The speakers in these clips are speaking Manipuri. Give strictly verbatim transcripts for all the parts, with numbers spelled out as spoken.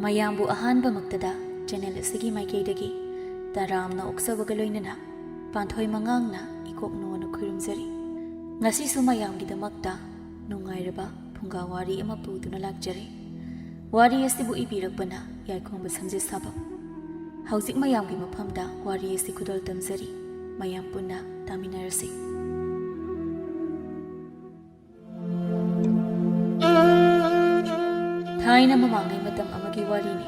ꯃꯌꯥꯝꯕꯨ ꯑꯍꯥꯟꯕꯃꯛꯇꯗ ꯆꯦꯅꯦꯜ ꯑꯁꯤꯒꯤ ꯃꯥꯏꯀꯩꯗꯒꯤ ꯇꯔꯥꯝꯅ ꯑꯣꯛꯆꯕꯒ ꯂꯣꯏꯅꯅ ꯄꯥꯟꯊꯣꯏ ꯃꯉꯥꯡꯅ ꯏꯀꯣꯛ ꯅꯣꯟꯅ ꯈꯨꯔꯨꯝꯖꯔꯤ꯫ ꯉꯁꯤꯁꯨ ꯃꯌꯥꯝꯒꯤꯗꯃꯛꯇ ꯅꯨꯡꯉꯥꯏꯔꯕ ꯐꯨꯡꯒꯥ ꯋꯥꯔꯤ ꯑꯃ ꯄꯨꯗꯨꯅ ꯂꯥꯛꯆꯔꯦ꯫ ꯋꯥꯔꯤ ꯑꯁꯤꯕꯨ ꯏꯕꯤꯔꯛꯄꯅ ꯌꯥꯏꯈꯣꯡꯕ ꯁꯝꯖꯦꯠꯁꯥꯕꯝ꯫ ꯍꯧꯖꯤꯛ ꯃꯌꯥꯝꯒꯤ ꯃꯐꯝꯗ ꯋꯥꯔꯤ ꯑꯁꯤ ꯈꯨꯗꯣꯜ ꯇꯝꯖꯔꯤ꯫ ꯃꯌꯥꯝ ꯄꯨꯟꯅ ꯇꯥꯃꯤꯟꯅꯔꯁꯤ꯫ ꯊꯥꯏꯅ ꯃꯃꯥꯡꯉꯩ ꯃꯇꯝ ꯑꯃꯒꯤ ꯋꯥꯔꯤꯅꯤ꯫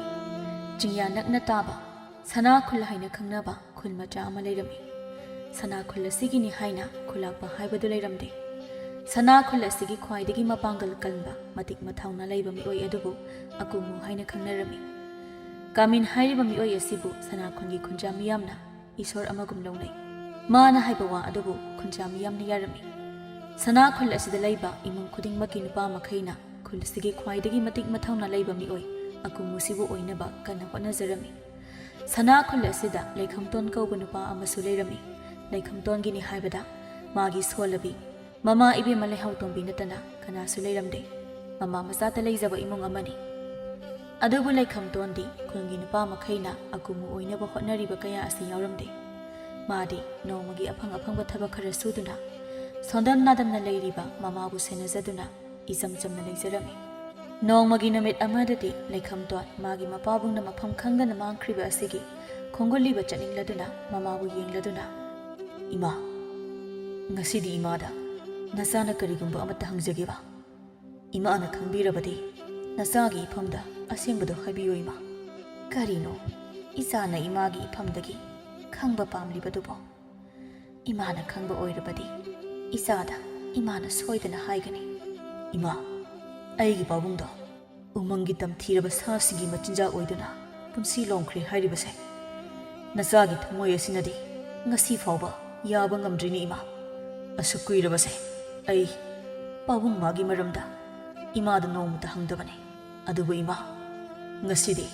ꯆꯤꯡꯌꯥ ꯅꯛꯅ ꯇꯥꯕ ꯁꯅꯥ ꯈꯨꯜ ꯍꯥꯏꯅ ꯈꯪꯅꯕ ꯈꯨꯜ ꯃꯆꯥ ꯑꯃ ꯂꯩꯔꯝꯃꯤ꯫ ꯁꯅꯥ ꯈꯨꯜ ꯑꯁꯤꯒꯤꯅꯤ ꯍꯥꯏꯅ ꯈꯨꯜꯂꯥꯛꯄ ꯍꯥꯏꯕꯗꯨ ꯂꯩꯔꯝꯗꯦ꯫ ꯁꯅꯥ ꯈꯨꯜ ꯑꯁꯤꯒꯤ ꯈ꯭ꯋꯥꯏꯗꯒꯤ ꯃꯄꯥꯡꯒꯜ ꯀꯟꯕ, ꯃꯇꯤꯛ ꯃꯊꯧꯅꯥ ꯂꯩꯕ ꯃꯤꯑꯣꯏ ꯑꯗꯨꯕꯨ ꯑꯀꯨꯃꯨ ꯍꯥꯏꯅ ꯈꯪꯅꯔꯝꯃꯤ꯫ ꯀꯥꯃꯤꯟ ꯍꯥꯏꯔꯤꯕ ꯃꯤꯑꯣꯏ ꯑꯁꯤꯕꯨ ꯁꯅꯥ ꯈꯨꯜꯒꯤ ꯈꯨꯟꯖꯥ ꯃꯤꯌꯥꯝꯅ ꯏꯁꯣꯔ ꯑꯃꯒꯨꯝ ꯂꯧꯅꯩ꯫ ꯃꯥꯅ ꯍꯥꯏꯕ ꯋꯥ ꯑꯗꯨꯕꯨ ꯈꯨꯟꯖꯥ ꯃꯤꯌꯥꯝꯅ ꯌꯥꯔꯝꯃꯤ꯫ ꯁꯅꯥ ꯈꯨꯜ ꯑꯁꯤꯗ ꯂꯩꯕ ꯏꯃꯨꯡ ꯈꯨꯗꯤꯡꯃꯛꯀꯤ ꯅꯨꯄꯥ ꯃꯈꯩꯅ ꯈꯨꯜ ꯑꯁꯤꯒꯤ ꯈ꯭ꯋꯥꯏꯗꯒꯤ ꯃꯇꯤꯛ ꯃꯊꯧꯅꯥ ꯂꯩꯕ ꯃꯤꯑꯣꯏ ꯑꯀꯨꯃꯨꯁꯤꯕꯨ ꯑꯣꯏꯅꯕ ꯀꯟꯅ ꯍꯣꯠꯅꯖꯔꯝꯃꯤ꯫ ꯁꯅꯥ ꯈꯨꯜ ꯑꯁꯤꯗ ꯂꯩꯈꯝꯇꯣꯟ ꯀꯧꯕ ꯅꯨꯄꯥ ꯑꯃꯁꯨ ꯂꯩꯔꯝꯃꯤ꯫ ꯂꯩꯈꯝꯇꯣꯟꯒꯤꯅꯤ ꯍꯥꯏꯕꯗ ꯃꯥꯒꯤ ꯁꯣꯜꯂꯕꯤ ꯃꯃꯥ ꯏꯕꯦꯝꯃ ꯂꯩꯍꯥꯎꯇꯣꯡꯕꯤ ꯅꯠꯇꯅ ꯀꯅꯥꯁꯨ ꯂꯩꯔꯝꯗꯦ꯫ ꯃꯃꯥ ꯃꯆꯥꯇ ꯂꯩꯖꯕ ꯏꯃꯨꯡ ꯑꯃꯅꯤ꯫ ꯑꯗꯨꯕꯨ ꯂꯩꯈꯝꯇꯣꯟꯗꯤ ꯈꯨꯜꯒꯤ ꯅꯨꯄꯥ ꯃꯈꯩꯅ ꯑꯀꯨꯃꯨ ꯑꯣꯏꯅꯕ ꯍꯣꯠꯅꯔꯤꯕ ꯀꯌꯥ ꯑꯁꯤ ꯌꯥꯎꯔꯝꯗꯦ꯫ ꯃꯥꯗꯤ ꯅꯣꯡꯃꯒꯤ ꯑꯐꯪ ꯑꯐꯪꯕ ꯊꯕꯛ ꯈꯔ ꯁꯨꯗꯨꯅ, ꯁꯣꯟꯗꯝ ꯅꯥꯗꯝꯅ ꯂꯩꯔꯤꯕ ꯃꯃꯥꯕꯨ ꯁꯦꯟꯅꯖꯗꯨꯅ ꯏꯆꯝ ꯆꯝꯅ ꯂꯩꯖꯔꯝꯃꯤ꯫ ꯅꯣꯡꯃꯒꯤ ꯅꯨꯃꯤꯠ ꯑꯃꯗꯗꯤ ꯂꯩꯈꯝꯇꯣꯟ ꯃꯥꯒꯤ ꯃꯄꯥꯕꯨꯡꯅ ꯃꯐꯝ ꯈꯪꯗꯅ ꯃꯥꯡꯈ꯭ꯔꯤꯕ ꯑꯁꯤꯒꯤ ꯈꯣꯡꯒꯨꯜꯂꯤꯕ ꯆꯠꯅꯤꯡꯂꯗꯨꯅ ꯃꯃꯥꯕꯨ ꯌꯦꯡꯂꯗꯨꯅ, "ꯏꯃꯥ, ꯉꯁꯤꯗꯤ ꯏꯃꯥꯗ ꯅꯆꯥꯅ ꯀꯔꯤꯒꯨꯝꯕ ꯑꯃꯠꯇ ꯍꯪꯖꯒꯦꯕ꯫ ꯏꯃꯥꯅ ꯈꯪꯕꯤꯔꯕꯗꯤ ꯅꯆꯥꯒꯤ ꯏꯐꯝꯗ ꯑꯁꯦꯡꯕꯗꯨ ꯍꯥꯏꯕꯤꯌꯨ ꯏꯃꯥ꯫ ꯀꯔꯤꯅꯣ ꯏꯆꯥꯅ ꯏꯃꯥꯒꯤ ꯏꯐꯝꯗꯒꯤ ꯈꯪꯕ ꯄꯥꯝꯂꯤꯕꯗꯨꯕꯣ? ꯏꯃꯥꯅ ꯈꯪꯕ ꯑꯣꯏꯔꯕꯗꯤ ꯏꯆꯥꯗ ꯏꯃꯥꯅ ꯁꯣꯏꯗꯅ ꯍꯥꯏꯒꯅꯤ꯫ ꯏꯃꯥ, ꯑꯩꯒꯤ ꯄꯥꯕꯨꯡꯗꯣ ꯎꯃꯪꯒꯤ ꯇꯝꯊꯤꯔꯕ ꯁꯥꯁꯤꯡꯒꯤ ꯃꯆꯤꯟꯖꯥꯛ ꯑꯣꯏꯗꯨꯅ ꯄꯨꯟꯁꯤ ꯂꯣꯡꯈ꯭ꯔꯦ ꯍꯥꯏꯔꯤꯕꯁꯦ ꯅꯆꯥꯒꯤ ꯊꯃꯣꯏ ꯑꯁꯤꯅꯗꯤ ꯉꯁꯤ ꯐꯥꯎꯕ ꯌꯥꯕ ꯉꯝꯗ꯭ꯔꯤꯅꯤ ꯏꯃꯥ꯫ ꯑꯁꯨꯛ ꯀꯨꯏꯔꯕꯁꯦ ꯑꯩ ꯄꯥꯕꯨꯡ ꯃꯥꯒꯤ ꯃꯔꯝꯗ ꯏꯃꯥꯗ ꯅꯣꯡꯃꯇ ꯍꯪꯗꯕꯅꯤ꯫ ꯑꯗꯨꯕꯨ ꯏꯃꯥ, ꯉꯁꯤꯗꯤ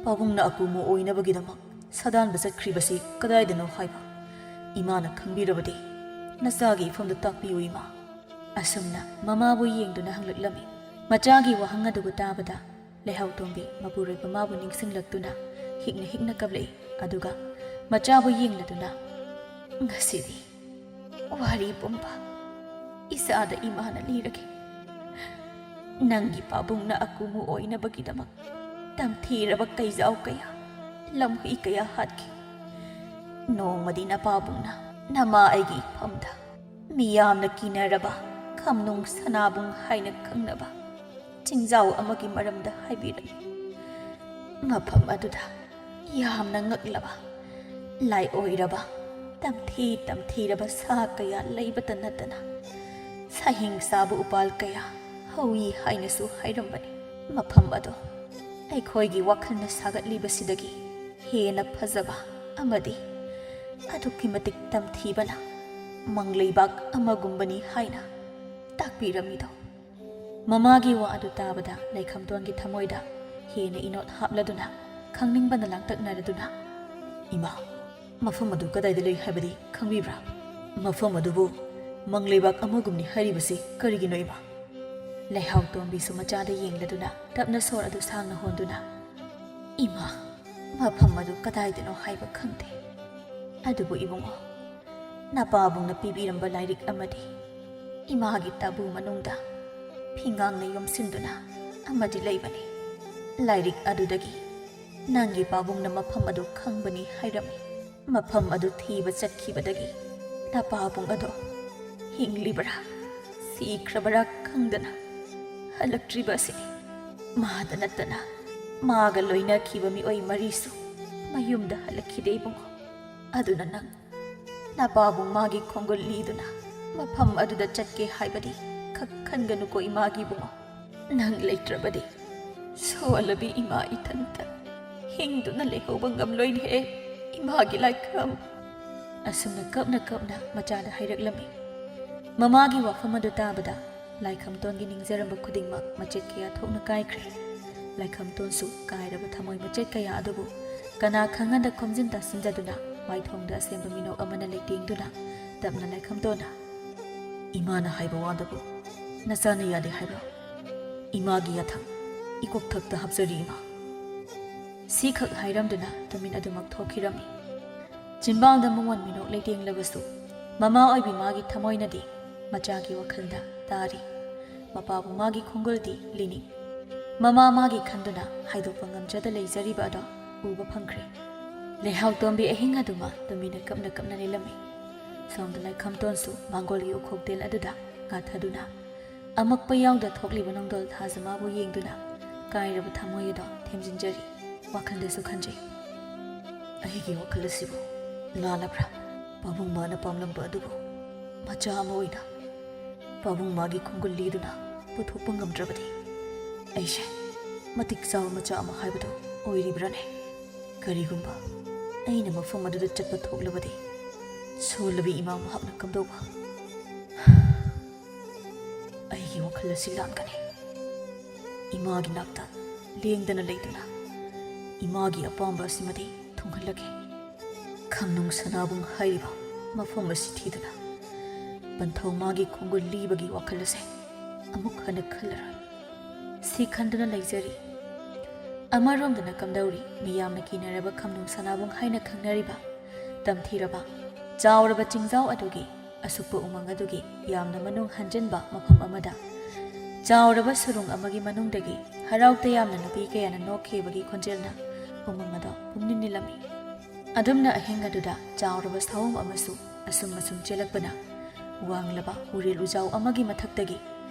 ꯄꯥꯕꯨꯡꯅ ꯑꯀꯨꯃꯨ ꯑꯣꯏꯅꯕꯒꯤꯗꯃꯛ ꯁꯥꯗꯥꯟꯕ ꯆꯠꯈ꯭ꯔꯤꯕꯁꯤ ꯀꯗꯥꯏꯗꯅꯣ ꯍꯥꯏꯕ ꯏꯃꯥꯅ ꯈꯪꯕꯤꯔꯕꯗꯤ ꯅꯆꯥꯒꯤ ꯏꯐꯝꯗ ꯇꯥꯛꯄꯤꯌꯨ ꯏꯃꯥ꯫" ꯑꯁꯨꯝꯅ ꯃꯃꯥꯕꯨ ꯌꯦꯡꯗꯨꯅ ꯍꯪꯂꯛꯂꯝꯃꯤ꯫ ꯃꯆꯥꯒꯤ ꯋꯥꯍꯪ ꯑꯗꯨꯕꯨ ꯇꯥꯕꯗ ꯂꯩꯍꯥꯎꯇꯣꯝꯕꯤ ꯃꯄꯨꯔꯣꯏꯕ ꯃꯥꯕꯨ ꯅꯤꯡꯁꯤꯡꯂꯛꯇꯨꯅ ꯍꯤꯛꯅ ꯍꯤꯛꯅ ꯀꯞꯂꯛꯏ꯫ ꯑꯗꯨꯒ ꯃꯆꯥꯕꯨ ꯌꯦꯡꯂꯗꯨꯅ, "ꯉꯁꯤꯗꯤ ꯋꯥꯔꯤ ꯄꯨꯝꯕ ꯏꯆꯥꯗ ꯏꯃꯥꯅ ꯂꯤꯔꯒꯦ꯫ ꯅꯪꯒꯤ ꯄꯥꯕꯨꯡꯅ ꯑꯀꯨꯃꯨ ꯑꯣꯏꯅꯕꯒꯤꯗꯃꯛ ꯇꯝꯊꯤꯔꯕ ꯀꯩꯖꯥꯎ ꯀꯌꯥ, ꯂꯝꯍꯨꯏ ꯀꯌꯥ ꯍꯥꯠꯈꯤ꯫ ꯅꯣꯡꯃꯗꯤ ꯅꯄꯥꯕꯨꯡꯅ ꯅꯃꯥ ꯑꯩꯒꯤ ꯏꯐꯝꯗ ꯃꯤꯌꯥꯝꯅ ꯀꯤꯅꯔꯕ ꯈꯝꯅꯨꯡ ꯁꯅꯥꯕꯨꯡ ꯍꯥꯏꯅ ꯈꯪꯅꯕ ꯆꯤꯡꯖꯥꯎ ꯑꯃꯒꯤ ꯃꯔꯝꯗ ꯍꯥꯏꯕꯤꯔꯝꯃꯤ꯫ ꯃꯐꯝ ꯑꯗꯨꯗ ꯌꯥꯝꯅ ꯉꯛꯂꯕ, ꯂꯥꯏꯑꯣꯏꯔꯕ, ꯇꯝꯊꯤ ꯇꯝꯊꯤꯔꯕ ꯁꯥ ꯀꯌꯥ ꯂꯩꯕꯇ ꯅꯠꯇꯅ ꯁꯥꯍꯤꯡ ꯆꯥꯕ ꯎꯄꯥꯜ ꯀꯌꯥ ꯍꯧꯏ ꯍꯥꯏꯅꯁꯨ ꯍꯥꯏꯔꯝꯕꯅꯤ꯫ ꯃꯐꯝ ꯑꯗꯣ ꯑꯩꯈꯣꯏꯒꯤ ꯋꯥꯈꯜꯅ ꯁꯥꯒꯠꯂꯤꯕꯁꯤꯗꯒꯤ ꯍꯦꯟꯅ ꯐꯖꯕ ꯑꯃꯗꯤ ꯑꯗꯨꯛꯀꯤ ꯃꯇꯤꯛ ꯇꯝꯊꯤꯕꯅ ꯃꯪꯂꯩꯕꯥꯛ ꯑꯃꯒꯨꯝꯕꯅꯤ ꯍꯥꯏꯅ ꯇꯥꯛꯄꯤꯔꯝꯃꯤꯗꯣ꯫ ꯃꯃꯥꯒꯤ ꯋꯥ ꯑꯗꯨ ꯇꯥꯕꯗ ꯂꯩꯈꯝꯇꯣꯟꯒꯤ ꯊꯃꯣꯏꯗ ꯍꯦꯟꯅ ꯏꯅꯣꯠ ꯍꯥꯞꯂꯗꯨꯅ ꯈꯪꯅꯤꯡꯕꯅ ꯂꯥꯡꯇꯛꯅꯔꯗꯨꯅ, "ꯏꯃꯥ, ꯃꯐꯝ ꯑꯗꯨ ꯀꯗꯥꯏꯗ ꯂꯩ ꯍꯥꯏꯕꯗꯤ ꯈꯪꯕꯤꯕ꯭ꯔꯥ? ꯃꯐꯝ ꯑꯗꯨꯕꯨ ꯃꯪꯂꯩꯕꯥꯛ ꯑꯃꯒꯨꯝꯅꯤ ꯍꯥꯏꯔꯤꯕꯁꯤ ꯀꯔꯤꯒꯤꯅꯣ, ꯏꯃꯥ?" ꯂꯩꯍꯥꯎꯇꯣꯝꯕꯤꯁꯨ ꯃꯆꯥꯗ ꯌꯦꯡꯂꯗꯨꯅ ꯇꯞꯅ ꯁꯣꯔ ꯑꯗꯨ ꯁꯥꯡꯅ ꯍꯣꯟꯗꯨꯅ, "ꯏꯃꯥ, ꯃꯐꯝ ꯑꯗꯨ ꯀꯗꯥꯏꯗꯅꯣ ꯍꯥꯏꯕ ꯈꯪꯗꯦ꯫ ꯑꯗꯨꯕꯨ ꯏꯕꯨꯡꯉꯣ, ꯅꯄꯥꯕꯨꯡꯅ ꯄꯤꯕꯤꯔꯝꯕ ꯂꯥꯏꯔꯤꯛ ꯑꯃꯗꯤ ꯏꯃꯥꯒꯤ ꯇꯥꯕꯨ ꯃꯅꯨꯡꯗ ꯐꯤꯉꯥꯡꯅ ꯌꯣꯝꯁꯤꯟꯗꯨꯅ ꯑꯃꯗꯤ ꯂꯩꯕꯅꯤ꯫ ꯂꯥꯏꯔꯤꯛ ꯑꯗꯨꯗꯒꯤ ꯅꯪꯒꯤ ꯄꯥꯕꯨꯡꯅ ꯃꯐꯝ ꯑꯗꯨ ꯈꯪꯕꯅꯤ ꯍꯥꯏꯔꯝꯃꯤ꯫ ꯃꯐꯝ ꯑꯗꯨ ꯊꯤꯕ ꯆꯠꯈꯤꯕꯗꯒꯤ ꯅꯄꯥꯕꯨꯡ ꯑꯗꯣ ꯍꯤꯡꯂꯤꯕꯔꯥ ꯁꯤꯈ꯭ꯔꯕꯔꯥ ꯈꯪꯗꯅ ꯍꯜꯂꯛꯇ꯭ꯔꯤꯕ ꯑꯁꯤꯅꯤ꯫ ꯃꯥꯗ ꯅꯠꯇꯅ ꯃꯥꯒ ꯂꯣꯏꯅꯈꯤꯕ ꯃꯤꯑꯣꯏ ꯃꯔꯤꯁꯨ ꯃꯌꯨꯝꯗ ꯍꯜꯂꯛꯈꯤꯗꯦ ꯏꯕꯨꯡꯉꯣ꯫ ꯑꯗꯨꯅ ꯅꯪ ꯅꯄꯥꯕꯨꯡ ꯃꯥꯒꯤ ꯈꯣꯡꯒꯨꯜ ꯂꯤꯗꯨꯅ ꯃꯐꯝ ꯑꯗꯨꯗ ꯆꯠꯀꯦ ꯍꯥꯏꯕꯗꯤ ꯈꯛ ꯈꯟꯒꯅꯨꯀꯣ ꯏꯃꯥꯒꯤ ꯏꯕꯨꯡꯉꯣ꯫ ꯅꯪ ꯂꯩꯇ꯭ꯔꯕꯗꯤ ꯁꯣꯜꯂꯕꯤ ꯏꯃꯥ ꯏꯊꯟꯇ ꯍꯤꯡꯗꯨꯅ ꯂꯩꯍꯧꯕ ꯉꯝꯂꯣꯏꯅꯦꯍꯦ ꯏꯃꯥꯒꯤ ꯂꯥꯏꯈꯝ꯫" ꯑꯁꯨꯝꯅ ꯀꯞꯅ ꯀꯞꯅ ꯃꯆꯥꯗ ꯍꯥꯏꯔꯛꯂꯝꯃꯤ꯫ ꯃꯃꯥꯒꯤ ꯋꯥꯐꯝ ꯑꯗꯨ ꯇꯥꯕꯗ ꯂꯥꯏꯈꯝꯇꯣꯟꯒꯤ ꯅꯤꯡꯖꯔꯝꯕ ꯈꯨꯗꯤꯡꯃꯛ ꯃꯆꯦꯠ ꯀꯌꯥ ꯊꯣꯛꯅ ꯀꯥꯏꯈ꯭ꯔꯦ꯫ ꯂꯥꯏꯈꯝꯇꯣꯟꯁꯨ ꯀꯥꯏꯔꯕ ꯊꯃꯣꯏ ꯃꯆꯦꯠ ꯀꯌꯥ ꯑꯗꯨꯕꯨ ꯀꯅꯥ ꯈꯪꯍꯟꯗ ꯈꯣꯝꯖꯤꯟ ꯇꯥꯁꯤꯟꯖꯗꯨꯅ ꯃꯥꯏꯊꯣꯡꯗ ꯑꯁꯦꯡꯕ ꯃꯤꯅꯣꯛ ꯑꯃꯅ ꯂꯩꯇꯦꯡꯗꯨꯅ ꯇꯞꯅ ꯂꯥꯏꯈꯝꯇꯣꯟꯅ, "ꯏꯃꯥꯅ ꯍꯥꯏꯕ ꯋꯥꯗꯕꯨ ꯅꯆꯥꯅ ꯌꯥꯗꯦ ꯍꯥꯏꯕ꯭ꯔꯣ? ꯏꯃꯥꯒꯤ ꯌꯥꯊꯪ ꯏꯀꯣꯛꯊꯛꯇ ꯍꯥꯞꯆꯔꯤ, ꯏꯃꯥ꯫ ꯁꯤꯈꯛ ꯍꯥꯏꯔꯝꯗꯨꯅ ꯇꯨꯃꯤꯟ ꯑꯗꯨꯃꯛ ꯊꯣꯛꯈꯤꯔꯝꯃꯤ꯫ ꯆꯤꯟꯕꯥꯜꯗ ꯃꯉꯣꯟ ꯃꯤꯅꯣꯛ ꯂꯩꯇꯦꯡꯂꯕꯁꯨ, ꯃꯃꯥ ꯑꯣꯏꯕꯤ ꯃꯥꯒꯤ ꯊꯃꯣꯏꯅꯗꯤ ꯃꯆꯥꯒꯤ ꯋꯥꯈꯜꯗ ꯇꯥꯔꯤ꯫ ꯃꯄꯥꯕꯨ ꯃꯥꯒꯤ ꯈꯣꯡꯒꯨꯜꯗꯤ ꯂꯤꯅꯤꯡ꯫ ꯃꯃꯥ ꯃꯥꯒꯤ ꯈꯟꯗꯨꯅ ꯍꯥꯏꯗꯣꯛꯄ ꯉꯝꯖꯗ ꯂꯩꯖꯔꯤꯕ ꯑꯗꯣ ꯎꯕ ꯐꯪꯈ꯭ꯔꯦ꯫ ꯂꯩꯍꯥꯎ ꯇꯣꯝꯕꯤ ꯑꯍꯤꯡ ꯑꯗꯨꯃ ꯇꯨꯃꯤꯟꯅ ꯀꯞꯅ ꯀꯞꯅ ꯂꯦꯜꯂꯝꯃꯤ꯫ ꯁꯣꯝꯗ ꯂꯥꯏꯈꯝꯇꯣꯟꯁꯨ ꯃꯥꯡꯒꯣꯜꯒꯤ ꯎꯈꯣꯛꯇꯦꯜ ꯑꯗꯨꯗ ꯉꯥꯊꯗꯨꯅ, ꯑꯃꯛꯄ ꯌꯥꯎꯗ ꯊꯣꯛꯂꯤꯕ ꯅꯣꯡꯗꯣꯜ ꯊꯥꯖꯃꯥꯕꯨ ꯌꯦꯡꯗꯨꯅ ꯀꯥꯏꯔꯕ ꯊꯃꯣꯏ ꯑꯗꯣ ꯊꯦꯝꯖꯤꯟꯖꯔꯤ꯫ ꯋꯥꯈꯜꯗꯁꯨ ꯈꯟꯖꯩ, "ꯑꯩꯒꯤ ꯋꯥꯈꯜ ꯑꯁꯤꯕꯨ ꯂꯥꯜꯂꯕ꯭ꯔꯥ? ꯄꯥꯕꯨꯡ ꯃꯥꯅ ꯄꯥꯝꯂꯝꯕ ꯑꯗꯨꯕꯨ ꯃꯆꯥ ꯑꯃ ꯑꯣꯏꯅ ꯄꯥꯕꯨꯡ ꯃꯥꯒꯤ ꯈꯣꯡꯒꯨꯜ ꯂꯤꯗꯨꯅ ꯄꯨꯊꯣꯛꯄ ꯉꯝꯗ꯭ꯔꯕꯗꯤ ꯑꯩꯁꯦ ꯃꯇꯤꯛ ꯆꯥꯕ ꯃꯆꯥ ꯑꯃ ꯍꯥꯏꯕꯗꯨ ꯑꯣꯏꯔꯤꯕ꯭ꯔꯥꯅꯦ? ꯀꯔꯤꯒꯨꯝꯕ ꯑꯩꯅ ꯃꯐꯝ ꯑꯗꯨꯗ ꯆꯠꯄ ꯊꯣꯛꯂꯕꯗꯤ ꯁꯣꯜꯂꯕꯤ ꯏꯃꯥ ꯃꯍꯥꯛꯅ ꯀꯝꯗꯧꯕ?" ꯑꯩꯒꯤ ꯋꯥꯈꯜ ꯑꯁꯤ ꯂꯥꯟꯒꯅꯤ꯫ ꯏꯃꯥꯒꯤ ꯅꯥꯛꯇ ꯂꯦꯡꯗꯅ ꯂꯩꯗꯨꯅ ꯏꯃꯥꯒꯤ ꯑꯄꯥꯝꯕ ꯑꯁꯤꯃꯗꯤ ꯊꯨꯡꯍꯜꯂꯒꯦ꯫ ꯈꯝꯅꯨꯡ ꯁꯅꯥꯕꯨꯡ ꯍꯥꯏꯔꯤꯕ ꯃꯐꯝ ꯑꯁꯤ ꯊꯤꯗꯨꯅ ꯄꯟꯊꯧ ꯃꯥꯒꯤ ꯈꯣꯡꯒꯨꯜ ꯂꯤꯕꯒꯤ ꯋꯥꯈꯜ ꯑꯁꯦ ꯑꯃꯨꯛ ꯍꯟꯅ ꯈꯜꯂꯔꯣꯏ꯫ ꯁꯤ ꯈꯟꯗꯨꯅ ꯂꯩꯖꯔꯤ꯫ ꯑꯃꯔꯣꯝꯗꯅ ꯀꯝꯗꯧꯔꯤ, ꯃꯤꯌꯥꯝꯅ ꯀꯤꯅꯔꯕ ꯈꯝꯅꯨꯡ ꯁꯅꯥꯕꯨꯡ ꯍꯥꯏꯅ ꯈꯪꯅꯔꯤꯕ ꯇꯝꯊꯤꯔꯕ ꯆꯥꯎꯔꯕ ꯆꯤꯡꯖꯥꯎ ꯑꯗꯨꯒꯤ ꯑꯁꯨꯛꯄ ꯎꯃꯪ ꯑꯗꯨꯒꯤ ꯌꯥꯝꯅ ꯃꯅꯨꯡ ꯍꯟꯖꯤꯟꯕ ꯃꯐꯝ ꯑꯃꯗ, ꯆꯥꯎꯔꯕ ꯁꯨꯔꯨꯡ ꯑꯃꯒꯤ ꯃꯅꯨꯡꯗꯒꯤ ꯍꯔꯥꯎ ꯇꯌꯥꯝꯅ ꯅꯨꯄꯤ ꯀꯌꯥꯅ ꯅꯣꯛꯈꯤꯕꯒꯤ ꯈꯣꯟꯖꯦꯜꯅ ꯎꯃꯪ ꯑꯗꯣ ꯄꯨꯝꯅꯤꯜ ꯅꯤꯜꯂꯝꯃꯤ꯫ ꯑꯗꯨꯝꯅ ꯑꯍꯤꯡ ꯑꯗꯨꯗ ꯆꯥꯎꯔꯕ ꯁꯑꯣꯝ ꯑꯃꯁꯨ ꯑꯁꯨꯝ ꯑꯁꯨꯝ ꯆꯦꯜꯂꯛꯄꯅ, ꯋꯥꯡꯂꯕ ꯎꯔꯦꯜ ꯎꯖꯥꯎ ꯑꯃꯒꯤ ꯃꯊꯛꯇꯒꯤ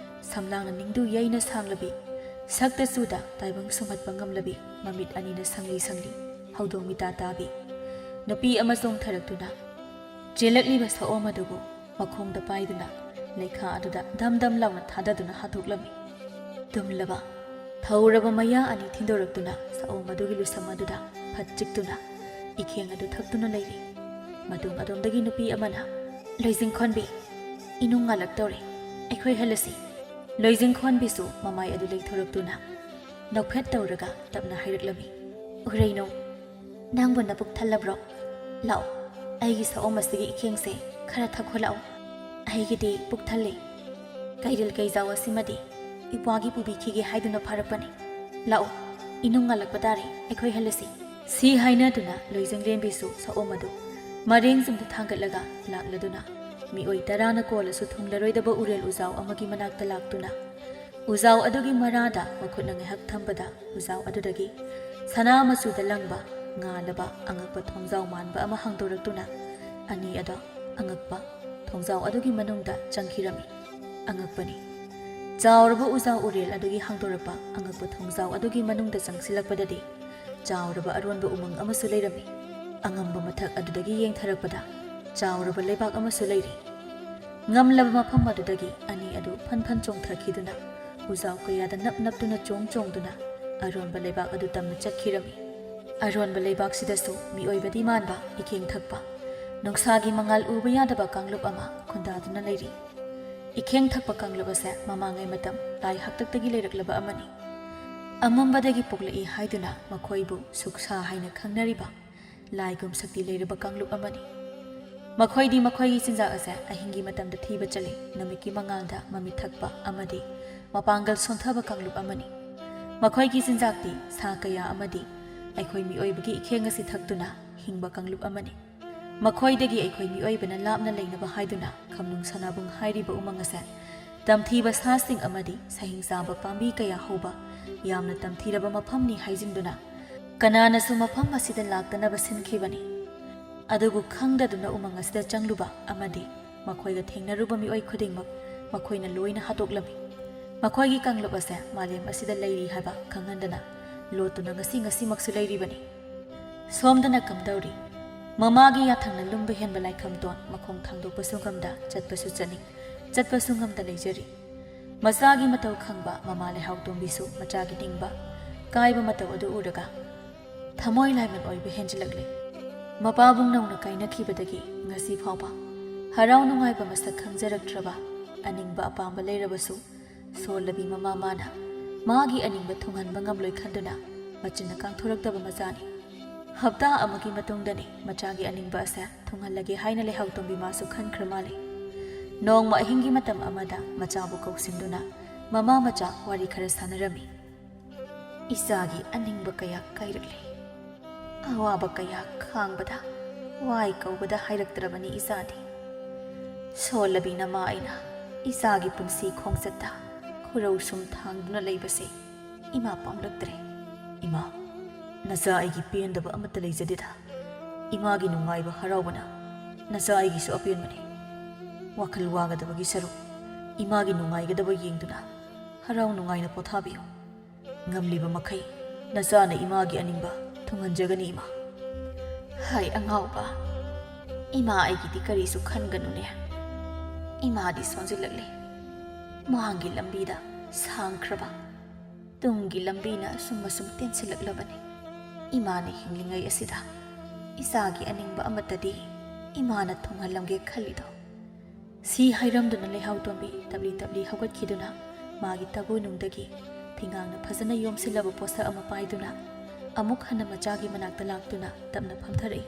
ꯁꯝꯂꯥꯡꯅ ꯅꯤꯡꯗꯨ ꯌꯩꯅ ꯁꯥꯡꯂꯕꯤ, ꯁꯛꯇ ꯆꯨꯗ ꯇꯥꯏꯕꯪ ꯁꯨꯝꯍꯠꯄ ꯉꯝꯂꯕꯤ, ꯃꯃꯤꯠ ꯑꯅꯤꯅ ꯁꯪꯂꯤ ꯁꯪꯂꯤ ꯍꯧꯗꯣꯡ ꯃꯤꯇꯥ ꯇꯥꯕꯤ ꯅꯨꯄꯤ ꯑꯃ ꯆꯣꯡꯊꯔꯛꯇꯨꯅ, ꯆꯦꯜꯂꯛꯂꯤꯕ ꯁꯑꯣꯝ ꯑꯗꯨꯕꯨ ꯃꯈꯣꯡꯗ ꯄꯥꯏꯗꯨꯅ ꯂꯩꯈꯥ ꯑꯗꯨꯗ ꯙꯝ ꯙꯝ ꯂꯥꯎꯅ ꯊꯥꯗꯗꯨꯅ ꯍꯥꯠꯇꯣꯛꯂꯝꯃꯤ꯫ ꯇꯨꯝꯂꯕ, ꯊꯧꯔꯕ ꯃꯌꯥ ꯑꯅꯤ ꯊꯤꯟꯗꯣꯔꯛꯇꯨꯅ ꯁꯑꯣꯝ ꯑꯗꯨꯒꯤ ꯂꯨꯁꯝ ꯑꯗꯨꯗ ꯐꯠ ꯆꯤꯛꯇꯨꯅ ꯏꯈꯦꯡ ꯑꯗꯨ ꯊꯛꯇꯨꯅ ꯂꯩꯔꯤ꯫ ꯃꯇꯨꯡ ꯑꯗꯣꯝꯗꯒꯤ ꯅꯨꯄꯤ ꯑꯃꯅ, "ꯂꯣꯏꯖꯤꯡꯈꯣꯟꯕꯤ, ꯏꯅꯨꯡ ꯉꯥꯜꯂꯛꯇꯧꯔꯦ, ꯑꯩꯈꯣꯏ ꯍꯜꯂꯁꯤ꯫" ꯂꯣꯏꯖꯤꯡꯈꯣꯟꯕꯤꯁꯨ ꯃꯃꯥꯏ ꯑꯗꯨ ꯂꯩꯊꯣꯔꯛꯇꯨꯅ ꯅꯣꯛꯐꯦꯠ ꯇꯧꯔꯒ ꯇꯞꯅ ꯍꯥꯏꯔꯛꯂꯝꯃꯤ, "ꯎꯔꯩꯅꯨ, ꯅꯪꯕꯨ ꯅꯕꯨꯛ ꯊꯜꯂꯕ꯭ꯔꯣ? ꯂꯥꯛꯑꯣ, ꯑꯩꯒꯤ ꯁꯑꯣꯝ ꯑꯁꯤꯒꯤ ꯏꯈꯦꯡꯁꯦ ꯈꯔ ꯊꯛꯈꯣ ꯂꯥꯛꯑꯣ꯫ ꯑꯩꯒꯤꯗꯤ ꯄꯨꯛ ꯊꯜꯂꯦ꯫ ꯀꯩꯔꯤꯜ ꯀꯩꯖꯥꯎ ꯑꯁꯤꯃꯗꯤ ꯏꯄ꯭ꯋꯥꯒꯤ ꯄꯨꯕꯤꯈꯤꯒꯦ ꯍꯥꯏꯗꯨꯅ ꯐꯥꯔꯛꯄꯅꯤ꯫ "ꯂꯥꯛꯑꯣ, ꯏꯅꯨꯡ ꯉꯥꯜꯂꯛꯄ ꯇꯥꯔꯦ, ꯑꯩꯈꯣꯏ ꯍꯜꯂꯁꯤ꯫" ꯁꯤ ꯍꯥꯏꯅꯗꯨꯅ ꯂꯣꯏꯖꯪꯂꯦꯝꯕꯤꯁꯨ ꯁꯑꯣꯝ ꯑꯗꯨ ꯃꯔꯦꯡ ꯆꯨꯝꯗ ꯊꯥꯡꯒꯠꯂꯒ ꯂꯥꯛꯂꯗꯨꯅ, ꯃꯤꯑꯣꯏ ꯇꯔꯥꯅ ꯀꯣꯜꯂꯁꯨ ꯊꯨꯡꯂꯔꯣꯏꯗꯕ ꯎꯔꯦꯜ ꯎꯖꯥꯎ ꯑꯃꯒꯤ ꯃꯅꯥꯛꯇ ꯂꯥꯛꯇꯨꯅ, ꯎꯖꯥꯎ ꯑꯗꯨꯒꯤ ꯃꯔꯥꯗ ꯃꯈꯨꯠꯅ ꯉꯥꯏꯍꯥꯛ ꯊꯝꯕꯗ, ꯎꯖꯥꯎ ꯑꯗꯨꯗꯒꯤ ꯁꯅꯥ ꯃꯆꯨꯗ ꯂꯪꯕ, ꯉꯥꯜꯂꯕ, ꯑꯉꯛꯄ ꯊꯣꯡꯖꯥꯎ ꯃꯥꯟꯕ ꯑꯃ ꯍꯥꯡꯗꯣꯔꯛꯇꯨꯅ, ꯑꯅꯤ ꯑꯗꯣ ꯑꯉꯛꯄ ꯊꯣꯡꯖꯥꯎ ꯑꯗꯨꯒꯤ ꯃꯅꯨꯡꯗ ꯆꯪꯈꯤꯔꯝꯃꯤ꯫ ꯑꯉꯛꯄꯅꯤ꯫ ꯆꯥꯎꯔꯕ ꯎꯖꯥꯎ ꯎꯔꯦꯜ ꯑꯗꯨꯒꯤ ꯍꯥꯡꯗꯣꯔꯛꯄ ꯑꯉꯛꯄ ꯊꯣꯡꯖꯥꯎ ꯑꯗꯨꯒꯤ ꯃꯅꯨꯡꯗ ꯆꯪꯁꯤꯜꯂꯛꯄꯗꯗꯤ, ꯆꯥꯎꯔꯕ ꯑꯔꯣꯟꯕ ꯎꯃꯪ ꯑꯃꯁꯨ ꯂꯩꯔꯝꯃꯤ꯫ ꯑꯉꯝꯕ ꯃꯊꯛ ꯑꯗꯨꯗꯒꯤ ꯌꯦꯡꯊꯔꯛꯄꯗ, ꯆꯥꯎꯔꯕ ꯂꯩꯕꯥꯛ ꯑꯃꯁꯨ ꯂꯩꯔꯤ꯫ ꯉꯝꯂꯕ ꯃꯐꯝ ꯑꯗꯨꯗꯒꯤ ꯑꯅꯤ ꯑꯗꯨ ꯐꯟ ꯐꯟ ꯆꯣꯡꯊꯈꯤꯗꯨꯅ, ꯎꯖꯥꯎ ꯀꯌꯥꯗ ꯅꯞ ꯅꯞꯇꯨꯅ ꯆꯣꯡ ꯆꯣꯡꯗꯨꯅ ꯑꯔꯣꯟꯕ ꯂꯩꯕꯥꯛ ꯑꯗꯨ ꯇꯝꯅ ꯆꯠꯈꯤꯔꯝꯃꯤ꯫ ꯑꯔꯣꯟꯕ ꯂꯩꯕꯥꯛꯁꯤꯗꯁꯨ ꯃꯤꯑꯣꯏꯕꯗꯤ ꯃꯥꯟꯕ, ꯏꯀꯦꯡ ꯊꯛꯄ, ꯅꯨꯡꯁꯥꯒꯤ ꯃꯉꯥꯜ ꯎꯕ ꯌꯥꯗꯕ ꯀꯥꯡꯂꯨꯞ ꯑꯃ ꯈꯨꯟꯗꯥꯗꯨꯅ ꯂꯩꯔꯤ꯫ ꯏꯀꯦꯡ ꯊꯛꯄ ꯀꯥꯡꯂꯨꯞ ꯑꯁꯦ ꯃꯃꯥꯡꯉꯩ ꯃꯇꯝ ꯂꯥꯏ ꯍꯥꯛꯇꯛꯇꯒꯤ ꯂꯩꯔꯛꯂꯕ ꯑꯃꯅꯤ꯫ ꯑꯃꯝꯕꯗꯒꯤ ꯄꯣꯛꯂꯛꯏ ꯍꯥꯏꯗꯨꯅ ꯃꯈꯣꯏꯕꯨ ꯁꯨꯛꯁꯥ ꯍꯥꯏꯅ ꯈꯪꯅꯔꯤꯕ ꯂꯥꯏꯒꯨꯝ ꯁꯛꯇꯤ ꯂꯩꯔꯕ ꯀꯥꯡꯂꯨꯞ ꯑꯃꯅꯤ꯫ ꯃꯈꯣꯏꯗꯤ ꯃꯈꯣꯏꯒꯤ ꯆꯤꯟꯖꯥꯛ ꯑꯁꯦ ꯑꯍꯤꯡꯒꯤ ꯃꯇꯝꯗ ꯊꯤꯕ ꯆꯠꯂꯤ, ꯅꯨꯃꯤꯠꯀꯤ ꯃꯉꯥꯜꯗ ꯃꯃꯤꯠ ꯊꯛꯄ ꯑꯃꯗꯤ ꯃꯄꯥꯡꯒꯜ ꯁꯣꯟꯊꯕ ꯀꯥꯡꯂꯨꯞ ꯑꯃꯅꯤ꯫ ꯃꯈꯣꯏꯒꯤ ꯆꯤꯟꯖꯥꯛꯇꯤ ꯁꯥ ꯀꯌꯥ ꯑꯃꯗꯤ ꯑꯩꯈꯣꯏ ꯃꯤꯑꯣꯏꯕꯒꯤ ꯏꯈꯦꯡ ꯑꯁꯤ ꯊꯛꯇꯨꯅ ꯍꯤꯡꯕ ꯀꯥꯡꯂꯨꯞ ꯑꯃꯅꯤ꯫ ꯃꯈꯣꯏꯗꯒꯤ ꯑꯩꯈꯣꯏ ꯃꯤꯑꯣꯏꯕꯅ ꯂꯥꯞꯅ ꯂꯩꯅꯕ ꯍꯥꯏꯗꯨꯅ ꯈꯝꯅꯨꯡ ꯁꯅꯥꯕꯨꯡ ꯍꯥꯏꯔꯤꯕ ꯎꯃꯪ ꯑꯁꯦ ꯇꯝꯊꯤꯕ ꯁꯥꯁꯤꯡ ꯑꯃꯗꯤ ꯁꯍꯤꯡ ꯆꯥꯕ ꯄꯥꯝꯕꯤ ꯀꯌꯥ ꯍꯧꯕ ꯌꯥꯝꯅ ꯇꯝꯊꯤꯔꯕ ꯃꯐꯝꯅꯤ ꯍꯥꯏꯖꯤꯟꯗꯨꯅ, ꯀꯅꯥꯅꯁꯨ ꯃꯐꯝ ꯑꯁꯤꯗ ꯂꯥꯛꯇꯅꯕ ꯁꯤꯟꯈꯤꯕꯅꯤ꯫ ꯑꯗꯨꯕꯨ ꯈꯪꯗꯗꯨꯅ ꯎꯃꯪ ꯑꯁꯤꯗ ꯆꯪꯂꯨꯕ ꯑꯃꯗꯤ ꯃꯈꯣꯏꯒ ꯊꯦꯡꯅꯔꯨꯕ ꯃꯤꯑꯣꯏ ꯈꯨꯗꯤꯡꯃꯛ ꯃꯈꯣꯏꯅ ꯂꯣꯏꯅ ꯍꯥꯠꯇꯣꯛꯂꯝꯃꯤ꯫ ꯃꯈꯣꯏꯒꯤ ꯀꯥꯡꯂꯨꯞ ꯑꯁꯦ ꯃꯥꯂꯦꯝ ꯑꯁꯤꯗ ꯂꯩꯔꯤ ꯍꯥꯏꯕ ꯈꯪꯍꯟꯗꯅ ꯂꯣꯠꯇꯨꯅ ꯉꯁꯤ ꯉꯁꯤꯃꯛꯁꯨ ꯂꯩꯔꯤꯕꯅꯤ꯫ ꯁꯣꯝꯗꯅ ꯀꯝꯗꯧꯔꯤ? ꯃꯃꯥꯒꯤ ꯌꯥꯊꯪꯅ ꯂꯨꯝꯕ ꯍꯦꯟꯕ ꯂꯥꯏꯈꯝꯇꯣꯟ ꯃꯈꯣꯡ ꯊꯥꯡꯗꯣꯛꯄꯁꯨ ꯉꯝꯗ, ꯆꯠꯄꯁꯨ ꯆꯠꯅꯤꯡ, ꯆꯠꯄꯁꯨ ꯉꯝꯗ ꯂꯩꯖꯔꯤ꯫ ꯃꯆꯥꯒꯤ ꯃꯇꯧ ꯈꯪꯕ ꯃꯃꯥ ꯂꯩꯍꯥꯎ ꯇꯣꯝꯕꯤꯁꯨ ꯃꯆꯥꯒꯤ ꯅꯤꯡꯕ ꯀꯥꯏꯕ ꯃꯇꯧ ꯑꯗꯨ ꯎꯔꯒ ꯊꯃꯣꯏ ꯂꯥꯏꯃꯟ ꯑꯣꯏꯕ ꯍꯦꯟꯖꯤꯜꯂꯛꯂꯦ꯫ ꯃꯄꯥꯕꯨꯡ ꯅꯧꯅ ꯀꯥꯏꯅꯈꯤꯕꯗꯒꯤ ꯉꯁꯤ ꯐꯥꯎꯕ ꯍꯔꯥꯎ ꯅꯨꯡꯉꯥꯏꯕ ꯃꯁꯛ ꯈꯪꯖꯔꯛꯇ꯭ꯔꯕ, ꯑꯅꯤꯡꯕ ꯑꯄꯥꯝꯕ ꯂꯩꯔꯕꯁꯨ ꯁꯣꯜꯂꯕꯤ ꯃꯃꯥ ꯃꯥꯅ ꯃꯥꯒꯤ ꯑꯅꯤꯡꯕ ꯊꯨꯡꯍꯟꯕ ꯉꯝꯂꯣꯏ ꯈꯟꯗꯨꯅ ꯃꯆꯤꯟꯅ ꯀꯥꯡꯊꯣꯔꯛꯇꯕ ꯃꯆꯥꯅꯤ꯫ ꯍꯞꯇꯥ ꯑꯃꯒꯤ ꯃꯇꯨꯡꯗꯅꯤ ꯃꯆꯥꯒꯤ ꯑꯅꯤꯡꯕ ꯑꯁꯦ ꯊꯨꯡꯍꯜꯂꯒꯦ ꯍꯥꯏꯅ ꯂꯩꯍꯥꯎ ꯇꯣꯝꯕꯤ ꯃꯥꯁꯨ ꯈꯟꯈ꯭ꯔ ꯃꯥꯜꯂꯦ꯫ ꯅꯣꯡꯃ ꯑꯍꯤꯡꯒꯤ ꯃꯇꯝ ꯑꯃꯗ ꯃꯆꯥꯕꯨ ꯀꯧꯁꯤꯟꯗꯨꯅ ꯃꯃꯥ ꯃꯆꯥ ꯋꯥꯔꯤ ꯈꯔ ꯁꯥꯟꯅꯔꯝꯃꯤ꯫ ꯏꯆꯥꯒꯤ ꯑꯅꯤꯡꯕ ꯀꯌꯥ ꯀꯥꯏꯔꯛꯂꯦ꯫ ꯑꯋꯥꯕ ꯀꯌꯥ ꯈꯥꯡꯕꯗ ꯋꯥꯏ ꯀꯧꯕꯗ ꯍꯥꯏꯔꯛꯇ꯭ꯔꯕꯅꯤ ꯏꯆꯥꯗꯤ꯫ ꯁꯣꯜꯂꯕꯤ ꯅꯃꯥ ꯑꯩꯅ ꯏꯆꯥꯒꯤ ꯄꯨꯟꯁꯤ ꯈꯣꯡꯆꯠꯇ ꯈꯨꯔꯧ ꯁꯨꯝ ꯊꯥꯡꯗꯨꯅ ꯂꯩꯕꯁꯦ ꯏꯃꯥ ꯄꯥꯝꯂꯛꯇ꯭ꯔꯦ꯫ ꯏꯃꯥ, ꯅꯆꯥ ꯑꯩꯒꯤ ꯄꯦꯟꯗꯕ ꯑꯃꯠꯇ ꯂꯩꯖꯗꯦꯗ꯫ ꯏꯃꯥꯒꯤ ꯅꯨꯡꯉꯥꯏꯕ ꯍꯔꯥꯎꯕꯅ ꯅꯆꯥ ꯑꯩꯒꯤꯁꯨ ꯑꯄꯦꯟꯕꯅꯤ꯫ ꯋꯥꯈꯜ ꯋꯥꯒꯗꯕꯒꯤ ꯁꯔꯨꯛ ꯏꯃꯥꯒꯤ ꯅꯨꯡꯉꯥꯏꯒꯗꯕ ꯌꯦꯡꯗꯨꯅ ꯍꯔꯥꯎ ꯅꯨꯡꯉꯥꯏꯅ ꯄꯣꯊꯥꯕꯤꯌꯨ꯫ ꯉꯝꯂꯤꯕ ꯃꯈꯩ ꯅꯆꯥꯅ ꯏꯃꯥꯒꯤ ꯑꯅꯤꯡꯕ ꯊꯨꯡꯍꯟꯖꯒꯅꯤ ꯏꯃꯥ꯫ ꯍꯥꯏ ꯑꯉꯥꯎꯕ, ꯏꯃꯥ ꯑꯩꯒꯤꯗꯤ ꯀꯔꯤꯁꯨ ꯈꯟꯒꯅꯨꯅꯦ꯫ ꯏꯃꯥꯗꯤ ꯁꯣꯟꯖꯤꯜꯂꯛꯂꯦ꯫ ꯃꯥꯡꯒꯤ ꯂꯝꯕꯤꯗ ꯁꯥꯡꯈ꯭ꯔꯕ ꯇꯨꯡꯒꯤ ꯂꯝꯕꯤꯅ ꯑꯁꯨꯝ ꯑꯁꯨꯝ ꯇꯦꯟꯁꯤꯜꯂꯛꯂꯕꯅꯤ꯫ ꯏꯃꯥꯅ ꯍꯤꯡꯂꯤꯉꯩ ꯑꯁꯤꯗ ꯏꯆꯥꯒꯤ ꯑꯅꯤꯡꯕ ꯑꯃꯠꯇꯗꯤ ꯏꯃꯥꯅ ꯊꯨꯡꯍꯜꯂꯝꯒꯦ ꯈꯜꯂꯤꯗꯣ꯫ ꯁꯤ ꯍꯥꯏꯔꯝꯗꯨꯅ ꯂꯩꯍꯥꯎ ꯇꯣꯝꯕꯤ ꯇꯞꯂꯤ ꯇꯞꯂꯤ ꯍꯧꯒꯠꯈꯤꯗꯨꯅ ꯃꯥꯒꯤ ꯇꯕꯨ ꯅꯨꯡꯗꯒꯤ ꯐꯤꯉꯥꯡꯅ ꯐꯖꯅ ꯌꯣꯝꯁꯤꯜꯂꯕ ꯄꯣꯠꯁꯛ ꯑꯃ ꯄꯥꯏꯗꯨꯅ ꯑꯃꯨꯛ ꯍꯟꯅ ꯃꯆꯥꯒꯤ ꯃꯅꯥꯛꯇ ꯂꯥꯛꯇꯨꯅ ꯇꯞꯅ ꯐꯝꯊꯔꯛꯏ꯫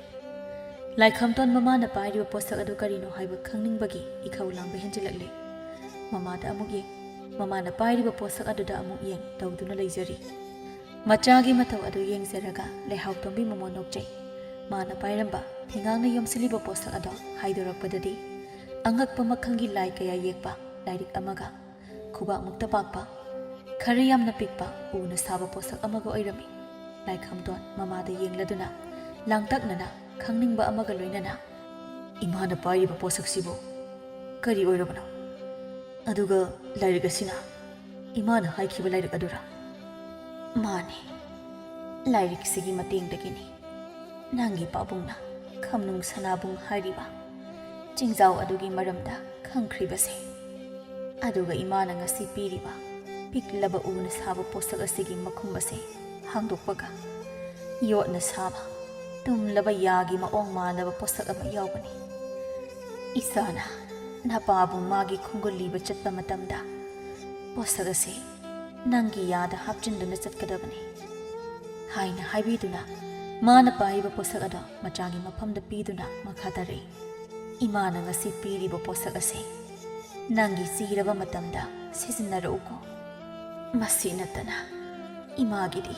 ꯂꯥꯏꯈꯝꯇꯣꯟ ꯃꯃꯥꯅ ꯄꯥꯏꯔꯤꯕ ꯄꯣꯠꯁꯛ ꯑꯗꯨ ꯀꯔꯤꯅꯣ ꯍꯥꯏꯕ ꯈꯪꯅꯤꯡꯕꯒꯤ ꯏꯈꯧ ꯂꯥꯡꯕ ꯍꯦꯟꯖꯤꯜꯂꯛꯂꯦ꯫ ꯃꯃꯥꯗ ꯑꯃꯨꯛ ꯌꯦꯡ, ꯃꯃꯥꯅ ꯄꯥꯏꯔꯤꯕ ꯄꯣꯠꯁꯛ ꯑꯗꯨꯗ ꯑꯃꯨꯛ ꯌꯦꯡ ꯇꯧꯗꯨꯅ ꯂꯩꯖꯔꯤ꯫ ꯃꯆꯥꯒꯤ ꯃꯇꯧ ꯑꯗꯨ ꯌꯦꯡꯖꯔꯒ ꯂꯩꯍꯥꯎ ꯇꯣꯝꯕꯤ ꯃꯃꯣꯟ ꯅꯣꯛꯆꯩ꯫ ꯃꯥꯅ ꯄꯥꯏꯔꯝꯕ ꯐꯤꯉꯥꯡꯅ ꯌꯣꯝꯁꯤꯜꯂꯤꯕ ꯄꯣꯠꯁꯛ ꯑꯗꯣ ꯍꯥꯏꯗꯣꯔꯛꯄꯗꯗꯤ ꯑꯉꯛꯄ ꯃꯈꯜꯒꯤ ꯂꯥꯏ ꯀꯌꯥ ꯌꯦꯛꯄ ꯂꯥꯏꯔꯤꯛ ꯑꯃꯒ ꯈꯨꯕꯥꯛꯃꯨꯛꯇ ꯄꯥꯛꯄ, ꯈꯔ ꯌꯥꯝꯅ ꯄꯤꯛꯄ ꯎꯅ ꯁꯥꯕ ꯄꯣꯠꯁꯛ ꯑꯃꯒ ꯑꯣꯏꯔꯝꯃꯤ꯫ ꯂꯥꯏꯈꯝꯇꯣꯟ ꯃꯃꯥꯗ ꯌꯦꯡꯂꯗꯨꯅ ꯂꯥꯡꯇꯛꯅꯅ ꯈꯪꯅꯤꯡꯕ ꯑꯃꯒ ꯂꯣꯏꯅꯅ, "ꯏꯃꯥꯅ ꯄꯥꯏꯔꯤꯕ ꯄꯣꯠꯁꯛꯁꯤꯕꯨ ꯀꯔꯤ ꯑꯣꯏꯔꯕꯅꯣ? ꯑꯗꯨꯒ ꯂꯥꯏꯔꯤꯛ ꯑꯁꯤꯅ ꯏꯃꯥꯅ ꯍꯥꯏꯈꯤꯕ ꯂꯥꯏꯔꯤꯛ ꯑꯗꯨꯔꯥ?" "ꯃꯥꯅꯤ, ꯂꯥꯏꯔꯤꯛꯁꯤꯒꯤ ꯃꯇꯦꯡꯗꯒꯤꯅꯤ ꯅꯪꯒꯤ ꯄꯥꯕꯨꯡꯅ ꯈꯝꯅꯨꯡ ꯁꯅꯥꯕꯨꯡ ꯍꯥꯏꯔꯤꯕ ꯆꯤꯡꯖꯥꯎ ꯑꯗꯨꯒꯤ ꯃꯔꯝꯗ ꯈꯪꯈ꯭ꯔꯤꯕꯁꯦ꯫ ꯑꯗꯨꯒ ꯏꯃꯥꯅ ꯉꯁꯤ ꯄꯤꯔꯤꯕ ꯄꯤꯛꯂꯕ ꯎꯅ ꯁꯥꯕ ꯄꯣꯠꯁꯛ ꯑꯁꯤꯒꯤ ꯃꯈꯨꯝ ꯑꯁꯤ ꯍꯥꯡꯗꯣꯛꯄꯒ ꯌꯣꯠꯅ ꯁꯥꯕ ꯇꯨꯝꯂꯕ ꯌꯥꯒꯤ ꯃꯑꯣꯡ ꯃꯥꯟꯅꯕ ꯄꯣꯠꯁꯛ ꯑꯃ ꯌꯥꯎꯕꯅꯤ꯫ ꯏꯆꯥꯅ ꯅꯄꯥꯕꯨꯡ ꯃꯥꯒꯤ ꯈꯣꯡꯒꯨꯜ ꯂꯤꯕ ꯆꯠꯄ ꯃꯇꯝꯗ ꯄꯣꯠꯁꯛ ꯑꯁꯤ ꯅꯪꯒꯤ ꯌꯥꯗ ꯍꯥꯞꯆꯤꯟꯗꯨꯅ ꯆꯠꯀꯗꯕꯅꯤ" ꯍꯥꯏꯅ ꯍꯥꯏꯕꯤꯗꯨꯅ ꯃꯥꯅ ꯄꯥꯏꯔꯤꯕ ꯄꯣꯠꯁꯛ ꯑꯗꯣ ꯃꯆꯥꯒꯤ ꯃꯐꯝꯗ ꯄꯤꯗꯨꯅ ꯃꯈꯥ ꯇꯥꯔꯛꯏ꯫ "ꯏꯃꯥꯅ ꯉꯁꯤ ꯄꯤꯔꯤꯕ ꯄꯣꯠꯁꯛ ꯑꯁꯤ ꯅꯪꯒꯤ ꯆꯤꯔꯕ ꯃꯇꯝꯗ ꯁꯤꯖꯤꯟꯅꯔꯛꯎꯀꯣ꯫ ꯃꯁꯤ ꯅꯠꯇꯅ "ꯏꯃꯥꯒꯤꯗꯤ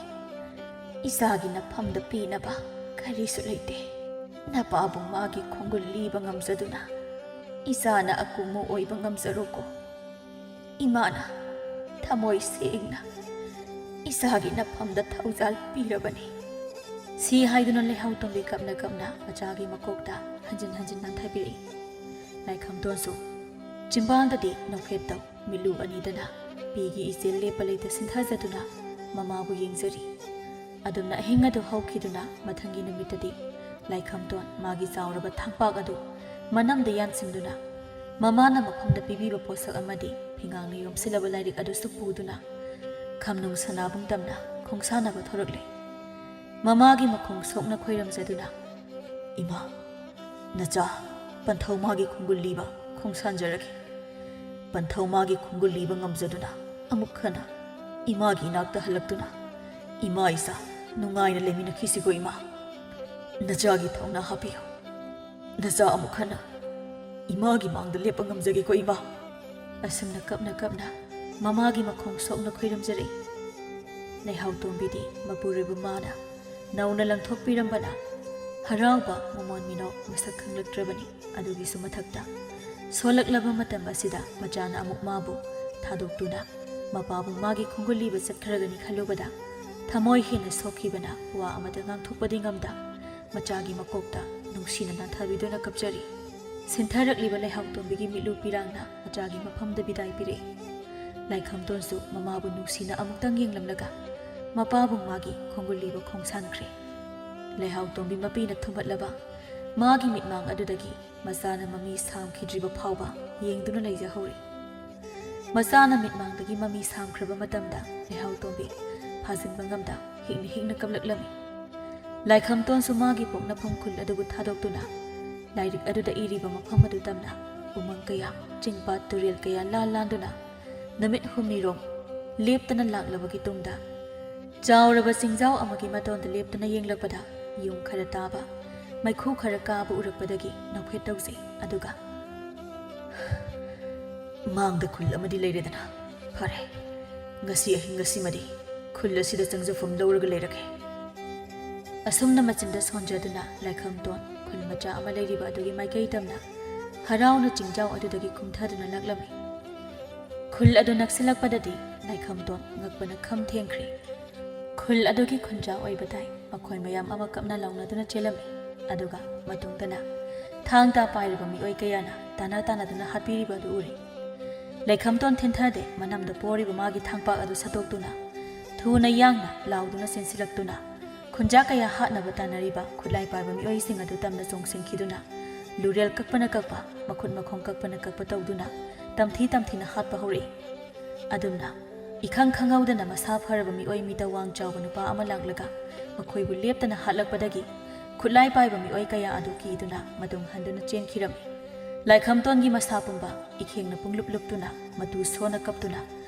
ꯏꯆꯥꯒꯤ ꯅꯐꯝꯗ ꯄꯤꯅꯕ ꯀꯔꯤꯁꯨ ꯂꯩꯇꯦ꯫ ꯅꯄꯥꯕꯨꯡ ꯃꯥꯒꯤ ꯈꯣꯡꯒꯨꯜ ꯂꯤꯕ ꯉꯝꯖꯗꯨꯅ ꯏꯆꯥꯅ ꯑꯀꯨꯝꯃꯨ ꯑꯣꯏꯕ ꯉꯝꯖꯔꯣꯀꯣ꯫ ꯏꯃꯥꯅ ꯊꯃꯣꯏ ꯁꯦꯡꯅ ꯏꯆꯥꯒꯤ ꯅꯐꯝꯗ ꯊꯧꯖꯥꯜ ꯄꯤꯔꯕꯅꯤ"꯫ ꯁꯤ ꯍꯥꯏꯗꯨꯅ ꯂꯩꯍꯥꯎꯇꯣꯝꯕꯤ ꯀꯞꯅ ꯀꯞꯅ ꯃꯆꯥꯒꯤ ꯃꯀꯣꯛꯇ ꯍꯟꯖꯤꯟ ꯍꯟꯖꯤꯟ ꯅꯥꯟꯊꯕꯤꯔꯛꯏ꯫ ꯂꯥꯏꯈꯝꯇꯣꯟꯁꯨ ꯆꯤꯝꯕꯥꯜꯗꯗꯤ ꯅꯣꯛꯐꯦꯠꯇꯧ ꯃꯤꯠꯂꯨ ꯑꯅꯤꯗꯅ ꯄꯤꯒꯤ ꯏꯆꯦꯜ ꯂꯦꯞꯄ ꯂꯩꯇ ꯁꯤꯟꯊꯖꯗꯨꯅ ꯃꯃꯥꯕꯨ ꯌꯦꯡꯖꯔꯤ꯫ ꯑꯗꯨꯝꯅ ꯑꯍꯤꯡ ꯑꯗꯨ ꯍꯧꯈꯤꯗꯨꯅ ꯃꯊꯪꯒꯤ ꯅꯨꯃꯤꯠꯇꯗꯤ ꯂꯥꯏꯈꯝꯇꯣꯟ ꯃꯥꯒꯤ ꯆꯥꯎꯔꯕ ꯊꯥꯡꯄꯥꯛ ꯑꯗꯨ ꯃꯅꯝꯗ ꯌꯥꯟꯁꯤꯟꯗꯨꯅ ꯃꯃꯥꯅ ꯃꯐꯝꯗ ꯄꯤꯕꯤꯕ ꯄꯣꯠꯁꯛ ꯑꯃꯗꯤ ꯐꯤꯉꯥꯡꯅ ꯌꯣꯝꯁꯤꯜꯂꯕ ꯂꯥꯏꯔꯤꯛ ꯑꯗꯨꯁꯨ ꯄꯨꯗꯨꯅ ꯈꯝꯅꯨꯡ ꯁꯅꯥꯕꯨꯡ ꯇꯝꯅ ꯈꯣꯡꯁꯥꯟꯅꯕ ꯊꯣꯔꯛꯂꯦ꯫ ꯃꯃꯥꯒꯤ ꯃꯈꯣꯡ ꯁꯣꯛꯅ ꯈꯣꯏꯔꯝꯖꯗꯨꯅ, "ꯏꯃꯥ, ꯅꯆꯥ ꯄꯟꯊꯧ ꯃꯥꯒꯤ ꯈꯣꯡꯒꯨꯜ ꯂꯤꯕ ꯈꯣꯡꯁꯥꯟꯖꯔꯒꯦ꯫ ꯄꯟꯊꯧ ꯃꯥꯒꯤ ꯈꯣꯡꯒꯨꯜ ꯂꯤꯕ ꯉꯝꯖꯗꯨꯅ ꯑꯃꯨꯛ ꯍꯟꯅ ꯏꯃꯥꯒꯤ ꯏꯅꯥꯛꯇ ꯍꯜꯂꯛꯇꯨꯅ ꯏꯃꯥ ꯏꯆꯥ ꯅꯨꯡꯉꯥꯏꯅ ꯂꯩꯃꯤꯟꯅꯈꯤꯁꯤꯀꯣ ꯏꯃꯥ꯫ ꯅꯆꯥꯒꯤ ꯊꯧꯅꯥ ꯍꯥꯞꯄꯤꯌꯨ꯫ ꯅꯆꯥ ꯑꯃꯨꯛ ꯍꯟꯅ ꯏꯃꯥꯒꯤ ꯃꯥꯡꯗ ꯂꯦꯞꯄ ꯉꯝꯖꯒꯦꯀꯣ ꯏꯃꯥ"꯫ ꯑꯁꯨꯝꯅ ꯀꯞꯅ ꯀꯞꯅ ꯃꯃꯥꯒꯤ ꯃꯈꯣꯡ ꯁꯣꯛꯅ ꯈꯣꯏꯔꯝꯖꯔꯛꯏ꯫ ꯂꯩꯍꯥꯎꯇꯣꯝꯕꯤꯗꯤ ꯃꯄꯨꯔꯣꯏꯕ ꯃꯥꯅ ꯅꯧꯅ ꯂꯪꯊꯣꯛꯄꯤꯔꯝꯕꯅ ꯍꯔꯥꯎꯕ ꯃꯃꯣꯟ ꯃꯤꯅꯣꯛ ꯃꯁꯛ ꯈꯪꯂꯛꯇ꯭ꯔꯕꯅꯤ꯫ ꯑꯗꯨꯒꯤꯁꯨ ꯃꯊꯛꯇ ꯁꯣꯜꯂꯛꯂꯕ ꯃꯇꯝ ꯑꯁꯤꯗ ꯃꯆꯥꯅ ꯑꯃꯨꯛ ꯃꯥꯕꯨ ꯊꯥꯗꯣꯛꯇꯨꯅ ꯃꯄꯥꯕꯨ ꯃꯥꯒꯤ ꯈꯣꯡꯒꯨꯜ ꯂꯤꯕ ꯆꯠꯈ꯭ꯔꯒꯅꯤ ꯈꯜꯂꯨꯕꯗ ꯊꯃꯣꯏ ꯍꯦꯟꯅ ꯁꯣꯛꯈꯤꯕꯅ ꯋꯥ ꯑꯃꯇ ꯉꯥꯡꯊꯣꯛꯄꯗꯤ ꯉꯝꯗ ꯃꯆꯥꯒꯤ ꯃꯀꯣꯛꯇ ꯅꯨꯡꯁꯤꯅ ꯅꯥꯟꯊꯕꯤꯗꯨꯅ ꯀꯞꯆꯔꯤ꯫ ꯁꯤꯟꯊꯔꯛꯂꯤꯕ ꯂꯩꯍꯥꯎꯇꯣꯝꯕꯤꯒꯤ ꯃꯤꯠꯂꯨ ꯄꯤꯔꯥꯡꯅ ꯃꯆꯥꯒꯤ ꯃꯐꯝꯗ ꯕꯤꯗꯥꯏ ꯄꯤꯔꯛꯏ꯫ ꯂꯥꯏꯈꯝꯇꯣꯟꯁꯨ ꯃꯃꯥꯕꯨ ꯅꯨꯡꯁꯤꯅ ꯑꯃꯨꯛꯇꯪ ꯌꯦꯡꯂꯝꯂꯒ ꯃꯄꯥꯕꯨ ꯃꯥꯒꯤ ꯈꯣꯡꯒꯨꯜ ꯂꯤꯕ ꯈꯣꯡꯁꯥꯟꯈ꯭ꯔꯦ꯫ ꯂꯩꯍꯥꯎꯇꯣꯝꯕꯤ ꯃꯄꯤꯅ ꯊꯨꯝꯍꯠꯂꯕ ꯃꯥꯒꯤ ꯃꯤꯠꯃꯥꯡ ꯑꯗꯨꯗꯒꯤ ꯃꯆꯥꯅ ꯃꯃꯤ ꯁꯥꯝꯈꯤꯗ꯭ꯔꯤꯕ ꯐꯥꯎꯕ ꯌꯦꯡꯗꯨꯅ ꯂꯩꯖꯍꯧꯔꯤ꯫ ꯃꯆꯥꯅ ꯃꯤꯠꯃꯥꯡꯗꯒꯤ ꯃꯃꯤ ꯁꯥꯝꯈ꯭ꯔꯕ ꯃꯇꯝꯗ ꯂꯩꯍꯥꯎꯇꯣꯝꯕꯤ ꯐꯥꯖꯤꯟꯕ ꯉꯝꯗ ꯍꯤꯛꯅ ꯍꯤꯛꯅ ꯀꯞꯂꯛꯂꯝꯃꯤ꯫ ꯂꯥꯏꯈꯝꯇꯣꯟꯁꯨ ꯃꯥꯒꯤ ꯄꯣꯛꯅꯐꯝ ꯈꯨꯜ ꯑꯗꯨꯕꯨ ꯊꯥꯗꯣꯛꯇꯨꯅ ꯂꯥꯏꯔꯤꯛ ꯑꯗꯨꯗ ꯏꯔꯤꯕ ꯃꯐꯝ ꯑꯗꯨ ꯇꯝꯅ ꯎꯃꯪ ꯀꯌꯥ, ꯆꯤꯡꯄꯥꯠ ꯇꯨꯔꯦꯜ ꯀꯌꯥ ꯂꯥꯟ ꯂꯥꯟꯗꯨꯅ ꯅꯨꯃꯤꯠ ꯍꯨꯝꯅꯤꯔꯣꯝ ꯂꯦꯞꯇꯅ ꯂꯥꯛꯂꯕꯒꯤ ꯇꯨꯡꯗ ꯆꯥꯎꯔꯕ ꯆꯤꯡꯖꯥꯎ ꯑꯃꯒꯤ ꯃꯇꯣꯟꯗ ꯂꯦꯞꯇꯨꯅ ꯌꯦꯡꯂꯛꯄꯗ ꯌꯨꯝ ꯈꯔ ꯇꯥꯕ, ꯃꯩꯈꯨ ꯈꯔ ꯀꯥꯕ ꯎꯔꯛꯄꯗꯒꯤ ꯅꯣꯛꯐꯦꯠ ꯇꯧꯖꯩ꯫ ꯑꯗꯨꯒ, "ꯃꯥꯡꯗ ꯈꯨꯜ ꯑꯃꯗꯤ ꯂꯩꯔꯦꯗꯅ꯫ ꯐꯔꯦ, ꯉꯁꯤ ꯑꯍꯤꯡ ꯑꯁꯤꯃꯗꯤ ꯈꯨꯜ ꯑꯁꯤꯗ ꯆꯪꯖꯐꯝ ꯂꯧꯔꯒ ꯂꯩꯔꯒꯦ꯫ ꯑꯁꯨꯝꯅ ꯃꯆꯤꯟꯗ ꯁꯣꯟꯖꯗꯨꯅ ꯂꯥꯏꯈꯝꯇꯣꯟ ꯈꯨꯜ ꯃꯆꯥ ꯑꯃ ꯂꯩꯔꯤꯕ ꯑꯗꯨꯒꯤ ꯃꯥꯏꯀꯩ ꯇꯝꯅ ꯍꯔꯥꯎꯅ ꯆꯤꯡꯖꯥꯎ ꯑꯗꯨꯗꯒꯤ ꯀꯨꯝꯊꯗꯨꯅ ꯂꯥꯛꯂꯝꯃꯤ꯫ ꯈꯨꯜ ꯑꯗꯨ ꯅꯛꯁꯤꯜꯂꯛꯄꯗꯗꯤ ꯂꯥꯏꯈꯝꯇꯣꯟ ꯉꯛꯄꯅ ꯈꯝ ꯊꯦꯡꯈ꯭ꯔꯦ꯫ ꯈꯨꯜ ꯑꯗꯨꯒꯤ ꯈꯨꯟꯖꯥ ꯑꯣꯏꯕ ꯇꯥꯏ ꯃꯈꯣꯏ ꯃꯌꯥꯝ ꯑꯃ ꯀꯞꯅ ꯂꯥꯎꯅꯗꯨꯅ ꯆꯦꯜꯂꯝꯃꯤ꯫ ꯑꯗꯨꯒ ꯃꯇꯨꯡꯗꯅ ꯊꯥꯡ ꯇꯥ ꯄꯥꯏꯔꯤꯕ ꯃꯤꯑꯣꯏ ꯀꯌꯥꯅ ꯇꯥꯅ ꯇꯥꯅꯗꯨꯅ ꯍꯥꯠꯄꯤꯔꯤꯕ ꯑꯗꯨ ꯎꯔꯦ꯫ ꯂꯩꯈꯝꯇꯣꯟ ꯊꯤꯟꯊꯗꯦ ꯃꯅꯝꯗ ꯄꯣꯔꯤꯕ ꯃꯥꯒꯤ ꯊꯥꯡꯄꯥꯛ ꯑꯗꯨ ꯁꯠꯇꯣꯛꯇꯨꯅ ꯊꯨꯅ ꯌꯥꯡꯅ ꯂꯥꯎꯗꯨꯅ ꯆꯦꯟꯁꯤꯜꯂꯛꯇꯨꯅ ꯈꯨꯟꯖꯥ ꯀꯌꯥ ꯍꯥꯠꯅꯕ ꯇꯥꯟꯅꯔꯤꯕ ꯈꯨꯠꯂꯥꯏ ꯄꯥꯏꯕ ꯃꯤꯑꯣꯏꯁꯤꯡ ꯑꯗꯨ ꯇꯝꯅ ꯆꯣꯡꯁꯤꯟꯈꯤꯗꯨꯅ ꯂꯨꯔꯦꯜ ꯀꯛꯄꯅ ꯀꯛꯄ, ꯃꯈꯨꯠ ꯃꯈꯣꯡ ꯀꯛꯄꯅ ꯀꯛꯄ ꯇꯧꯗꯨꯅ ꯇꯝꯊꯤ ꯇꯝꯊꯤꯅ ꯍꯥꯠꯄ ꯍꯧꯔꯛꯏ꯫ ꯑꯗꯨꯝꯅ ꯏꯈꯪ ꯈꯪꯍꯧꯗꯅ ꯃꯁꯥ ꯐꯔꯕ ꯃꯤꯑꯣꯏ ꯃꯤꯇ ꯋꯥꯡ ꯆꯥꯎꯕ ꯅꯨꯄꯥ ꯑꯃ ꯂꯥꯛꯂꯒ ꯃꯈꯣꯏꯕꯨ ꯂꯦꯞꯇꯅ ꯍꯥꯠꯂꯛꯄꯗꯒꯤ ꯈꯨꯠꯂꯥꯏ ꯄꯥꯏꯕ ꯃꯤꯑꯣꯏ ꯀꯌꯥ ꯑꯗꯨ ꯀꯤꯗꯨꯅ ꯃꯇꯨꯡ ꯍꯟꯗꯨꯅ ꯆꯦꯟꯈꯤꯔꯝꯃꯤ꯫ ꯂꯥꯏꯈꯝꯇꯣꯟꯒꯤ ꯃꯁꯥ ꯄꯨꯝꯕ ꯏꯈꯦꯡꯅ ꯄꯨꯡꯂꯨꯞ ꯂꯨꯞꯇꯨꯅ ꯃꯇꯨ ꯁꯣꯟꯅ ꯀꯞꯇꯨꯅ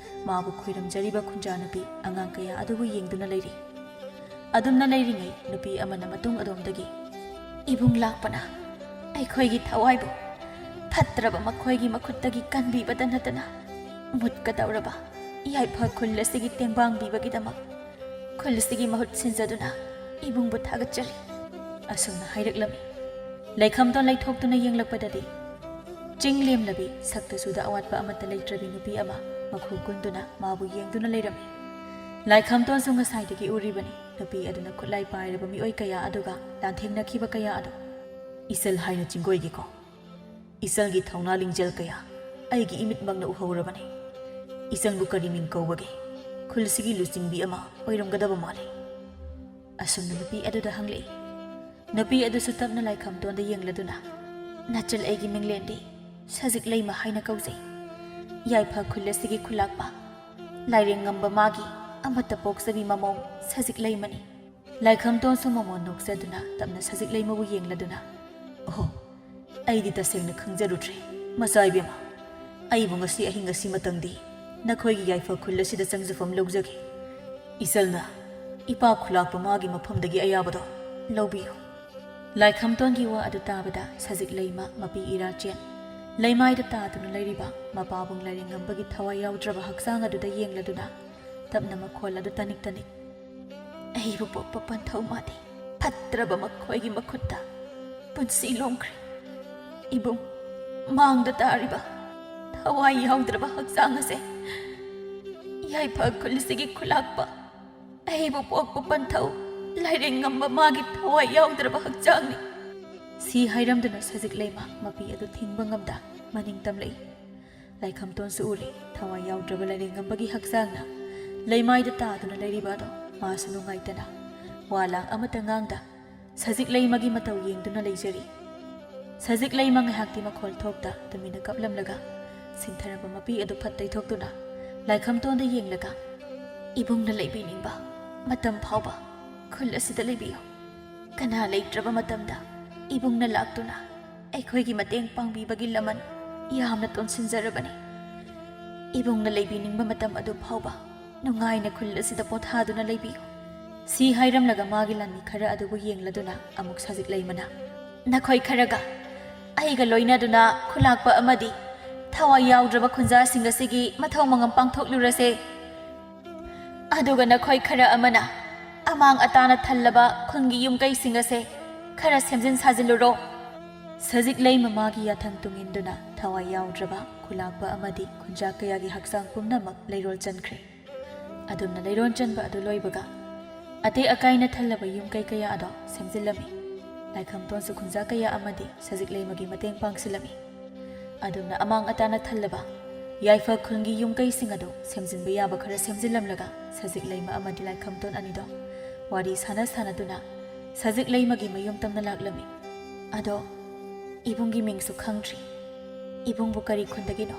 ꯃꯥꯕꯨ ꯈꯣꯏꯔꯝꯖꯔꯤꯕ ꯈꯨꯟꯖꯥ ꯅꯨꯄꯤ ꯑꯉꯥꯡ ꯀꯌꯥ ꯑꯗꯨꯕꯨ ꯌꯦꯡꯗꯨꯅ ꯂꯩꯔꯤ꯫ ꯑꯗꯨꯝꯅ ꯂꯩꯔꯤꯉꯩ ꯅꯨꯄꯤ ꯑꯃꯅ ꯃꯇꯨꯡ ꯑꯗꯣꯝꯗꯒꯤ, "ꯏꯕꯨꯡ ꯂꯥꯛꯄꯅ ꯑꯩꯈꯣꯏꯒꯤ ꯊꯋꯥꯏꯕꯨ ꯐꯠꯇ꯭ꯔꯕ ꯃꯈꯣꯏꯒꯤ ꯃꯈꯨꯠꯇꯒꯤ ꯀꯟꯕꯤꯕꯗ ꯅꯠꯇꯅ ꯃꯨꯠꯀꯗꯧꯔꯕ ꯌꯥꯏꯐ ꯈꯨꯜ ꯑꯁꯤꯒꯤ ꯇꯦꯡꯕꯥꯡꯕꯤꯕꯒꯤꯗꯃꯛ ꯈꯨꯜ ꯑꯁꯤꯒꯤ ꯃꯍꯨꯠ ꯁꯤꯟꯖꯗꯨꯅ ꯏꯕꯨꯡꯕꯨ ꯊꯥꯒꯠꯆꯔꯤ" ꯑꯁꯨꯝꯅ ꯍꯥꯏꯔꯛꯂꯝꯃꯤ꯫ ꯂꯩꯈꯝꯗꯣ ꯂꯩꯊꯣꯛꯇꯨꯅ ꯌꯦꯡꯂꯛꯄꯗꯗꯤ ꯆꯤꯡ ꯂꯦꯝꯂꯕꯤ ꯁꯛꯇ ꯆꯨꯗ ꯑꯋꯥꯠꯄ ꯑꯃꯠꯇ ꯂꯩꯇ꯭ꯔꯕꯤ ꯅꯨꯄꯤ ꯑꯃ ꯃꯈꯨ ꯀꯨꯟꯗꯨꯅ ꯃꯥꯕꯨ ꯌꯦꯡꯗꯨꯅ ꯂꯩꯔꯝꯃꯤ꯫ ꯂꯥꯏꯈꯝꯇꯣꯟꯁꯨ ꯉꯁꯥꯏꯗꯒꯤ ꯎꯔꯤꯕꯅꯤ ꯅꯨꯄꯤ ꯑꯗꯨꯅ ꯈꯨꯠꯂꯥꯏ ꯄꯥꯏꯔꯕ ꯃꯤꯑꯣꯏ ꯀꯌꯥ ꯑꯗꯨꯒ ꯂꯥꯟꯊꯦꯡꯅꯈꯤꯕ ꯀꯌꯥ ꯑꯗꯨ꯫ ꯏꯆꯜ ꯍꯥꯏꯅ ꯆꯤꯡꯒꯣꯏꯒꯦꯀꯣ꯫ ꯏꯆꯜꯒꯤ ꯊꯧꯅꯥ ꯂꯤꯡꯖꯦꯜ ꯀꯌꯥ ꯑꯩꯒꯤ ꯏꯃꯤꯠꯃꯛꯅ ꯎꯍꯧꯔꯕꯅꯤ꯫ ꯏꯆꯜꯕꯨ ꯀꯔꯤ ꯃꯤꯡ ꯀꯧꯕꯒꯦ? ꯈꯨꯜꯁꯤꯒꯤ ꯂꯨꯆꯤꯡꯕꯤ ꯑꯃ ꯑꯣꯏꯔꯝꯒꯗꯕ ꯃꯥꯜꯂꯤ꯫ ꯑꯁꯨꯝꯅ ꯅꯨꯄꯤ ꯑꯗꯨꯗ ꯍꯪꯂꯛꯏ꯫ ꯅꯨꯄꯤ ꯑꯗꯨꯁꯨ ꯇꯞꯅ ꯂꯥꯏꯈꯝꯇꯣꯟꯗ ꯌꯦꯡꯂꯗꯨꯅ, "ꯅꯆꯜ ꯑꯩꯒꯤ ꯃꯤꯡꯂꯦꯟꯗꯤ ꯁꯖꯤꯛ ꯂꯩꯃ ꯍꯥꯏꯅ ꯀꯧꯖꯩ꯫ ꯌꯥꯏꯐ ꯈꯨꯜ ꯑꯁꯤꯒꯤ ꯈꯨꯂꯥꯛꯄ ꯂꯥꯏꯔꯦꯡꯉꯝꯕ ꯃꯥꯒꯤ ꯑꯃꯠꯇ ꯄꯣꯛꯆꯕꯤ ꯃꯃꯧ ꯁꯖꯤꯛ ꯂꯩꯃꯅꯤ"꯫ ꯂꯥꯏꯈꯝꯇꯣꯟꯁꯨ ꯃꯃꯣꯟ ꯅꯣꯛꯆꯗꯨꯅ ꯇꯞꯅ ꯁꯖꯤꯛ ꯂꯩꯃꯕꯨ ꯌꯦꯡꯂꯗꯨꯅ, "ꯑꯣꯍꯣ, ꯑꯩꯗꯤ ꯇꯁꯦꯡꯅ ꯈꯪꯖꯔꯨꯗ꯭ꯔꯦ꯫ ꯃꯆꯥ ꯏꯕꯦꯝꯃ, ꯑꯩꯕꯨ ꯉꯁꯤ ꯑꯍꯤꯡ ꯑꯁꯤꯃꯇꯪꯗꯤ ꯅꯈꯣꯏꯒꯤ ꯌꯥꯏꯐ ꯈꯨꯜ ꯑꯁꯤꯗ ꯆꯪꯖꯐꯝ ꯂꯧꯖꯒꯦ꯫ ꯏꯆꯜꯅ ꯏꯄꯥ ꯈꯨꯂꯥꯛꯄ ꯃꯥꯒꯤ ꯃꯐꯝꯗꯒꯤ ꯑꯌꯥꯕꯗꯣ ꯂꯧꯕꯤꯌꯨ"꯫ ꯂꯥꯏꯈꯝꯇꯣꯟꯒꯤ ꯋꯥ ꯑꯗꯨ ꯇꯥꯕꯗ ꯁꯖꯤꯛ ꯂꯩꯃ ꯃꯄꯤ ꯏꯔꯥ ꯆꯦꯟ ꯂꯩꯃꯥꯏꯗ ꯇꯥꯗꯨꯅ ꯂꯩꯔꯤꯕ ꯃꯄꯥꯕꯨꯡ ꯂꯥꯏꯔꯦꯡꯉꯝꯕꯒꯤ ꯊꯋꯥꯏ ꯌꯥꯎꯗ꯭ꯔꯕ ꯍꯛꯆꯥꯡ ꯑꯗꯨꯗ ꯌꯦꯡꯂꯗꯨꯅ ꯇꯞꯅ ꯃꯈꯣꯜ ꯑꯗꯨ ꯇꯅꯤꯛ ꯇꯅꯤꯛ꯫ "ꯑꯩꯕꯨ ꯄꯣꯛꯄ ꯄꯟꯊꯧ ꯃꯥꯗꯤ ꯐꯠꯇ꯭ꯔꯕ ꯃꯈꯣꯏꯒꯤ ꯃꯈꯨꯠꯇ ꯄꯨꯟꯁꯤ ꯂꯣꯡꯈ꯭ꯔꯦ꯫ ꯏꯕꯨꯡ, ꯃꯥꯡꯗ ꯇꯥꯔꯤꯕ ꯊꯋꯥꯏ ꯌꯥꯎꯗ꯭ꯔꯕ ꯍꯛꯆꯥꯡ ꯑꯁꯦ ꯌꯥꯏꯐ ꯈꯨꯜꯁꯤꯒꯤ ꯈꯨꯂꯥꯛꯄ ꯑꯩꯕꯨ ꯄꯣꯛꯄ ꯄꯟꯊꯧ ꯂꯥꯏꯔꯦꯡꯉꯝꯕ ꯃꯥꯒꯤ ꯊꯋꯥꯏ ꯌꯥꯎꯗ꯭ꯔꯕ ꯍꯛꯆꯥꯡꯅꯤ꯫" ꯁꯤ ꯍꯥꯏꯔꯝꯗꯨꯅ ꯁꯖꯤꯛ ꯂꯩꯃ ꯃꯄꯤ ꯑꯗꯨ ꯊꯤꯡꯕ ꯉꯝꯗ ꯃꯅꯤꯡ ꯇꯝꯂꯛꯏ꯫ ꯂꯥꯏꯈꯝꯇꯣꯟꯁꯨ ꯎꯔꯦ, ꯊꯋꯥꯏ ꯌꯥꯎꯗ꯭ꯔꯕ ꯂꯥꯏꯔꯦꯡꯉꯝꯕꯒꯤ ꯍꯛꯆꯥꯡꯅ ꯂꯩꯃꯥꯏꯗ ꯇꯥꯗꯨꯅ ꯂꯩꯔꯤꯕ ꯑꯗꯣ ꯃꯥꯁꯨ ꯅꯨꯡꯉꯥꯏꯇꯅ ꯋꯥ ꯂꯥꯡ ꯑꯃꯠꯇ ꯉꯥꯡꯗ ꯁꯖꯤꯛ ꯂꯩꯃꯒꯤ ꯃꯇꯧ ꯌꯦꯡꯗꯨꯅ ꯂꯩꯖꯔꯤ꯫ ꯁꯖꯤꯛ ꯂꯩꯃ ꯉꯥꯏꯍꯥꯛꯇꯤ ꯃꯈꯣꯜ ꯊꯣꯛꯇ ꯇꯨꯃꯤꯟꯅ ꯀꯞꯂꯝꯂꯒ ꯁꯤꯟꯊꯔꯕ ꯃꯄꯤ ꯑꯗꯨ ꯐꯠ ꯇꯩꯊꯣꯛꯇꯨꯅ ꯂꯥꯏꯈꯝꯇꯣꯟꯗ ꯌꯦꯡꯂꯒ, "ꯏꯕꯨꯡꯅ ꯂꯩꯕꯤꯅꯤꯡꯕ ꯃꯇꯝ ꯐꯥꯎꯕ ꯈꯨꯜ ꯑꯁꯤꯗ ꯂꯩꯕꯤꯌꯨ꯫ ꯀꯅꯥ ꯂꯩꯇ꯭ꯔꯕ ꯃꯇꯝꯗ ꯏꯕꯨꯡꯅ ꯂꯥꯛꯇꯨꯅ ꯑꯩꯈꯣꯏꯒꯤ ꯃꯇꯦꯡ ꯄꯥꯡꯕꯤꯕꯒꯤ ꯂꯃꯟ ꯌꯥꯝꯅ ꯇꯣꯟꯁꯤꯟꯖꯔꯕꯅꯤ꯫ ꯏꯕꯨꯡꯅ ꯂꯩꯕꯤꯅꯤꯡꯕ ꯃꯇꯝ ꯑꯗꯨ ꯐꯥꯎꯕ ꯅꯨꯡꯉꯥꯏꯅ ꯈꯨꯜ ꯑꯁꯤꯗ ꯄꯣꯊꯥꯗꯨꯅ ꯂꯩꯕꯤꯌꯨ꯫" ꯁꯤ ꯍꯥꯏꯔꯝꯂꯒ ꯃꯥꯒꯤ ꯂꯥꯟꯃꯤ ꯈꯔ ꯑꯗꯨꯕꯨ ꯌꯦꯡꯂꯗꯨꯅ ꯑꯃꯨꯛ ꯁꯖꯤꯛ ꯂꯩꯃꯅ, "ꯅꯈꯣꯏ ꯈꯔꯒ ꯑꯩꯒ ꯂꯣꯏꯅꯗꯨꯅ ꯈꯨꯂꯥꯛꯄ ꯑꯃꯗꯤ ꯊꯋꯥꯏ ꯌꯥꯎꯗ꯭ꯔꯕ ꯈꯨꯟꯖꯥꯁꯤꯡ ꯑꯁꯤꯒꯤ ꯃꯊꯧ ꯃꯉꯝ ꯄꯥꯡꯊꯣꯛꯂꯨꯔꯁꯦ꯫ ꯑꯗꯨꯒ ꯅꯈꯣꯏ ꯈꯔ ꯑꯃꯅ ꯑꯃꯥꯡ ꯑꯇꯥꯅ ꯊꯜꯂꯕ ꯈꯨꯟꯒꯤ ꯌꯨꯝꯀꯩꯁꯤꯡ ꯑꯁꯦ ꯈꯔ ꯁꯦꯝꯖꯤꯟ ꯁꯥꯖꯤꯜꯂꯨꯔꯣ꯫" ꯁꯖꯤꯛ ꯂꯩꯃ ꯃꯥꯒꯤ ꯌꯥꯊꯪ ꯇꯨꯡꯏꯟꯗꯨꯅ ꯊꯋꯥꯏ ꯌꯥꯎꯗ꯭ꯔꯕ ꯈꯨꯂꯥꯛꯄ ꯑꯃꯗꯤ ꯈꯨꯟꯖꯥ ꯀꯌꯥꯒꯤ ꯍꯛꯆꯥꯡ ꯄꯨꯝꯅꯃꯛ ꯂꯩꯔꯣꯜ ꯆꯟꯈ꯭ꯔꯦ꯫ ꯑꯗꯨꯝꯅ ꯂꯩꯔꯣꯟ ꯆꯟꯕ ꯑꯗꯨ ꯂꯣꯏꯕꯒ, ꯑꯇꯦꯛ ꯑꯀꯥꯏꯅ ꯊꯜꯂꯕ ꯌꯨꯝ ꯀꯩ ꯀꯌꯥ ꯑꯗꯣ ꯁꯦꯝꯖꯤꯜꯂꯝꯃꯤ꯫ ꯂꯥꯏꯈꯝꯇꯣꯟꯁꯨ ꯈꯨꯟꯖꯥ ꯀꯌꯥ ꯑꯃꯗꯤ ꯁꯖꯤꯛ ꯂꯩꯃꯒꯤ ꯃꯇꯦꯡ ꯄꯥꯡꯁꯤꯜꯂꯝꯃꯤ꯫ ꯑꯗꯨꯝꯅ ꯑꯃꯥꯡ ꯑꯇꯥꯅ ꯊꯜꯂꯕ ꯌꯥꯏꯐ ꯈꯨꯜꯒꯤ ꯌꯨꯝ ꯀꯩꯁꯤꯡ ꯑꯗꯨ ꯁꯦꯝꯖꯤꯟꯕ ꯌꯥꯕ ꯈꯔ ꯁꯦꯝꯖꯤꯜꯂꯝꯂꯒ, ꯁꯖꯤꯛ ꯂꯩꯃ ꯑꯃꯗꯤ ꯂꯥꯏꯈꯝꯇꯣꯟ ꯑꯅꯤꯗꯣ ꯋꯥꯔꯤ ꯁꯥꯟꯅ ꯁꯥꯟꯅꯗꯨꯅ ꯁꯖꯤꯛ ꯂꯩꯃꯒꯤ ꯃꯌꯨꯝ ꯇꯝꯅ ꯂꯥꯛꯂꯝꯃꯤ꯫ "ꯑꯗꯣ ꯏꯕꯨꯡꯒꯤ ꯃꯤꯡꯁꯨ ꯈꯪꯗ꯭ꯔꯤ꯫ ꯏꯕꯨꯡꯕꯨ ꯀꯔꯤ ꯈꯨꯟꯗꯒꯤꯅꯣ?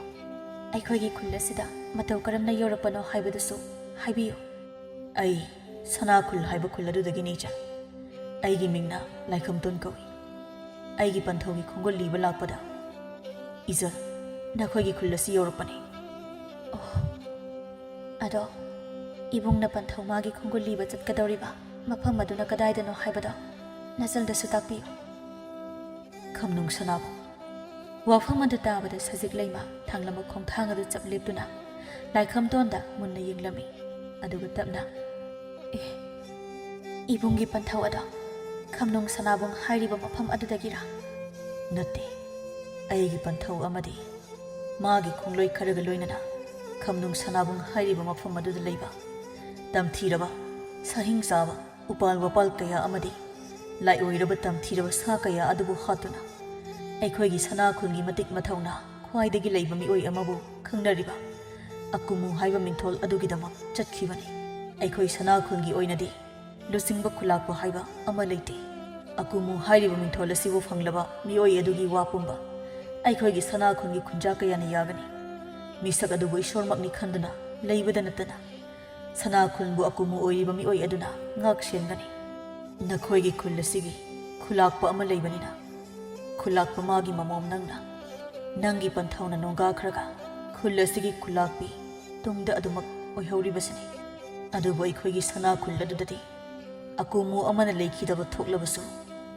ꯑꯩꯈꯣꯏꯒꯤ ꯈꯨꯜ ꯑꯁꯤꯗ ꯃꯇꯧ ꯀꯔꯝꯅ ꯌꯧꯔꯛꯄꯅꯣ ꯍꯥꯏꯕꯗꯨꯁꯨ ꯍꯥꯏꯕꯤꯌꯨ꯫" "ꯑꯩ ꯁꯅꯥꯈꯨꯜ ꯍꯥꯏꯕ ꯈꯨꯜ ꯑꯗꯨꯗꯒꯤꯅꯤ, ꯏꯆꯟ꯫ ꯑꯩꯒꯤ ꯃꯤꯡꯅ ꯂꯥꯏꯈꯝꯇꯣꯟ ꯀꯧꯏ꯫ ꯑꯩꯒꯤ ꯄꯟꯊꯧꯒꯤ ꯈꯣꯡꯒꯨꯜ ꯂꯤꯕ ꯂꯥꯛꯄꯗ ꯏꯖꯜ ꯅꯈꯣꯏꯒꯤ ꯈꯨꯜ ꯑꯁꯤ ꯌꯧꯔꯛꯄꯅꯤ꯫" "ꯑꯣ, ꯑꯗꯣ ꯏꯕꯨꯡꯅ ꯄꯟꯊꯧ ꯃꯥꯒꯤ ꯈꯣꯡꯒꯨꯜ ꯂꯤꯕ ꯆꯠꯀꯗꯧꯔꯤꯕ ꯃꯐꯝ ꯑꯗꯨꯅ ꯀꯗꯥꯏꯗꯅꯣ ꯍꯥꯏꯕꯗꯣ ꯅꯆꯜꯗꯁꯨ ꯇꯥꯛꯄꯤꯌꯨ꯫" ꯈꯝꯅꯨꯡ ꯁꯅꯥꯕꯨꯡ꯫ ꯋꯥꯐꯝ ꯑꯗꯨ ꯇꯥꯕꯗ ꯁꯖꯤꯛ ꯂꯩꯃ ꯊꯥꯡꯂꯝꯕ ꯈꯣꯡꯊꯥꯡ ꯑꯗꯨ ꯆꯞ ꯂꯦꯞꯇꯨꯅ ꯂꯥꯏꯈꯝꯇꯣꯟꯗ ꯃꯨꯟꯅ ꯌꯦꯡꯂꯝꯃꯤ꯫ ꯑꯗꯨꯒ ꯇꯞꯅ, "ꯑꯦ, ꯏꯕꯨꯡꯒꯤ ꯄꯟꯊꯧ ꯑꯗꯣ ꯈꯝꯅꯨꯡ ꯁꯅꯥꯕꯨꯡ ꯍꯥꯏꯔꯤꯕ ꯃꯐꯝ ꯑꯗꯨꯗꯒꯤꯔꯥ?" "ꯅꯠꯇꯦ, ꯑꯩꯒꯤ ꯄꯟꯊꯧ ꯑꯃꯗꯤ ꯃꯥꯒꯤ ꯈꯣꯡꯂꯣꯏ ꯈꯔꯒ ꯂꯣꯏꯅꯅ ꯈꯝꯅꯨꯡ ꯁꯅꯥꯕꯨꯡ ꯍꯥꯏꯔꯤꯕ ꯃꯐꯝ ꯑꯗꯨꯗ ꯂꯩꯕ ꯇꯝꯊꯤꯔꯕ, ꯁꯥꯍꯤꯡ ꯆꯥꯕ ꯎꯄꯥꯜ ꯋꯥꯄꯥꯜ ꯀꯌꯥ ꯑꯃꯗꯤ ꯂꯥꯏꯑꯣꯏꯔꯕ ꯇꯝꯊꯤꯔꯕ ꯁꯥ ꯀꯌꯥ ꯑꯗꯨꯕꯨ ꯍꯥꯠꯇꯨꯅ ꯑꯩꯈꯣꯏꯒꯤ ꯁꯅꯥ ꯈꯨꯜꯒꯤ ꯃꯇꯤꯛ ꯃꯊꯧꯅꯥ ꯈ꯭ꯋꯥꯏꯗꯒꯤ ꯂꯩꯕ ꯃꯤꯑꯣꯏ ꯑꯃꯕꯨ ꯈꯪꯅꯔꯤꯕ ꯑꯀꯨꯃꯨ ꯍꯥꯏꯕ ꯃꯤꯡꯊꯣꯜ ꯑꯗꯨꯒꯤꯗꯃꯛ ꯆꯠꯈꯤꯕꯅꯤ꯫ ꯑꯩꯈꯣꯏ ꯁꯅꯥ ꯈꯨꯜꯒꯤ ꯑꯣꯏꯅꯗꯤ ꯂꯨꯆꯤꯡꯕ ꯈꯨꯂꯥꯛꯄ ꯍꯥꯏꯕ ꯑꯃ ꯂꯩꯇꯦ꯫ ꯑꯀꯨꯃꯨ ꯍꯥꯏꯔꯤꯕ ꯃꯤꯡꯊꯣꯜ ꯑꯁꯤꯕꯨ ꯐꯪꯂꯕ ꯃꯤꯑꯣꯏ ꯑꯗꯨꯒꯤ ꯋꯥ ꯄꯨꯝꯕ ꯑꯩꯈꯣꯏꯒꯤ ꯁꯅꯥ ꯈꯨꯜꯒꯤ ꯈꯨꯟꯖꯥ ꯀꯌꯥꯅ ꯌꯥꯒꯅꯤ꯫ ꯃꯤꯁꯛ ꯑꯗꯨꯕꯨ ꯏꯁꯣꯔꯃꯛꯅꯤ ꯈꯟꯗꯨꯅ ꯂꯩꯕꯗ ꯅꯠꯇꯅ ꯁꯅꯥ ꯈꯨꯜꯕꯨ ꯑꯀꯨꯃꯨ ꯑꯣꯏꯔꯤꯕ ꯃꯤꯑꯣꯏ ꯑꯗꯨꯅ ꯉꯥꯛ ꯁꯦꯟꯒꯅꯤ꯫ ꯅꯈꯣꯏꯒꯤ ꯈꯨꯜ ꯑꯁꯤꯒꯤ ꯈꯨꯂꯥꯛꯄ ꯑꯃ ꯂꯩꯕꯅꯤꯅ, ꯈꯨꯂꯥꯛꯄ ꯃꯥꯒꯤ ꯃꯃꯣꯝ ꯅꯪꯅ ꯅꯪꯒꯤ ꯄꯟꯊꯧꯅ ꯅꯣꯡꯒꯥꯈ꯭ꯔꯒ ꯈꯨꯜ ꯑꯁꯤꯒꯤ ꯈꯨꯂꯥꯛꯄꯤ ꯇꯨꯡꯗ ꯑꯗꯨꯃꯛ ꯑꯣꯏꯍꯧꯔꯤꯕꯁꯤꯅꯤ꯫ ꯑꯗꯨꯕꯨ ꯑꯩꯈꯣꯏꯒꯤ ꯁꯅꯥ ꯈꯨꯜ ꯑꯗꯨꯗꯗꯤ ꯑꯀꯨꯃꯨ ꯑꯃꯅ ꯂꯩꯈꯤꯗꯕ ꯊꯣꯛꯂꯕꯁꯨ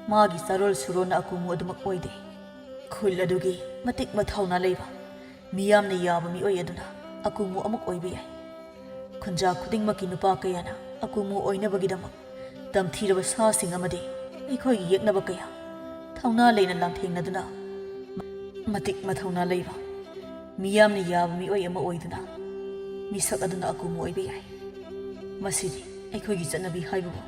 ꯃꯥꯒꯤ ꯆꯥꯔꯣꯜ ꯁꯨꯔꯣꯟꯅ ꯑꯀꯨꯃꯨ ꯑꯗꯨꯃꯛ ꯑꯣꯏꯗꯦ꯫ ꯈꯨꯜ ꯑꯗꯨꯒꯤ ꯃꯇꯤꯛ ꯃꯊꯧꯅꯥ ꯂꯩꯕ, ꯃꯤꯌꯥꯝꯅ ꯌꯥꯕ ꯃꯤꯑꯣꯏ ꯑꯗꯨꯅ ꯑꯀꯨꯃꯨ ꯑꯃꯨꯛ ꯑꯣꯏꯕ ꯌꯥꯏ꯫ ꯈꯨꯟꯖꯥ ꯈꯨꯗꯤꯡꯃꯛꯀꯤ ꯅꯨꯄꯥ ꯀꯌꯥꯅ ꯑꯀꯨꯃꯨ ꯑꯣꯏꯅꯕꯒꯤꯗꯃꯛ ꯇꯝꯊꯤꯔꯕ ꯁꯥꯁꯤꯡ ꯑꯃꯗꯤ ꯑꯩꯈꯣꯏꯒꯤ ꯌꯦꯛꯅꯕ ꯀꯌꯥ ꯊꯧꯅꯥ ꯂꯩꯅ ꯂꯥꯟꯊꯦꯡꯅꯗꯨꯅ ꯃꯇꯤꯛ ꯃꯊꯧꯅꯥ ꯂꯩꯕ, ꯃꯤꯌꯥꯝꯅ ꯌꯥꯕ ꯃꯤꯑꯣꯏ ꯑꯃ ꯑꯣꯏꯗꯨꯅ ꯃꯤꯁꯛ ꯑꯗꯨꯅ ꯑꯀꯨꯃꯨ ꯑꯣꯏꯕ ꯌꯥꯏ꯫ ꯃꯁꯤꯅꯤ ꯑꯩꯈꯣꯏꯒꯤ ꯆꯠꯅꯕꯤ ꯍꯥꯏꯕꯕꯨ꯫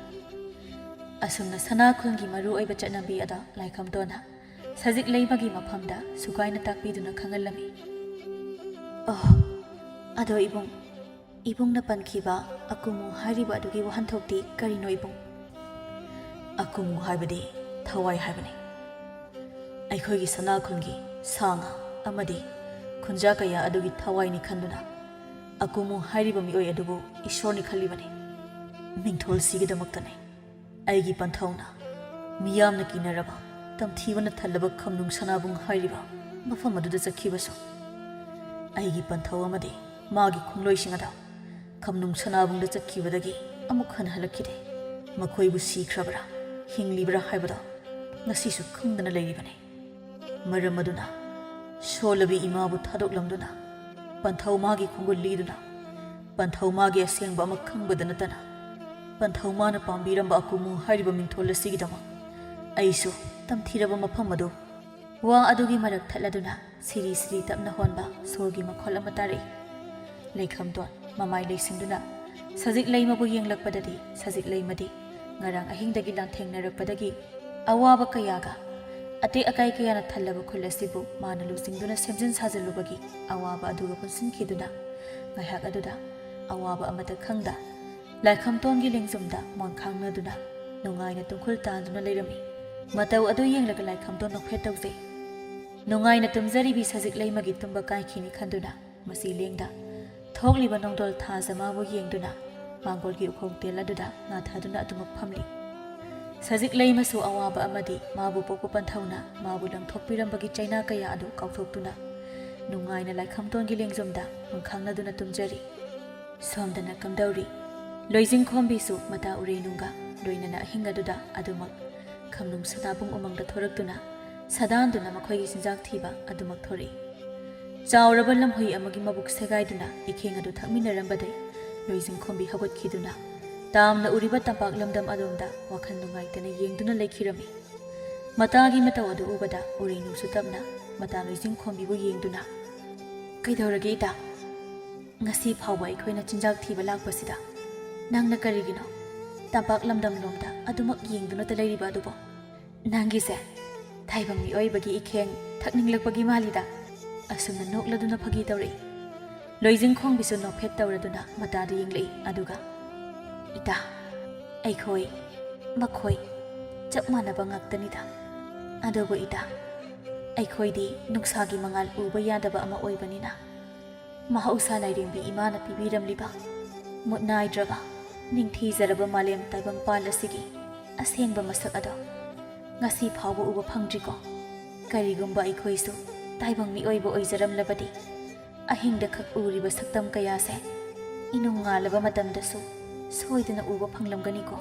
ꯑꯁꯨꯝꯅ ꯁꯅꯥ ꯈꯨꯜꯒꯤ ꯃꯔꯨꯑꯣꯏꯕ ꯆꯠꯅꯕꯤ ꯑꯗꯣ ꯂꯥꯏꯈꯝꯇꯣꯟꯅ ꯁꯖꯤꯛ ꯂꯩꯃꯒꯤ ꯃꯐꯝꯗ ꯁꯨꯒꯥꯏꯅ ꯇꯥꯛꯄꯤꯗꯨꯅ ꯈꯪꯍꯜꯂꯝꯃꯤ꯫ ꯑꯣ, ꯑꯗꯣ ꯏꯕꯨꯡ, ꯏꯕꯨꯡꯅ ꯄꯟꯈꯤꯕ ꯑꯀꯨꯃꯨ ꯍꯥꯏꯔꯤꯕ ꯑꯗꯨꯒꯤ ꯋꯥꯍꯟꯊꯣꯛꯇꯤ ꯀꯔꯤꯅꯣ ꯏꯕꯨꯡ? ꯑꯀꯨꯃꯨ ꯍꯥꯏꯕꯗꯤ ꯊꯋꯥꯏ ꯍꯥꯏꯕꯅꯤ꯫ ꯑꯩꯈꯣꯏꯒꯤ ꯁꯅꯥ ꯈꯨꯜꯒꯤ ꯁꯥ ꯉꯥ ꯑꯃꯗꯤ ꯈꯨꯟꯖꯥ ꯀꯌꯥ ꯑꯗꯨꯒꯤ ꯊꯋꯥꯏꯅꯤ ꯈꯟꯗꯨꯅ ꯑꯀꯨꯃꯨ ꯍꯥꯏꯔꯤꯕ ꯃꯤꯑꯣꯏ ꯑꯗꯨꯕꯨ ꯏꯁꯣꯔꯅꯤ ꯈꯜꯂꯤꯕꯅꯤ꯫ ꯃꯤꯡꯊꯣꯜꯁꯤꯒꯤꯗꯃꯛꯇꯅꯤ ꯑꯩꯒꯤ ꯄꯟꯊꯧꯅ ꯃꯤꯌꯥꯝꯅ ꯀꯤꯅꯔꯕ, ꯇꯝꯊꯤꯕꯅ ꯊꯜꯂꯕ ꯈꯝꯅꯨꯡ ꯁꯅꯥꯕꯨꯡ ꯍꯥꯏꯔꯤꯕ ꯃꯐꯝ ꯑꯗꯨꯗ ꯆꯠꯈꯤꯕꯁꯨ꯫ ꯑꯩꯒꯤ ꯄꯟꯊꯧ ꯑꯃꯗꯤ ꯃꯥꯒꯤ ꯈꯣꯡꯂꯣꯏꯁꯤꯡ ꯑꯗꯨ ꯈꯝꯅꯨꯡ ꯁꯅꯥꯕꯨꯡꯗ ꯆꯠꯈꯤꯕꯗꯒꯤ ꯑꯃꯨꯛ ꯍꯟꯅ ꯍꯜꯂꯛꯈꯤꯗꯦ꯫ ꯃꯈꯣꯏꯕꯨ ꯁꯤꯈ꯭ꯔꯕ꯭ꯔꯥ, ꯍꯤꯡꯂꯤꯕ꯭ꯔꯥ ꯍꯥꯏꯕꯗꯨ ꯉꯁꯤꯁꯨ ꯈꯪꯗꯅ ꯂꯩꯔꯤꯕꯅꯤ꯫ ꯃꯔꯝ ꯑꯗꯨꯅ ꯁꯣꯜꯂꯕꯤ ꯏꯃꯥꯕꯨ ꯊꯥꯗꯣꯛꯂꯝꯗꯨꯅ, ꯄꯟꯊꯧ ꯃꯥꯒꯤ ꯈꯣꯡꯒꯨꯜ ꯂꯤꯗꯨꯅ, ꯄꯟꯊꯧꯃꯥꯒꯤ ꯑꯁꯦꯡꯕ ꯑꯃ ꯈꯪꯕꯗ ꯅꯠꯇꯅ, ꯄꯟꯊꯧꯃꯥꯅ ꯄꯥꯝꯕꯤꯔꯝꯕ ꯑꯀꯨꯃꯨ ꯍꯥꯏꯔꯤꯕ ꯃꯤꯡꯊꯣꯜ ꯑꯁꯤꯒꯤꯗꯃꯛ ꯑꯩꯁꯨ ꯇꯝꯊꯤꯔꯕ ꯃꯐꯝ ꯑꯗꯨ꯫ ꯋꯥ ꯑꯗꯨꯒꯤ ꯃꯔꯛ ꯊꯠꯂꯗꯨꯅ ꯁꯤꯔꯤ ꯁꯤꯔꯤ ꯇꯞꯅ ꯍꯣꯟꯕ ꯁꯣꯔꯒꯤ ꯃꯈꯣꯜ ꯑꯃ ꯇꯥꯔꯛꯏ꯫ ꯂꯩꯈꯝꯇꯣꯟ ꯃꯃꯥꯏ ꯂꯩꯁꯤꯟꯗꯨꯅ ꯁꯖꯤꯛ ꯂꯩꯃꯕꯨ ꯌꯦꯡꯂꯛꯄꯗꯗꯤ, ꯁꯖꯤꯛ ꯂꯩꯃꯗꯤ ꯉꯔꯥꯡ ꯑꯍꯤꯡꯗꯒꯤ ꯂꯥꯟꯊꯦꯡꯅꯔꯛꯄꯗꯒꯤ ꯑꯋꯥꯕ ꯀꯌꯥꯒ ꯑꯇꯦꯛ ꯑꯀꯥꯏ ꯀꯌꯥꯅ ꯊꯜꯂꯕ ꯈꯨꯜ ꯑꯁꯤꯕꯨ ꯃꯥꯅ ꯂꯨꯆꯤꯡꯗꯨꯅ ꯁꯦꯝꯖꯤꯟ ꯁꯥꯖꯤꯜꯂꯨꯕꯒꯤ ꯑꯋꯥꯕ ꯑꯗꯨꯒ ꯄꯨꯟꯁꯤꯟꯈꯤꯗꯨꯅ, ꯉꯥꯏꯍꯥꯛ ꯑꯗꯨꯗ ꯑꯋꯥꯕ ꯑꯃꯠꯇ ꯈꯪꯗ ꯂꯥꯏꯈꯝꯇꯣꯟꯒꯤ ꯂꯦꯡꯖꯨꯝꯗ ꯃꯣꯟꯈꯥꯡꯅꯗꯨꯅ ꯅꯨꯡꯉꯥꯏꯅ ꯇꯨꯡꯈꯨꯜ ꯇꯥꯟꯗꯨꯅ ꯂꯩꯔꯝꯃꯤ꯫ ꯃꯇꯧ ꯑꯗꯨ ꯌꯦꯡꯂꯒ ꯂꯥꯏꯈꯝꯇꯣꯟ ꯅꯣꯛꯐꯦꯠ ꯇꯧꯖꯩ꯫ ꯅꯨꯡꯉꯥꯏꯅ ꯇꯨꯝꯖꯔꯤꯕꯤ ꯁꯖꯤꯛ ꯂꯩꯃꯒꯤ ꯇꯨꯝꯕ ꯀꯥꯏꯈꯤꯅꯤ ꯈꯟꯗꯨꯅ ꯃꯁꯤ ꯂꯦꯡꯗ ꯊꯣꯛꯂꯤꯕ ꯅꯣꯡꯗꯣꯜ ꯊꯥꯖ ꯃꯥꯕꯨ ꯌꯦꯡꯗꯨꯅ ꯃꯥꯡꯒꯣꯜꯒꯤ ꯎꯈꯣꯡ ꯇꯦꯜ ꯑꯗꯨꯗ ꯉꯥꯊꯥꯗꯨꯅ ꯑꯗꯨꯃꯛ ꯐꯝꯂꯤ꯫ ꯁꯖꯤꯛ ꯂꯩꯃꯁꯨ ꯑꯋꯥꯕ ꯑꯃꯗꯤ ꯃꯥꯕꯨ ꯄꯣꯛꯄ ꯄꯟꯊꯧꯅ ꯃꯥꯕꯨ ꯂꯪꯊꯣꯛꯄꯤꯔꯝꯕꯒꯤ ꯆꯩꯅꯥ ꯀꯌꯥ ꯑꯗꯨ ꯀꯥꯎꯊꯣꯛꯇꯨꯅ ꯅꯨꯡꯉꯥꯏꯅ ꯂꯥꯏꯈꯝꯇꯣꯟꯒꯤ ꯂꯦꯡꯖꯨꯝꯗ ꯃꯨꯟꯈꯥꯡꯅꯗꯨꯅ ꯇꯨꯝꯖꯔꯤ꯫ ꯁꯣꯝꯗꯅ ꯀꯝꯗꯧꯔꯤ? ꯂꯣꯏꯖꯤꯡꯈꯣꯝꯕꯤꯁꯨ ꯃꯇꯥ ꯎꯔꯦꯅꯨꯡꯒ ꯂꯣꯏꯅꯅ ꯑꯍꯤꯡ ꯑꯗꯨꯗ ꯑꯗꯨꯃꯛ ꯈꯝꯅꯨꯡ ꯁꯅꯥꯕꯨꯡ ꯎꯃꯪꯗ ꯊꯣꯔꯛꯇꯨꯅ ꯁꯥꯗꯥꯟꯗꯨꯅ ꯃꯈꯣꯏꯒꯤ ꯆꯤꯟꯖꯥꯛ ꯊꯤꯕ ꯑꯗꯨꯃꯛ ꯊꯣꯔꯛꯏ꯫ ꯆꯥꯎꯔꯕ ꯂꯝꯍꯨꯏ ꯑꯃꯒꯤ ꯃꯕꯨꯛ ꯁꯦꯒꯥꯏꯗꯨꯅ ꯏꯈꯦꯡ ꯑꯗꯨ ꯊꯛꯃꯤꯟꯅꯔꯝꯕꯗꯩ ꯂꯣꯏꯖꯤꯡꯈꯣꯝꯕꯤ ꯍꯧꯒꯠꯈꯤꯗꯨꯅ ꯇꯥꯝꯅ ꯎꯔꯤꯕ ꯇꯝꯄꯥꯛ ꯂꯝꯗꯝ ꯑꯗꯣꯝꯗ ꯋꯥꯈꯜ ꯅꯨꯡꯉꯥꯏꯇꯅ ꯌꯦꯡꯗꯨꯅ ꯂꯩꯈꯤꯔꯝꯃꯤ꯫ ꯃꯇꯥꯒꯤ ꯃꯇꯧ ꯑꯗꯨ ꯎꯕꯗ ꯎꯔꯦꯅꯨꯁꯨ ꯇꯞꯅ ꯃꯇꯥ ꯂꯣꯏꯖꯤꯡꯈꯣꯝꯕꯤꯕꯨ ꯌꯦꯡꯗꯨꯅ, "ꯀꯩꯗꯧꯔꯒꯦ ꯏꯇꯥ? ꯉꯁꯤ ꯐꯥꯎꯕ ꯑꯩꯈꯣꯏꯅ ꯆꯤꯟꯖꯥꯛ ꯊꯤꯕ ꯂꯥꯛꯄꯁꯤꯗ ꯅꯪꯅ ꯀꯔꯤꯒꯤꯅꯣ ꯇꯝꯄꯥꯛ ꯂꯝꯗꯝꯂꯣꯝꯗ ꯑꯗꯨꯃꯛ ꯌꯦꯡꯗꯨꯅꯇ ꯂꯩꯔꯤꯕ ꯑꯗꯨꯕꯣ? ꯅꯪꯒꯤꯁꯦ ꯇꯥꯏꯕꯪ ꯃꯤꯑꯣꯏꯕꯒꯤ ꯏꯈꯦꯡ ꯊꯛꯅꯤꯡꯂꯛꯄꯒꯤ ꯃꯥꯜꯂꯤꯗ," ꯑꯁꯨꯝꯅ ꯅꯣꯛꯂꯗꯨꯅ ꯐꯥꯒꯤ ꯇꯧꯔꯛꯏ꯫ ꯂꯣꯏꯖꯤꯡꯈꯣꯝꯕꯤꯁꯨ ꯅꯣꯛꯐꯦꯠ ꯇꯧꯔꯗꯨꯅ ꯃꯇꯥꯗ ꯌꯦꯡꯂꯛꯏ, ꯑꯗꯨꯒ, "ꯏꯇꯥ, ꯑꯩꯈꯣꯏ, ꯃꯈꯣꯏ ꯆꯞ ꯃꯥꯟꯅꯕ ꯉꯥꯛꯇꯅꯤꯗ꯫ ꯑꯗꯨꯕꯨ ꯏꯇꯥ, ꯑꯩꯈꯣꯏꯗꯤ ꯅꯨꯡꯁꯥꯒꯤ ꯃꯉꯥꯜ ꯎꯕ ꯌꯥꯗꯕ ꯑꯃ ꯑꯣꯏꯕꯅꯤꯅ, ꯃꯍꯧꯁꯥ ꯂꯥꯏꯔꯦꯝꯕꯤ ꯏꯃꯥꯅ ꯄꯤꯕꯤꯔꯝꯂꯤꯕ ꯃꯨꯠ ꯅꯥꯏꯗ꯭ꯔꯕ, ꯅꯤꯡꯊꯤꯖꯔꯕ ꯃꯥꯂꯦꯝ ꯇꯥꯏꯕꯪꯄꯥꯜ ꯑꯁꯤꯒꯤ ꯑꯁꯦꯡꯕ ꯃꯁꯛ ꯑꯗꯣ ꯉꯁꯤ ꯐꯥꯎꯕ ꯎꯕ ꯐꯪꯗ꯭ꯔꯤꯀꯣ꯫ ꯀꯔꯤꯒꯨꯝꯕ ꯑꯩꯈꯣꯏꯁꯨ ꯇꯥꯏꯕꯪ ꯃꯤꯑꯣꯏꯕ ꯑꯣꯏꯖꯔꯝꯂꯕꯗꯤ, ꯑꯍꯤꯡꯗ ꯈꯛ ꯎꯔꯤꯕ ꯁꯛꯇꯝ ꯀꯌꯥꯁꯦ ꯏꯅꯨꯡ ꯉꯥꯜꯂꯕ ꯃꯇꯝꯗꯁꯨ ꯁꯣꯏꯗꯅ ꯎꯕ ꯐꯪꯂꯝꯒꯅꯤꯀꯣ꯫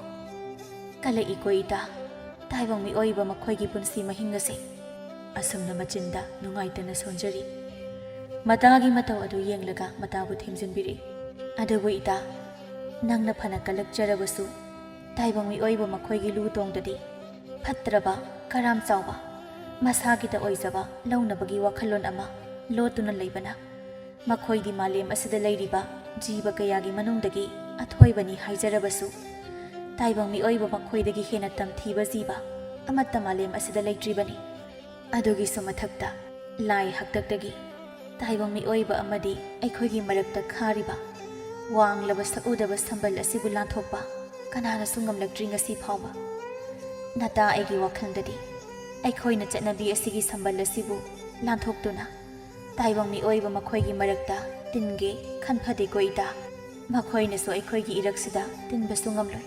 ꯀꯂꯛꯏꯀꯣ ꯏꯇꯥ, ꯇꯥꯏꯕꯪ ꯃꯤꯑꯣꯏꯕ ꯃꯈꯣꯏꯒꯤ ꯄꯨꯟꯁꯤ ꯃꯍꯤꯡ ꯑꯁꯤ," ꯑꯁꯨꯝꯅ ꯃꯆꯤꯟꯗ ꯅꯨꯡꯉꯥꯏꯇꯅ ꯁꯣꯟꯖꯔꯤ꯫ ꯃꯇꯥꯒꯤ ꯃꯇꯧ ꯑꯗꯨ ꯌꯦꯡꯂꯒ ꯃꯇꯥꯕꯨ ꯊꯦꯝꯖꯤꯟꯕꯤꯔꯛꯏ꯫ ꯑꯗꯨꯕꯨ ꯏꯇꯥ, ꯅꯪꯅ ꯐꯅ ꯀꯜꯂꯛꯆꯔꯕꯁꯨ, ꯇꯥꯏꯕꯪ ꯃꯤꯑꯣꯏꯕ ꯃꯈꯣꯏꯒꯤ ꯂꯨ ꯇꯣꯡꯗꯗꯤ ꯐꯠꯇ꯭ꯔꯕ, ꯀꯔꯥꯝ ꯆꯥꯎꯕ, ꯃꯁꯥꯒꯤꯇ ꯑꯣꯏꯖꯕ ꯂꯧꯅꯕꯒꯤ ꯋꯥꯈꯜꯂꯣꯟ ꯑꯃ ꯂꯣꯠꯇꯨꯅ ꯂꯩꯕꯅ, ꯃꯈꯣꯏꯗꯤ ꯃꯥꯂꯦꯝ ꯑꯁꯤꯗ ꯂꯩꯔꯤꯕ ꯖꯤꯕ ꯀꯌꯥꯒꯤ ꯃꯅꯨꯡꯗꯒꯤ ꯑꯊꯣꯏꯕꯅꯤ ꯍꯥꯏꯖꯔꯕꯁꯨ, ꯇꯥꯏꯕꯪ ꯃꯤꯑꯣꯏꯕ ꯃꯈꯣꯏꯗꯒꯤ ꯍꯦꯟꯅ ꯇꯝꯊꯤꯕ ꯖꯤꯕ ꯑꯃꯠꯇ ꯃꯥꯂꯦꯝ ꯑꯁꯤꯗ ꯂꯩꯇ꯭ꯔꯤꯕꯅꯤ꯫ ꯑꯗꯨꯒꯤꯁꯨ ꯃꯊꯛꯇ, ꯂꯥꯏ ꯍꯥꯛꯇꯛꯇꯒꯤ ꯇꯥꯏꯕꯪ ꯃꯤꯑꯣꯏꯕ ꯑꯃꯗꯤ ꯑꯩꯈꯣꯏꯒꯤ ꯃꯔꯛꯇ ꯈꯥꯔꯤꯕ ꯋꯥꯡꯂꯕ ꯁꯛꯎꯗꯕ ꯁꯝꯕꯜ ꯑꯁꯤꯕꯨ ꯂꯥꯟꯊꯣꯛꯄ ꯀꯅꯥꯅꯁꯨ ꯉꯝꯂꯛꯇ꯭ꯔꯤ ꯉꯁꯤ ꯐꯥꯎꯕ꯫ ꯅꯇꯥ, ꯑꯩꯒꯤ ꯋꯥꯈꯜꯗꯗꯤ ꯑꯩꯈꯣꯏꯅ ꯆꯠꯅꯕꯤ ꯑꯁꯤꯒꯤ ꯁꯝꯕꯜ ꯑꯁꯤꯕꯨ ꯂꯥꯟꯊꯣꯛꯇꯨꯅ ꯇꯥꯏꯕꯪ ꯃꯤꯑꯣꯏꯕ ꯃꯈꯣꯏꯒꯤ ꯃꯔꯛꯇ ꯇꯤꯟꯒꯦ ꯈꯟꯐꯗꯦꯀꯣ ꯏꯇꯥ꯫ ꯃꯈꯣꯏꯅꯁꯨ ꯑꯩꯈꯣꯏꯒꯤ ꯏꯔꯛꯁꯤꯗ ꯇꯤꯟꯕꯁꯨ ꯉꯝꯂꯣꯏ꯫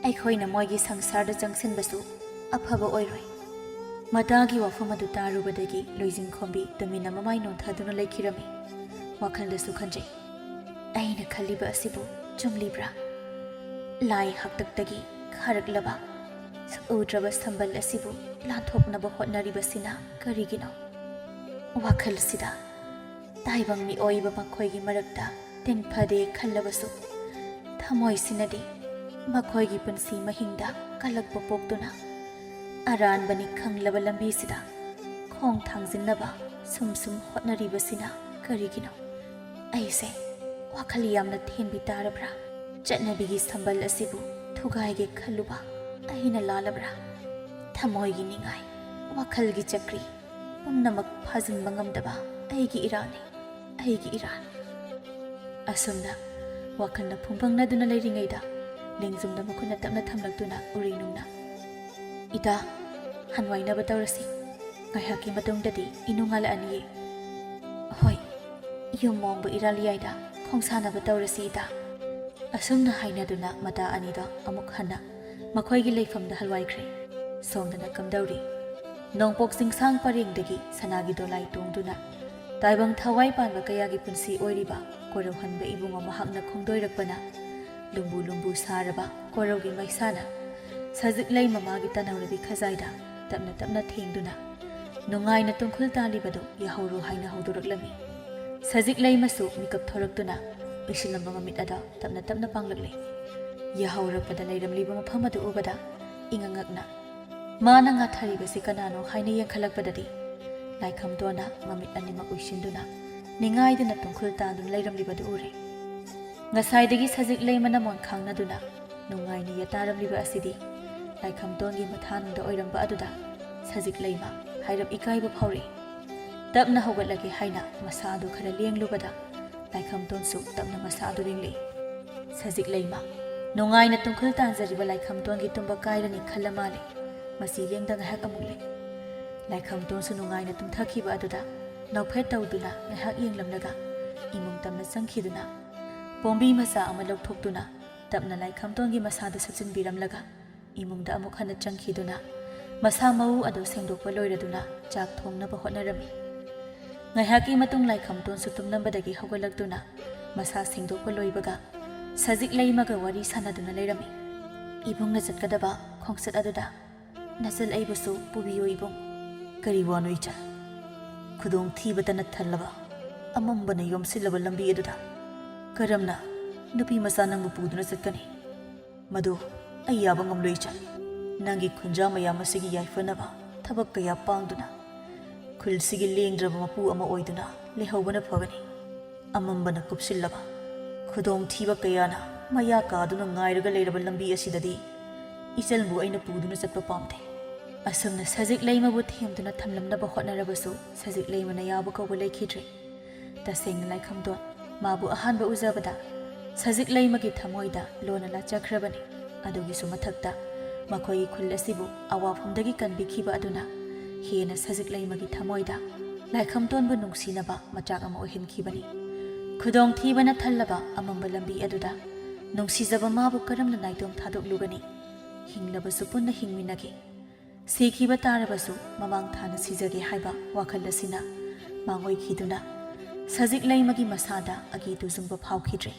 ꯑꯩꯈꯣꯏꯅ ꯃꯣꯏꯒꯤ ꯁꯪꯁꯥꯔꯗ ꯆꯪꯁꯤꯟꯕꯁꯨ ꯑꯐꯕ ꯑꯣꯏꯔꯣꯏ꯫ ꯃꯇꯥꯒꯤ ꯋꯥꯐꯝ ꯑꯗꯨ ꯇꯥꯔꯨꯕꯗꯒꯤ ꯂꯣꯏꯖꯤꯡꯈꯣꯝꯕꯤ ꯇꯨꯃꯤꯟꯅ ꯃꯃꯥꯏ ꯅꯣꯟꯊꯗꯨꯅ ꯂꯩꯈꯤꯔꯝꯃꯤ꯫ ꯋꯥꯈꯜꯗꯁꯨ ꯈꯟꯖꯩ, "ꯑꯩꯅ ꯈꯜꯂꯤꯕ ꯑꯁꯤꯕꯨ ꯆꯨꯝꯂꯤꯕ꯭ꯔꯥ? ꯂꯥꯏ ꯍꯥꯛꯇꯛꯇꯒꯤ ꯈꯥꯔꯛꯂꯕ ꯁꯛꯎꯗ꯭ꯔꯕ ꯁꯝꯕꯜ ꯑꯁꯤꯕꯨ ꯂꯥꯟꯊꯣꯛꯅꯕ ꯍꯣꯠꯅꯔꯤꯕꯁꯤꯅ ꯀꯔꯤꯒꯤꯅꯣ?" ꯋꯥꯈꯜꯁꯤꯗ ꯇꯥꯏꯕꯪ ꯃꯤꯑꯣꯏꯕ ꯃꯈꯣꯏꯒꯤ ꯃꯔꯛꯇ ꯇꯤꯟꯐꯗꯦ ꯈꯜꯂꯕꯁꯨ, ꯊꯃꯣꯏꯁꯤꯅꯗꯤ ꯃꯈꯣꯏꯒꯤ ꯄꯨꯟꯁꯤ ꯃꯍꯤꯡꯗ ꯀꯜꯂꯛꯄ ꯄꯣꯛꯇꯨꯅ, ꯑꯔꯥꯟꯕꯅꯤ ꯈꯪꯂꯕ ꯂꯝꯕꯤꯁꯤꯗ ꯈꯣꯡ ꯊꯥꯡꯖꯤꯟꯅꯕ ꯁꯨꯝ ꯁꯨꯝ ꯍꯣꯠꯅꯔꯤꯕꯁꯤꯅ ꯀꯔꯤꯒꯤꯅꯣ? ꯑꯩꯁꯦ ꯋꯥꯈꯜ ꯌꯥꯝꯅ ꯊꯦꯟꯕꯤ ꯇꯥꯔꯕ꯭ꯔꯥ? ꯆꯠꯅꯕꯤꯒꯤ ꯁꯝꯕꯜ ꯑꯁꯤꯕꯨ ꯊꯨꯒꯥꯏꯒꯦ ꯈꯜꯂꯨꯕ ꯑꯩꯅ ꯂꯥꯜꯂꯕ꯭ꯔꯥ? ꯊꯃꯣꯏꯒꯤ ꯅꯤꯡꯉꯥꯏ, ꯋꯥꯈꯜꯒꯤ ꯆꯀ꯭ꯔꯤ ꯄꯨꯝꯅꯃꯛ ꯐꯥꯖꯤꯟꯕ ꯉꯝꯗꯕ ꯑꯩꯒꯤ ꯏꯔꯥꯜꯅꯤ, ꯑꯩꯒꯤ ꯏꯔꯥꯜ꯫ ꯑꯁꯨꯝꯅ ꯋꯥꯈꯜꯅ ꯐꯨꯝꯕꯪꯅꯗꯨꯅ ꯂꯩꯔꯤꯉꯩꯗ, ꯂꯦꯡꯖꯨꯝꯗ ꯃꯈꯨꯠꯅ ꯇꯞꯅ ꯊꯝꯂꯛꯇꯨꯅ ꯎꯔꯤꯅꯨꯡꯅ, "ꯏꯇꯥ, ꯍꯟꯋꯥꯏꯅꯕ ꯇꯧꯔꯁꯤ꯫ ꯉꯥꯏꯍꯥꯛꯀꯤ ꯃꯇꯨꯡꯗꯗꯤ ꯏꯅꯨ ꯉꯥꯜꯂꯛꯑꯅꯤꯌꯦ꯫ ꯍꯣꯏ, ꯌꯨꯝ ꯃꯣꯡꯕ ꯏꯔꯥꯜ ꯌꯥꯏꯗ ꯈꯣꯡꯁꯥꯟꯅꯕ ꯇꯧꯔꯁꯤ ꯏꯇꯥ꯫" ꯑꯁꯨꯝꯅ ꯍꯥꯏꯅꯗꯨꯅ ꯃꯇꯥ ꯑꯅꯤꯗꯣ ꯑꯃꯨꯛ ꯍꯟꯅ ꯃꯈꯣꯏꯒꯤ ꯂꯩꯐꯝꯗ ꯍꯜꯋꯥꯏꯈ꯭ꯔꯦ꯫ ꯁꯣꯝꯗꯅ ꯀꯝꯗꯧꯔꯤ? ꯅꯣꯡꯄꯣꯛ ꯆꯤꯡꯁꯥꯡ ꯄꯔꯦꯡꯗꯒꯤ ꯁꯅꯥꯒꯤ ꯗꯣꯂꯥꯏ ꯇꯣꯡꯗꯨꯅ ꯇꯥꯏꯕꯪ ꯊꯋꯥꯏ ꯄꯥꯟꯕ ꯀꯌꯥꯒꯤ ꯄꯨꯟꯁꯤ ꯑꯣꯏꯔꯤꯕ ꯀꯣꯔꯧꯍꯟꯕ ꯏꯕꯨꯡꯉꯣ ꯃꯍꯥꯛꯅ ꯈꯣꯡꯗꯣꯏꯔꯛꯄꯅ, ꯂꯨꯝꯕꯨ ꯂꯨꯝꯕꯨ ꯁꯥꯔꯕ ꯀꯣꯔꯧꯒꯤ ꯃꯩꯁꯥꯅ ꯁꯖꯤꯛꯂꯩ ꯃꯃꯥꯒꯤ ꯇꯅꯧꯔꯕꯤ ꯈꯖꯥꯏꯗ ꯇꯞꯅ ꯇꯞꯅ ꯊꯦꯡꯗꯨꯅ, ꯅꯨꯡꯉꯥꯏꯅ ꯇꯨꯡꯈꯨꯜ ꯇꯥꯜꯂꯤꯕꯗꯨ ꯌꯥꯍꯧꯔꯣ ꯍꯥꯏꯅ ꯍꯧꯗꯣꯔꯛꯂꯝꯃꯤ꯫ ꯁꯖꯤꯛꯂꯩꯃꯁꯨ ꯃꯤꯀꯞ ꯊꯣꯔꯛꯇꯨꯅ ꯎꯏꯁꯤꯜꯂꯝꯕ ꯃꯃꯤꯠ ꯑꯗꯣ ꯇꯞꯅ ꯇꯞꯅ ꯄꯥꯡꯂꯛꯂꯦ꯫ ꯌꯥꯍꯧꯔꯛꯄꯗ ꯂꯩꯔꯝꯂꯤꯕ ꯃꯐꯝ ꯑꯗꯨ ꯎꯕꯗ ꯏꯉꯛ ꯉꯛꯅ ꯃꯥꯅ ꯉꯥꯊꯔꯤꯕꯁꯤ ꯀꯅꯥꯅꯣ ꯍꯥꯏꯅ ꯌꯦꯡꯈꯠꯂꯛꯄꯗꯗꯤ ꯂꯥꯏꯈꯝꯇꯣꯟꯅ ꯃꯃꯤꯠ ꯑꯅꯤꯃꯛ ꯎꯏꯁꯤꯟꯗꯨꯅ ꯅꯤꯡꯉꯥꯏꯗꯅ ꯇꯨꯡꯈꯨꯜ ꯇꯥꯟꯗꯨꯅ ꯂꯩꯔꯝꯂꯤꯕꯗꯨ ꯎꯔꯦ꯫ ꯉꯁꯥꯏꯗꯒꯤ ꯁꯖꯤꯛ ꯂꯩꯃꯅ ꯃꯣꯟ ꯈꯥꯡꯅꯗꯨꯅ ꯅꯨꯡꯉꯥꯏꯅ ꯌꯦꯇꯥꯔꯝꯂꯤꯕ ꯑꯁꯤꯗꯤ ꯂꯥꯏꯈꯝꯇꯣꯟꯒꯤ ꯃꯊꯥꯅꯨꯡꯗ ꯑꯣꯏꯔꯝꯕ ꯑꯗꯨꯗ ꯁꯖꯤꯛ ꯂꯩꯃ ꯍꯥꯏꯔꯞ ꯏꯀꯥꯏꯕ ꯐꯥꯎꯔꯛꯏ꯫ ꯇꯞꯅ ꯍꯧꯒꯠꯂꯒꯦ ꯍꯥꯏꯅ ꯃꯁꯥ ꯑꯗꯨ ꯈꯔ ꯂꯦꯡꯂꯨꯕꯗ ꯂꯥꯏꯈꯝꯇꯣꯟꯁꯨ ꯇꯞꯅ ꯃꯁꯥ ꯑꯗꯨ ꯂꯦꯡꯂꯛꯏ꯫ ꯁꯖꯤꯛ ꯂꯩꯃ ꯅꯨꯡꯉꯥꯏꯅ ꯇꯨꯡꯈꯨꯜ ꯇꯥꯟꯖꯔꯤꯕ ꯂꯥꯏꯈꯝꯇꯣꯟꯒꯤ ꯇꯨꯝꯕ ꯀꯥꯏꯔꯅꯤ ꯈꯜꯂ ꯃꯥꯜꯂꯦ꯫ ꯃꯁꯤ ꯂꯦꯡꯗ ꯉꯥꯏꯍꯥꯛ ꯑꯃꯨꯛ ꯂꯩ꯫ ꯂꯥꯏꯈꯝꯇꯣꯟꯁꯨ ꯅꯨꯡꯉꯥꯏꯅ ꯇꯨꯝꯊꯈꯤꯕ ꯑꯗꯨꯗ ꯅꯣꯛꯐꯦꯠ ꯇꯧꯗꯨꯅ ꯉꯥꯏꯍꯥꯛ ꯌꯦꯡꯂꯝꯂꯒ ꯏꯃꯨꯡ ꯇꯝꯅ ꯆꯪꯈꯤꯗꯨꯅ ꯄꯣꯝꯕꯤ ꯃꯆꯥ ꯑꯃ ꯂꯧꯊꯣꯛꯇꯨꯅ ꯇꯞꯅ ꯂꯥꯏꯈꯝꯇꯣꯟꯒꯤ ꯃꯁꯥꯗ ꯁꯨꯞꯆꯤꯟꯕꯤꯔꯝꯂꯒ ꯏꯃꯨꯡꯗ ꯑꯃꯨꯛ ꯍꯟꯅ ꯆꯪꯈꯤꯗꯨꯅ ꯃꯁꯥ ꯃꯎ ꯑꯗꯨ ꯁꯦꯡꯗꯣꯛꯄ ꯂꯣꯏꯔꯗꯨꯅ ꯆꯥꯛ ꯊꯣꯡꯅꯕ ꯍꯣꯠꯅꯔꯝꯃꯤ꯫ ꯉꯥꯏꯍꯥꯛꯀꯤ ꯃꯇꯨꯡ ꯂꯥꯏꯈꯝꯇꯣꯟꯁꯨ ꯇꯨꯝꯂꯝꯕꯗꯒꯤ ꯍꯧꯒꯠꯂꯛꯇꯨꯅ ꯃꯁꯥ ꯁꯦꯡꯗꯣꯛꯄ ꯂꯣꯏꯕꯒ ꯁꯖꯤꯛ ꯂꯩꯃꯒ ꯋꯥꯔꯤ ꯁꯥꯟꯅꯗꯨꯅ ꯂꯩꯔꯝꯃꯤ꯫ ꯏꯕꯨꯡꯅ ꯆꯠꯀꯗꯕ ꯈꯣꯡꯆꯠ ꯑꯗꯨꯗ ꯅꯆꯜ ꯑꯩꯕꯨꯁꯨ ꯄꯨꯕꯤꯌꯨ ꯏꯕꯨꯡ꯫ ꯀꯔꯤ ꯋꯥꯅꯣ ꯏꯆꯥ? ꯈꯨꯗꯣꯡ ꯊꯤꯕꯇꯅ ꯊꯜꯂꯕ, ꯑꯃꯝꯕꯅ ꯌꯣꯝꯁꯤꯜꯂꯕ ꯂꯝꯕꯤ ꯑꯗꯨꯗ ꯀꯔꯝꯅ ꯅꯨꯄꯤ ꯃꯆꯥ ꯅꯪꯕꯨ ꯄꯨꯗꯨꯅ ꯆꯠꯀꯅꯤ? ꯃꯗꯨ ꯑꯩ ꯌꯥꯕ ꯉꯝꯂꯣꯏ ꯏꯆꯥ꯫ ꯅꯪꯒꯤ ꯈꯨꯟꯖꯥ ꯃꯌꯥꯝ ꯑꯁꯤꯒꯤ ꯌꯥꯏꯐꯅꯕ ꯊꯕꯛ ꯀꯌꯥ ꯄꯥꯡꯗꯨꯅ ꯈꯨꯜꯁꯤꯒꯤ ꯂꯦꯡꯗ꯭ꯔꯕ ꯃꯄꯨ ꯑꯃ ꯑꯣꯏꯗꯨꯅ ꯂꯩꯍꯧꯕꯅ ꯐꯒꯅꯤ꯫ ꯑꯃꯝꯕꯅ ꯀꯨꯞꯁꯤꯜꯂꯕ, ꯈꯨꯗꯣꯡꯊꯤꯕ ꯀꯌꯥꯅ ꯃꯌꯥ ꯀꯥꯗꯨꯅ ꯉꯥꯏꯔꯒ ꯂꯩꯔꯕ ꯂꯝꯕꯤ ꯑꯁꯤꯗꯗꯤ ꯏꯆꯜꯕꯨ ꯑꯩꯅ ꯄꯨꯗꯨꯅ ꯆꯠꯄ ꯄꯥꯝꯗꯦ꯫ ꯑꯁꯨꯝꯅ ꯁꯖꯤꯛ ꯂꯩꯃꯕꯨ ꯊꯦꯝꯗꯨꯅ ꯊꯝꯂꯝꯅꯕ ꯍꯣꯠꯅꯔꯕꯁꯨ ꯁꯖꯤꯛ ꯂꯩꯃꯅ ꯌꯥꯕ ꯀꯧꯕ ꯂꯩꯈꯤꯗ꯭ꯔꯦ꯫ ꯇꯁꯦꯡꯅ ꯂꯥꯏꯈꯝꯗꯣꯟ ꯃꯥꯕꯨ ꯑꯍꯥꯟꯕ ꯎꯖꯕꯗ ꯁꯖꯤꯛ ꯂꯩꯃꯒꯤ ꯊꯃꯣꯏꯗ ꯂꯣꯟꯅ ꯂꯥꯆꯈ꯭ꯔꯕꯅꯤ꯫ ꯑꯗꯨꯒꯤꯁꯨ ꯃꯊꯛꯇ ꯃꯈꯣꯏꯒꯤ ꯈꯨꯜ ꯑꯁꯤꯕꯨ ꯑꯋꯥꯐꯝꯗꯒꯤ ꯀꯟꯕꯤꯈꯤꯕ ꯑꯗꯨꯅ ꯍꯦꯟꯅ ꯁꯖꯤꯛ ꯂꯩꯃꯒꯤ ꯊꯃꯣꯏꯗ ꯂꯥꯏꯈꯝꯇꯣꯟꯕꯨ ꯅꯨꯡꯁꯤꯅꯕ ꯃꯆꯥꯛ ꯑꯃ ꯑꯣꯏꯍꯟꯈꯤꯕꯅꯤ꯫ ꯈꯨꯗꯣꯡꯊꯤꯕꯅ ꯊꯜꯂꯕ ꯑꯃꯝꯕ ꯂꯝꯕꯤ ꯑꯗꯨꯗ ꯅꯨꯡꯁꯤꯖꯕ ꯃꯥꯕꯨ ꯀꯔꯝꯅ ꯅꯥꯏꯇꯣꯝ ꯊꯥꯗꯣꯛꯂꯨꯒꯅꯤ? ꯍꯤꯡꯂꯕꯁꯨ ꯄꯨꯟꯅ ꯍꯤꯡꯃꯤꯟꯅꯒꯦ, ꯁꯤꯈꯤꯕ ꯇꯥꯔꯕꯁꯨ ꯃꯃꯥꯡ ꯊꯥꯅ ꯁꯤꯖꯒꯦ ꯍꯥꯏꯕ ꯋꯥꯈꯜ ꯑꯁꯤꯅ ꯃꯥꯡꯑꯣꯏꯈꯤꯗꯨꯅ ꯁꯖꯤꯛ ꯂꯩꯃꯒꯤ ꯃꯁꯥꯗ ꯑꯀꯤ ꯇꯨꯖꯨꯡꯕ ꯐꯥꯎꯈꯤꯗ꯭ꯔꯦ꯫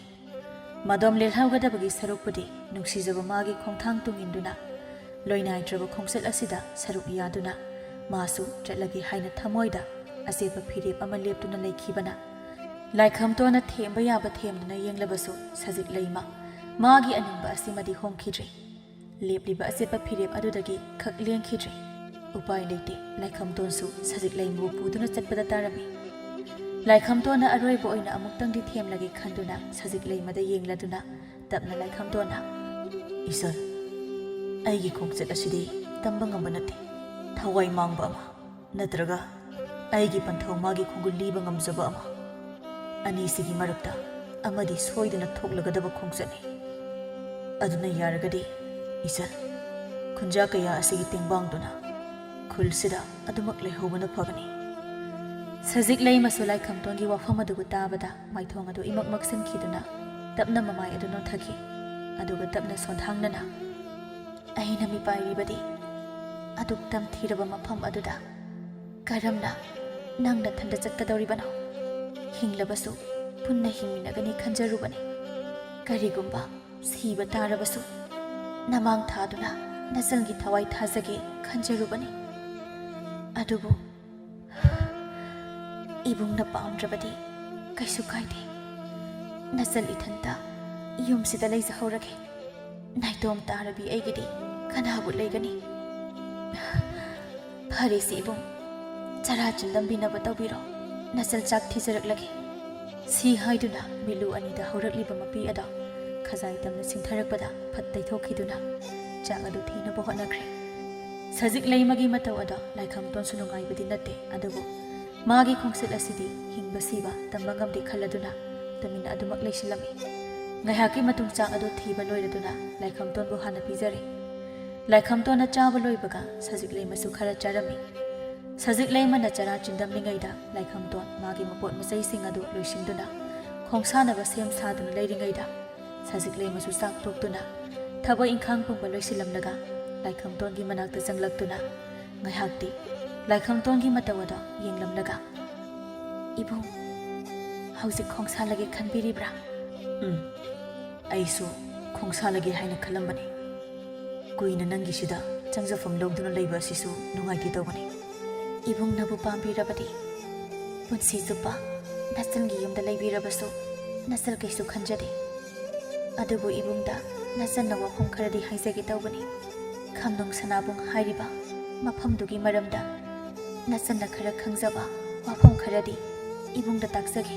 ꯃꯗꯣꯝ ꯂꯦꯜꯍꯧꯒꯗꯕꯒꯤ ꯁꯔꯨꯛꯄꯨꯗꯤ ꯅꯨꯡꯁꯤꯖꯕ ꯃꯥꯒꯤ ꯈꯣꯡꯊꯥꯡ ꯇꯨꯡ ꯏꯟꯗꯨꯅ ꯂꯣꯏꯅꯥꯏꯗ꯭ꯔꯕ ꯈꯣꯡꯆꯠ ꯑꯁꯤꯗ ꯁꯔꯨꯛ ꯌꯥꯗꯨꯅ ꯃꯥꯁꯨ ꯆꯠꯂꯒꯦ ꯍꯥꯏꯅ ꯊꯃꯣꯏꯗ ꯑꯆꯦꯠꯄ ꯐꯤꯔꯦꯞ ꯑꯃ ꯂꯦꯞꯇꯨꯅ ꯂꯩꯈꯤꯕꯅ ꯂꯥꯏꯈꯝꯇꯣꯟꯅ ꯊꯦꯝꯕ ꯌꯥꯕ ꯊꯦꯝꯗꯨꯅ ꯌꯦꯡꯂꯕꯁꯨ ꯁꯖꯤꯛ ꯂꯩꯃ ꯃꯥꯒꯤ ꯑꯅꯤꯡꯕ ꯑꯁꯤꯃꯗꯤ ꯍꯣꯡꯈꯤꯗ꯭ꯔꯦ꯫ ꯂꯦꯞꯂꯤꯕ ꯑꯆꯦꯠꯄ ꯐꯤꯔꯦꯞ ꯑꯗꯨꯗꯒꯤ ꯈꯛ ꯂꯦꯡꯈꯤꯗ꯭ꯔꯦ꯫ ꯎꯄꯥꯏ ꯂꯩꯇꯦ, ꯂꯥꯏꯈꯝꯇꯣꯟꯁꯨ ꯁꯖꯤꯛ ꯂꯩꯃꯕꯨ ꯄꯨꯗꯨꯅ ꯆꯠꯄꯗ ꯇꯥꯔꯝꯃꯤ꯫ ꯂꯥꯏꯈꯝꯇꯣꯟꯅ ꯑꯔꯣꯏꯕ ꯑꯣꯏꯅ ꯑꯃꯨꯛꯇꯪꯗꯤ ꯊꯦꯝꯂꯒꯦ ꯈꯟꯗꯨꯅ ꯁꯖꯤꯛ ꯂꯩꯃꯗ ꯌꯦꯡꯂꯗꯨꯅ ꯇꯞꯅ ꯂꯥꯏꯈꯝꯇꯣꯟꯅ, "ꯏꯆꯜ, ꯑꯩꯒꯤ ꯈꯣꯡꯆꯠ ꯑꯁꯤꯗꯤ ꯇꯝꯕ ꯉꯝꯕ ꯅꯠꯇꯦ꯫ ꯊꯋꯥꯏ ꯃꯥꯡꯕ ꯑꯃ ꯅꯠꯇ꯭ꯔꯒ ꯑꯩꯒꯤ ꯄꯟꯊꯧ ꯃꯥꯒꯤ ꯈꯣꯡꯒꯨꯜ ꯂꯤꯕ ꯉꯝꯖꯕ ꯑꯃ, ꯑꯅꯤꯁꯤꯒꯤ ꯃꯔꯛꯇ ꯑꯃꯗꯤ ꯁꯣꯏꯗꯅ ꯊꯣꯛꯂꯒꯗꯕ ꯈꯣꯡꯆꯠꯅꯤ꯫ ꯑꯗꯨꯅ ꯌꯥꯔꯒꯗꯤ ꯏꯆꯜ, ꯈꯨꯟꯖꯥ ꯀꯌꯥ ꯑꯁꯤꯒꯤ ꯇꯦꯡꯕꯥꯡꯗꯨꯅ ꯈꯨꯜꯁꯤꯗ ꯑꯗꯨꯃꯛ ꯂꯩꯍꯧꯕꯅ ꯐꯒꯅꯤ꯫" ꯁꯖꯤꯛ ꯂꯩꯃꯁꯨ ꯂꯥꯏꯈꯝꯇꯣꯟꯒꯤ ꯋꯥꯐꯝ ꯑꯗꯨꯕꯨ ꯇꯥꯕꯗ ꯃꯥꯏꯊꯣꯡ ꯑꯗꯨ ꯏꯃꯛ ꯃꯛꯁꯤꯟꯈꯤꯗꯨꯅ ꯇꯞꯅ ꯃꯃꯥꯏ ꯑꯗꯨ ꯅꯣꯟꯊꯈꯤ꯫ ꯑꯗꯨꯒ ꯇꯞꯅ ꯁꯣꯟꯊꯥꯡꯅꯅ, "ꯑꯩꯅ ꯃꯤꯄꯥꯏꯔꯤꯕꯗꯤ ꯑꯗꯨꯛ ꯇꯝꯊꯤꯔꯕ ꯃꯐꯝ ꯑꯗꯨꯗ ꯀꯔꯝꯅ ꯅꯪ ꯅꯊꯟꯗ ꯆꯠꯀꯗꯧꯔꯤꯕꯅꯣ? ꯍꯤꯡꯂꯕꯁꯨ ꯄꯨꯟꯅ ꯍꯤꯡꯃꯤꯟꯅꯒꯅꯤ ꯈꯟꯖꯔꯨꯕꯅꯤ꯫ ꯀꯔꯤꯒꯨꯝꯕ ꯁꯤꯕ ꯇꯥꯔꯕꯁꯨ ꯅꯃꯥꯡ ꯊꯥꯗꯨꯅ ꯅꯆꯜꯒꯤ ꯊꯋꯥꯏ ꯊꯥꯖꯒꯦ ꯈꯟꯖꯔꯨꯕꯅꯤ꯫ ꯑꯗꯨꯕꯨ ꯏꯕꯨꯡꯅ ꯄꯥꯝꯗ꯭ꯔꯕꯗꯤ ꯀꯩꯁꯨ ꯀꯥꯏꯗꯦ꯫ ꯅꯆꯜ ꯏꯊꯟꯇ ꯌꯨꯝꯁꯤꯗ ꯂꯩꯖꯍꯧꯔꯒꯦ꯫ ꯅꯥꯏꯇꯣꯝ ꯇꯥꯔꯕꯤ ꯑꯩꯒꯤꯗꯤ ꯀꯅꯥꯕꯨ ꯂꯩꯒꯅꯤ? ꯐꯔꯦꯁꯦ ꯏꯕꯨꯡ, ꯆꯔꯥ ꯆꯤꯟꯗꯝꯕꯤꯅꯕ ꯇꯧꯕꯤꯔꯣ꯫ ꯅꯆꯜ ꯆꯥꯛ ꯊꯤꯖꯔꯛꯂꯒꯦ꯫" ꯁꯤ ꯍꯥꯏꯗꯨꯅ ꯃꯤꯠꯂꯨ ꯑꯅꯤꯗ ꯍꯧꯔꯛꯂꯤꯕ ꯃꯄꯤ ꯑꯗꯣ ꯈꯖꯥꯏ ꯇꯝꯅ ꯁꯤꯡꯊꯔꯛꯄꯗ ꯐꯠ ꯇꯩꯊꯣꯛꯈꯤꯗꯨꯅ ꯆꯥꯛ ꯑꯗꯨ ꯊꯤꯅꯕ ꯍꯣꯠꯅꯈ꯭ꯔꯦ꯫ ꯁꯖꯤꯛ ꯂꯩꯃꯒꯤ ꯃꯇꯧ ꯑꯗꯣ ꯂꯥꯏꯈꯝꯇꯣꯟꯁꯨ ꯅꯨꯡꯉꯥꯏꯕꯗꯤ ꯅꯠꯇꯦ, ꯑꯗꯨꯕꯨ ꯃꯥꯒꯤ ꯈꯣꯡꯆꯠ ꯑꯁꯤꯗꯤ ꯍꯤꯡꯕ ꯁꯤꯕ ꯇꯝꯕ ꯉꯝꯗꯦ ꯈꯜꯂꯗꯨꯅ ꯇꯨꯃꯤꯟꯅ ꯑꯗꯨꯃꯛ ꯂꯩꯁꯤꯜꯂꯝꯃꯤ꯫ ꯉꯥꯏꯍꯥꯛꯀꯤ ꯃꯇꯨꯡ ꯆꯥꯛ ꯑꯗꯨ ꯊꯤꯕ ꯂꯣꯏꯔꯗꯨꯅ ꯂꯥꯏꯈꯝꯇꯣꯟꯕꯨ ꯍꯥꯟꯅ ꯄꯤꯖꯔꯦ꯫ ꯂꯥꯏꯈꯝꯇꯣꯟꯅ ꯆꯥꯕ ꯂꯣꯏꯕꯒ ꯁꯖꯤꯛ ꯂꯩꯃꯁꯨ ꯈꯔ ꯆꯥꯔꯝꯃꯤ꯫ ꯁꯖꯤꯛ ꯂꯩꯃꯅ ꯆꯔꯥ ꯆꯤꯟꯗꯝꯂꯤꯉꯩꯗ ꯂꯥꯏꯈꯝꯇꯣꯟ ꯃꯥꯒꯤ ꯃꯄꯣꯠ ꯃꯆꯩꯁꯤꯡ ꯑꯗꯨ ꯂꯣꯏꯁꯤꯟꯗꯨꯅ ꯈꯣꯡꯁꯥꯟꯅꯕ ꯁꯦꯝ ꯁꯥꯗꯨꯅ ꯂꯩꯔꯤꯉꯩꯗ ꯁꯖꯤꯛ ꯂꯩꯃꯁꯨ ꯆꯥꯛ ꯇꯣꯛꯇꯨꯅ ꯊꯕꯛ ꯏꯪꯈꯥꯡ ꯄꯨꯝꯕ ꯂꯣꯏꯁꯤꯜꯂꯝꯂꯒ ꯂꯥꯏꯈꯝꯇꯣꯟꯒꯤ ꯃꯅꯥꯛꯇ ꯆꯪꯂꯛꯇꯨꯅ ꯉꯥꯏꯍꯥꯛꯇꯤ ꯂꯥꯏꯈꯝꯇꯣꯟꯒꯤ ꯃꯇꯧ ꯑꯗꯣ ꯌꯦꯡꯂꯝꯂꯒ, "ꯏꯕꯨꯡ, ꯍꯧꯖꯤꯛ ꯈꯣꯡꯁꯥꯜꯂꯒꯦ ꯈꯟꯕꯤꯔꯤꯕ꯭ꯔꯥ?" "ꯎꯝ, ꯑꯩꯁꯨ ꯈꯣꯡꯁꯥꯜꯂꯒꯦ ꯍꯥꯏꯅ ꯈꯜꯂꯝꯕꯅꯤ꯫ ꯀꯨꯏꯅ ꯅꯪꯒꯤꯁꯤꯗ ꯆꯪꯖꯐꯝ ꯂꯧꯗꯨꯅ ꯂꯩꯕ ꯑꯁꯤꯁꯨ ꯅꯨꯡꯉꯥꯏꯇꯦ ꯇꯧꯕꯅꯤ꯫" "ꯏꯕꯨꯡꯅꯕꯨ ꯄꯥꯝꯕꯤꯔꯕꯗꯤ ꯄꯨꯟꯁꯤ ꯆꯨꯞꯄ ꯅꯆꯟꯒꯤ ꯌꯨꯝꯗ ꯂꯩꯕꯤꯔꯕꯁꯨ ꯅꯆꯜ ꯀꯩꯁꯨ ꯈꯟꯖꯗꯦ꯫ ꯑꯗꯨꯕꯨ ꯏꯕꯨꯡꯗ ꯅꯆꯟꯅ ꯋꯥꯐꯝ ꯈꯔꯗꯤ ꯍꯥꯏꯖꯒꯦ ꯇꯧꯕꯅꯤ꯫ ꯈꯝꯅꯨꯡ ꯁꯅꯥꯕꯨꯡ ꯍꯥꯏꯔꯤꯕ ꯃꯐꯝꯗꯨꯒꯤ ꯃꯔꯝꯗ ꯅꯆꯟꯅ ꯈꯔ ꯈꯪꯖꯕ ꯋꯥꯐꯝ ꯈꯔꯗꯤ ꯏꯕꯨꯡꯗ ꯇꯥꯛꯆꯒꯦ꯫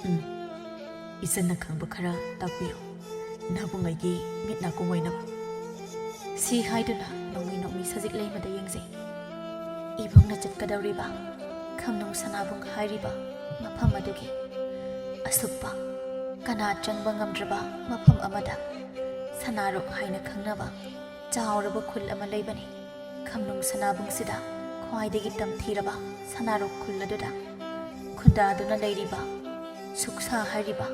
ꯎꯝ, ꯏꯆꯟꯅ ꯈꯪꯕ ꯈꯔ ꯇꯥꯛꯄꯤꯌꯨ꯫ ꯅꯕꯨꯡ ꯑꯩꯒꯤ ꯃꯤꯠ ꯅꯥꯀꯣꯡ ꯑꯣꯏꯅꯕ꯫ ꯁꯤ ꯍꯥꯏꯗꯨꯅ ꯅꯣꯡꯃꯩ ꯅꯣꯡꯃꯩ ꯁꯖꯤꯛ ꯂꯩꯃꯗ ꯌꯦꯡꯖꯩ꯫ ꯏꯕꯨꯡꯅ ꯆꯠꯀꯗꯧꯔꯤꯕ ꯈꯝꯅꯨꯡ ꯁꯅꯥꯕꯨꯡ ꯍꯥꯏꯔꯤꯕ ꯃꯐꯝ ꯑꯗꯨꯒꯤ ꯑꯁꯨꯛꯄ ꯀꯅꯥ ꯆꯪꯕ ꯉꯝꯗ꯭ꯔꯕ ꯃꯐꯝ ꯑꯃꯗ ꯁꯅꯥꯔꯣꯛ ꯍꯥꯏꯅ ꯈꯪꯅꯕ ꯆꯥꯎꯔꯕ ꯈꯨꯜ ꯑꯃ ꯂꯩꯕꯅꯤ꯫ ꯈꯝꯅꯨꯡ ꯁꯅꯥꯕꯨꯡꯁꯤꯗ ꯈ꯭ꯋꯥꯏꯗꯒꯤ ꯇꯝꯊꯤꯔꯕ ꯁꯅꯥꯔꯣꯛ ꯈꯨꯜ ꯑꯗꯨꯗ ꯈꯨꯟꯗꯥꯗꯨꯅ ꯂꯩꯔꯤꯕ ꯁꯨꯛꯁꯥ ꯍꯥꯏꯔꯤꯕ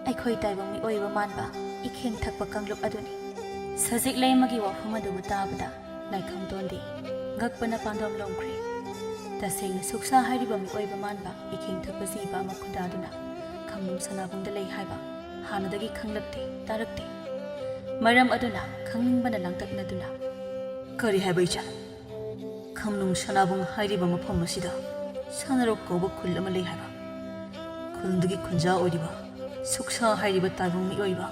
ꯑꯩꯈꯣꯏ ꯇꯥꯏꯕꯪ ꯃꯤꯑꯣꯏꯕ ꯃꯥꯟꯕ ꯏꯈꯦꯡ ꯊꯛꯄ ꯀꯥꯡꯂꯨꯞ ꯑꯗꯨꯅꯤ꯫ ꯁꯖꯤꯛ ꯂꯩꯃꯒꯤ ꯋꯥꯐꯝ ꯑꯗꯨꯕꯨ ꯇꯥꯕꯗ ꯂꯥꯏꯈꯝꯇꯣꯟꯗꯤ ꯉꯛꯄꯅ ꯄꯥꯟꯗꯝ ꯂꯣꯝꯈ꯭ꯔꯦ꯫ ꯇꯁꯦꯡꯅ ꯁꯨꯛꯁꯥ ꯍꯥꯏꯔꯤꯕ ꯃꯤꯑꯣꯏꯕ ꯃꯥꯟꯕ ꯏꯈꯦꯡ ꯊꯛꯄ ꯖꯤꯕ ꯑꯃ ꯈꯨꯟꯗꯥꯗꯨꯅ ꯈꯝꯅꯨꯡ ꯁꯅꯥꯕꯨꯡꯗ ꯂꯩ ꯍꯥꯏꯕ ꯍꯥꯟꯅꯗꯒꯤ ꯈꯪꯂꯛꯇꯦ, ꯇꯥꯔꯛꯇꯦ꯫ ꯃꯔꯝ ꯑꯗꯨꯅ ꯈꯪꯅꯤꯡꯕꯅ ꯂꯥꯡꯇꯛꯅꯗꯨꯅ, "ꯀꯔꯤ ꯍꯥꯏꯕ ꯏꯆꯥ? ꯈꯝꯅꯨꯡ ꯁꯅꯥꯕꯨꯡ ꯍꯥꯏꯔꯤꯕ ꯃꯐꯝ ꯑꯁꯤꯗ ꯁꯅꯥꯔꯣꯛ ꯀꯧꯕ ꯈꯨꯜ ꯑꯃ ꯂꯩ ꯍꯥꯏꯕ? ꯈꯨꯜꯗꯨꯒꯤ ꯈꯨꯟꯖꯥ ꯑꯣꯏꯔꯤꯕ ꯁꯨꯛꯁꯥ ꯍꯥꯏꯔꯤꯕ ꯇꯥꯏꯕꯪ ꯃꯤꯑꯣꯏꯕ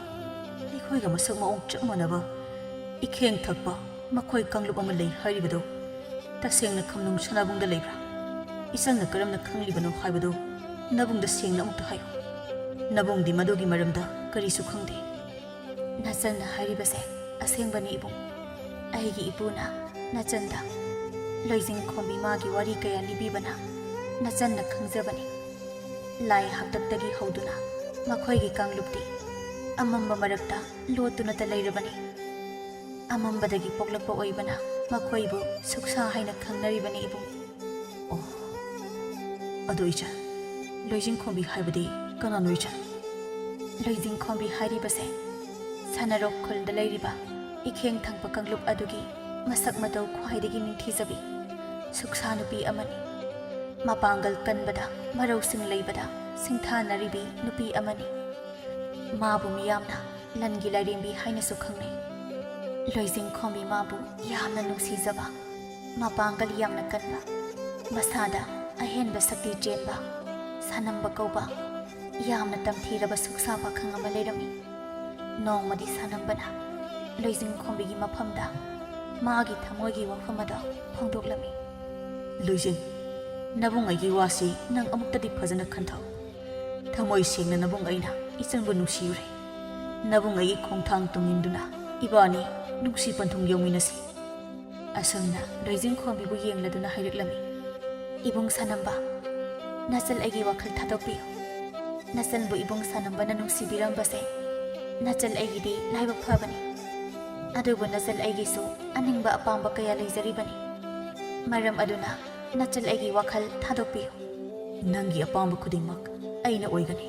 ꯑꯩꯈꯣꯏꯒ ꯃꯁꯛ ꯃꯑꯣꯡ ꯆꯞ ꯃꯥꯟꯅꯕ ꯏꯈꯦꯡ ꯊꯛꯄ ꯃꯈꯣꯏ ꯀꯥꯡꯂꯨꯞ ꯑꯃ ꯂꯩ ꯍꯥꯏꯔꯤꯕꯗꯨ ꯇꯁꯦꯡꯅ ꯈꯝꯅꯨꯡ ꯁꯅꯥꯕꯨꯡꯗ ꯂꯩꯕ꯭ꯔꯥ? ꯏꯆꯟꯅ ꯀꯔꯝꯅ ꯈꯪꯂꯤꯕꯅꯣ ꯍꯥꯏꯕꯗꯨ ꯅꯕꯨꯡꯗ ꯁꯦꯡꯅ ꯑꯃꯨꯛꯇ ꯍꯥꯏꯌꯨ꯫ ꯅꯕꯨꯡꯗꯤ ꯃꯗꯨꯒꯤ ꯃꯔꯝꯗ ꯀꯔꯤꯁꯨ ꯈꯪꯗꯦ꯫" "ꯅꯆꯟꯅ ꯍꯥꯏꯔꯤꯕꯁꯦ ꯑꯁꯦꯡꯕꯅꯤ ꯏꯕꯨꯡ꯫ ꯑꯩꯒꯤ ꯏꯄꯨꯅ ꯅꯆꯟꯗ ꯂꯣꯏꯖꯤꯡ ꯈꯣꯝꯕꯤ ꯃꯥꯒꯤ ꯋꯥꯔꯤ ꯀꯌꯥ ꯂꯤꯕꯤꯕꯅ ꯅꯆꯟꯅ ꯈꯪꯖꯕꯅꯤ꯫ ꯂꯥꯏ ꯍꯥꯛꯇꯛꯇꯒꯤ ꯍꯧꯗꯨꯅ ꯃꯈꯣꯏꯒꯤ ꯀꯥꯡꯂꯨꯞꯇꯤ ꯑꯃꯝꯕ ꯃꯔꯛꯇ ꯂꯣꯠꯇꯨꯅꯇ ꯂꯩꯔꯕꯅꯤ꯫ ꯑꯃꯝꯕꯗꯒꯤ ꯄꯣꯛꯂꯛꯄ ꯑꯣꯏꯕꯅ ꯃꯈꯣꯏꯕꯨ ꯁꯨꯛꯁꯥ ꯍꯥꯏꯅ ꯈꯪꯅꯔꯤꯕꯅꯤ ꯏꯕꯨꯡ꯫" "ꯑꯣ, ꯑꯗꯣ ꯏꯆꯟ, ꯂꯣꯏꯖꯤꯡ ꯈꯣꯝꯕꯤ ꯍꯥꯏꯕꯗꯤ ꯀꯅꯥꯅꯣ ꯏꯆꯟ?" "ꯂꯣꯏꯖꯤꯡ ꯈꯣꯝꯕꯤ ꯍꯥꯏꯔꯤꯕꯁꯦ ꯁꯅꯥꯔꯣꯛ ꯈꯨꯜꯗ ꯂꯩꯔꯤꯕ ꯏꯈꯦꯡ ꯊꯛꯄ ꯀꯥꯡꯂꯨꯞ ꯑꯗꯨꯒꯤ ꯃꯁꯛ ꯃꯇꯧ ꯈ꯭ꯋꯥꯏꯗꯒꯤ ꯅꯤꯡꯊꯤꯖꯕꯤ ꯁꯨꯛꯁꯥ ꯅꯨꯄꯤ ꯑꯃꯅꯤ꯫ ꯃꯄꯥꯡꯒꯜ ꯀꯟꯕꯗ, ꯃꯔꯧꯁꯤꯡ ꯂꯩꯕꯗ ꯁꯤꯡꯊꯥꯅꯔꯤꯕꯤ ꯅꯨꯄꯤ ꯑꯃꯅꯤ꯫ ꯃꯥꯕꯨ ꯃꯤꯌꯥꯝꯅ ꯂꯟꯒꯤ ꯂꯥꯏꯔꯦꯝꯕꯤ ꯍꯥꯏꯅꯁꯨ ꯈꯪꯅꯩ꯫ ꯂꯣꯏꯖꯤꯡ ꯈꯣꯝꯕꯤ ꯃꯥꯕꯨ ꯌꯥꯝꯅ ꯅꯨꯡꯁꯤꯖꯕ, ꯃꯄꯥꯡꯒꯜ ꯌꯥꯝꯅ ꯀꯟꯕ, ꯃꯁꯥꯗ ꯑꯍꯦꯟꯕ ꯁꯛꯇꯤ ꯆꯦꯟꯕ, ꯁꯥꯅꯝꯕ ꯀꯧꯕ ꯌꯥꯝꯅ ꯇꯝꯊꯤꯔꯕ ꯁꯨꯛꯁꯥ ꯄꯥꯈꯪ ꯑꯃ ꯂꯩꯔꯝꯃꯤ꯫ ꯅꯣꯡꯃꯗꯤ ꯁꯥꯅꯝꯕꯅ ꯂꯣꯏꯖꯤꯡꯈꯣꯝꯕꯤꯒꯤ ꯃꯐꯝꯗ ꯃꯥꯒꯤ ꯊꯃꯣꯏꯒꯤ ꯋꯥꯐꯝ ꯑꯗꯣ ꯐꯣꯡꯗꯣꯛꯂꯝꯃꯤ꯫ "ꯂꯣꯏꯖꯤꯡ, ꯅꯕꯨꯡ ꯑꯩꯒꯤ ꯋꯥꯁꯤ ꯅꯪ ꯑꯃꯨꯛꯇꯗꯤ ꯐꯖꯅ ꯈꯟꯊꯧ꯫ ꯊꯃꯣꯏ ꯁꯦꯡꯅ ꯅꯕꯨꯡ ꯑꯩꯅ ꯏꯆꯟꯕꯨ ꯅꯨꯡꯁꯤꯔꯨꯔꯦ꯫ ꯅꯕꯨꯡ ꯑꯩꯒꯤ ꯈꯣꯡꯊꯥꯡ ꯇꯨꯡꯏꯟꯗꯨꯅ ꯏꯕꯥꯅꯤ ꯅꯨꯡꯁꯤ ꯄꯟꯊꯨꯡ ꯌꯧꯃꯤꯟꯅꯁꯤ꯫" ꯑꯁꯨꯝꯅ ꯂꯣꯏꯖꯤꯡꯈꯣꯝꯕꯤꯕꯨ ꯌꯦꯡꯂꯗꯨꯅ ꯍꯥꯏꯔꯛꯂꯝꯃꯤ꯫ "ꯏꯕꯨꯡ ꯁꯥꯅꯝꯕ, ꯅꯆꯜ ꯑꯩꯒꯤ ꯋꯥꯈꯜ ꯊꯥꯗꯣꯛꯄꯤꯌꯨ꯫ ꯅꯆꯜꯕꯨ ꯏꯕꯨꯡ ꯁꯥꯅꯝꯕꯅ ꯅꯨꯡꯁꯤꯕꯤꯔꯝꯕꯁꯦ ꯅꯆꯜ ꯑꯩꯒꯤꯗꯤ ꯂꯥꯏꯕꯛ ꯐꯕꯅꯤ꯫ ꯑꯗꯨꯕꯨ ꯅꯆꯜ ꯑꯩꯒꯤꯁꯨ ꯑꯅꯤꯡꯕ ꯑꯄꯥꯝꯕ ꯀꯌꯥ ꯂꯩꯖꯔꯤꯕꯅꯤ꯫ ꯃꯔꯝ ꯑꯗꯨꯅ ꯅꯆꯜ ꯑꯩꯒꯤ ꯋꯥꯈꯜ ꯊꯥꯗꯣꯛꯄꯤꯌꯨ꯫" "ꯅꯪꯒꯤ ꯑꯄꯥꯝꯕ ꯈꯨꯗꯤꯡꯃꯛ ꯑꯩꯅ ꯑꯣꯏꯒꯅꯤ꯫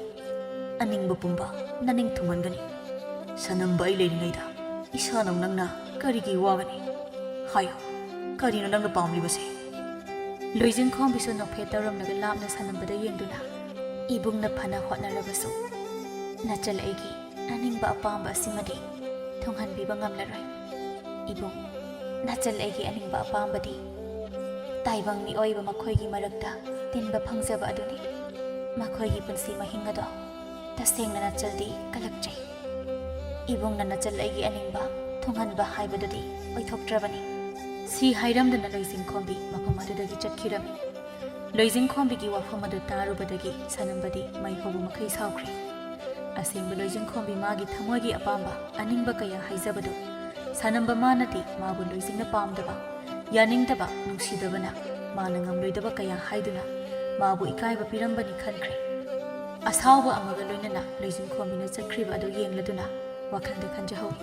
ꯑꯅꯤꯡꯕ ꯄꯨꯝꯕ ꯅꯅꯤꯡ ꯊꯨꯡꯍꯟꯒꯅꯤ꯫ ꯁꯥꯅꯝꯕ ꯑꯩ ꯂꯩꯔꯤꯉꯩꯗ ꯏꯁꯥꯅꯧ ꯅꯪꯅ ꯀꯔꯤꯒꯤ ꯋꯥꯒꯅꯤ? ꯍꯥꯏꯌꯨ, ꯀꯔꯤꯅꯣ ꯅꯪꯅ ꯄꯥꯝꯂꯤꯕꯁꯦ?" ꯂꯣꯏꯖꯤꯡꯈꯣꯝꯕꯤꯁꯨ ꯅꯣꯛꯐꯦꯠ ꯇꯧꯔꯝꯂꯒ ꯂꯥꯞꯅ ꯁꯥꯅꯝꯕꯗ ꯌꯦꯡꯗꯨꯅ, "ꯏꯕꯨꯡꯅ ꯐꯅ ꯍꯣꯠꯅꯔꯕꯁꯨ ꯅꯆꯜ ꯑꯩꯒꯤ ꯑꯅꯤꯡꯕ ꯑꯄꯥꯝꯕ ꯑꯁꯤꯃꯗꯤ ꯊꯨꯡꯍꯟꯕꯤꯕ ꯉꯝꯂꯔꯣꯏ꯫ ꯏꯕꯨꯡ, ꯅꯆꯜ ꯑꯩꯒꯤ ꯑꯅꯤꯡꯕ ꯑꯄꯥꯝꯕꯗꯤ ꯇꯥꯏꯕꯪ ꯃꯤꯑꯣꯏꯕ ꯃꯈꯣꯏꯒꯤ ꯃꯔꯛꯇ ꯇꯤꯟꯕ ꯐꯪꯖꯕ ꯑꯗꯨꯅꯤ꯫ ꯃꯈꯣꯏꯒꯤ ꯄꯨꯟꯁꯤ ꯃꯍꯤꯡ ꯑꯗꯣ ꯇꯁꯦꯡꯅ ꯅꯆꯜꯗꯤ ꯀꯜꯂꯛꯆꯩ꯫ ꯏꯕꯨꯡꯅ ꯅꯆꯜ ꯑꯩꯒꯤ ꯑꯅꯤꯡꯕ ꯊꯨꯡꯍꯟꯕ ꯍꯥꯏꯕꯗꯨꯗꯤ ꯑꯣꯏꯊꯣꯛꯇ꯭ꯔꯕꯅꯤ꯫" ꯁꯤ ꯍꯥꯏꯔꯝꯗꯅ ꯂꯣꯏꯖꯤꯡꯈꯣꯝꯕꯤ ꯃꯐꯝ ꯑꯗꯨꯗꯒꯤ ꯆꯠꯈꯤꯔꯝꯃꯤ꯫ ꯂꯣꯏꯖꯤꯡꯈꯣꯝꯕꯤꯒꯤ ꯋꯥꯐꯝ ꯑꯗꯨ ꯇꯥꯔꯨꯕꯗꯒꯤ ꯁꯥꯅꯝꯕꯗꯤ ꯃꯩ ꯍꯧꯕ ꯃꯈꯩ ꯁꯥꯎꯈ꯭ꯔꯦ꯫ ꯑꯁꯦꯡꯕ ꯂꯣꯏꯖꯤꯡꯈꯣꯝꯕꯤ ꯃꯥꯒꯤ ꯊꯃꯣꯏꯒꯤ ꯑꯄꯥꯝꯕ ꯑꯅꯤꯡꯕ ꯀꯌꯥ ꯍꯥꯏꯖꯕꯗꯨ ꯁꯥꯅꯝꯕ ꯃꯥꯅꯗꯤ ꯃꯥꯕꯨ ꯂꯣꯏꯖꯤꯡꯅ ꯄꯥꯝꯗꯕ, ꯌꯥꯅꯤꯡꯗꯕ, ꯅꯨꯡꯁꯤꯗꯕꯅ ꯃꯥꯅ ꯉꯝꯂꯣꯏꯗꯕ ꯀꯌꯥ ꯍꯥꯏꯗꯨꯅ ꯃꯥꯕꯨ ꯏꯀꯥꯏꯕ ꯄꯤꯔꯝꯕꯅꯤ ꯈꯟꯈ꯭ꯔꯦ꯫ ꯑꯁꯥꯎꯕ ꯑꯃꯒ ꯂꯣꯏꯅꯅ ꯂꯣꯏꯖꯤꯡꯈꯣꯝꯕꯤꯅ ꯆꯠꯈ꯭ꯔꯤꯕ ꯑꯗꯨ ꯌꯦꯡꯂꯗꯨꯅ ꯋꯥꯈꯜꯗ ꯈꯟꯖꯍꯧꯏ꯫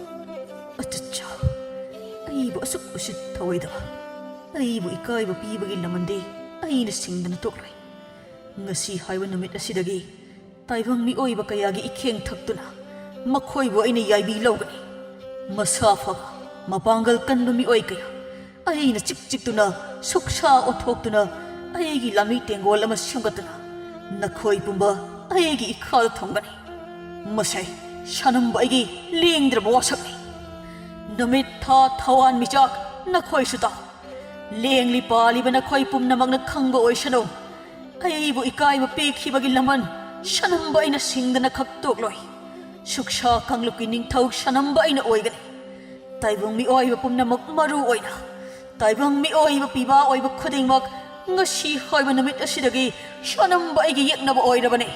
"ꯑꯆꯠꯆꯥ, ꯑꯩꯕꯨ ꯑꯁꯨꯛ ꯎꯁꯤꯠ ꯊꯑꯣꯏꯗꯕ, ꯑꯩꯕꯨ ꯏꯀꯥꯏꯕ ꯄꯤꯕꯒꯤ ꯂꯃꯟꯗꯤ ꯑꯩꯅ ꯁꯤꯡꯗꯅ ꯇꯣꯛꯂꯣꯏ꯫ ꯉꯁꯤ ꯍꯥꯏꯕ ꯅꯨꯃꯤꯠ ꯑꯁꯤꯗꯒꯤ ꯇꯥꯏꯕꯪ ꯃꯤꯑꯣꯏꯕ ꯀꯌꯥꯒꯤ ꯏꯈꯦꯡ ꯊꯛꯇꯨꯅ ꯃꯈꯣꯏꯕꯨ ꯑꯩꯅ ꯌꯥꯏꯕꯤ ꯂꯧꯒꯅꯤ꯫ ꯃꯁꯥ ꯐꯕ, ꯃꯄꯥꯡꯒꯜ ꯀꯟꯕ ꯃꯤꯑꯣꯏ ꯀꯌꯥ ꯑꯩꯅ ꯆꯤꯛ ꯆꯤꯛꯇꯨꯅ, ꯁꯨꯛꯁꯥ ꯑꯣꯊꯣꯛꯇꯨꯅ, ꯑꯩꯒꯤ ꯂꯥꯟꯃꯤ ꯇꯦꯡꯒꯣꯜ ꯑꯃ ꯁꯦꯝꯒꯠꯇꯨꯅ ꯅꯈꯣꯏ ꯄꯨꯝꯕ ꯑꯩꯒꯤ ꯏꯈꯥꯗ ꯊꯝꯒꯅꯤ꯫ ꯃꯁꯦ ꯁꯥꯅꯝꯕ ꯑꯩꯒꯤ ꯂꯦꯡꯗ꯭ꯔꯕ ꯋꯥꯁꯛꯅꯤ꯫ ꯅꯨꯃꯤꯠ ꯊꯥ ꯊꯋꯥꯟ ꯃꯤꯆꯥꯛ ꯅꯈꯣꯏꯁꯨ ꯇꯥꯎ꯫ ꯂꯦꯡꯂꯤ ꯄꯥꯜꯂꯤꯕ ꯅꯈꯣꯏ ꯄꯨꯝꯅꯃꯛꯅ ꯈꯪꯕ ꯑꯣꯏꯁꯅꯨ꯫ ꯑꯩꯕꯨ ꯏꯀꯥꯏꯕ ꯄꯤꯈꯤꯕꯒꯤ ꯂꯃꯟ ꯁꯅꯝꯕ ꯑꯩꯅ ꯁꯤꯡꯗꯅ ꯈꯛꯇꯣꯛꯂꯣꯏ꯫ ꯁꯨꯛꯁꯥ ꯀꯥꯡꯂꯨꯞꯀꯤ ꯅꯤꯡꯊꯧ ꯁꯅꯝꯕ ꯑꯩꯅ ꯑꯣꯏꯒꯅꯤ꯫ ꯇꯥꯏꯕꯪ ꯃꯤꯑꯣꯏꯕ ꯄꯨꯝꯅꯃꯛ, ꯃꯔꯨ ꯑꯣꯏꯅ ꯇꯥꯏꯕꯪ ꯃꯤꯑꯣꯏꯕ ꯄꯤꯕꯥ ꯑꯣꯏꯕ ꯈꯨꯗꯤꯡꯃꯛ, ꯉꯁꯤ ꯍꯥꯏꯕ ꯅꯨꯃꯤꯠ ꯑꯁꯤꯗꯒꯤ ꯁꯅꯝꯕ ꯑꯩꯒꯤ ꯌꯦꯛꯅꯕ ꯑꯣꯏꯔꯕꯅꯤ꯫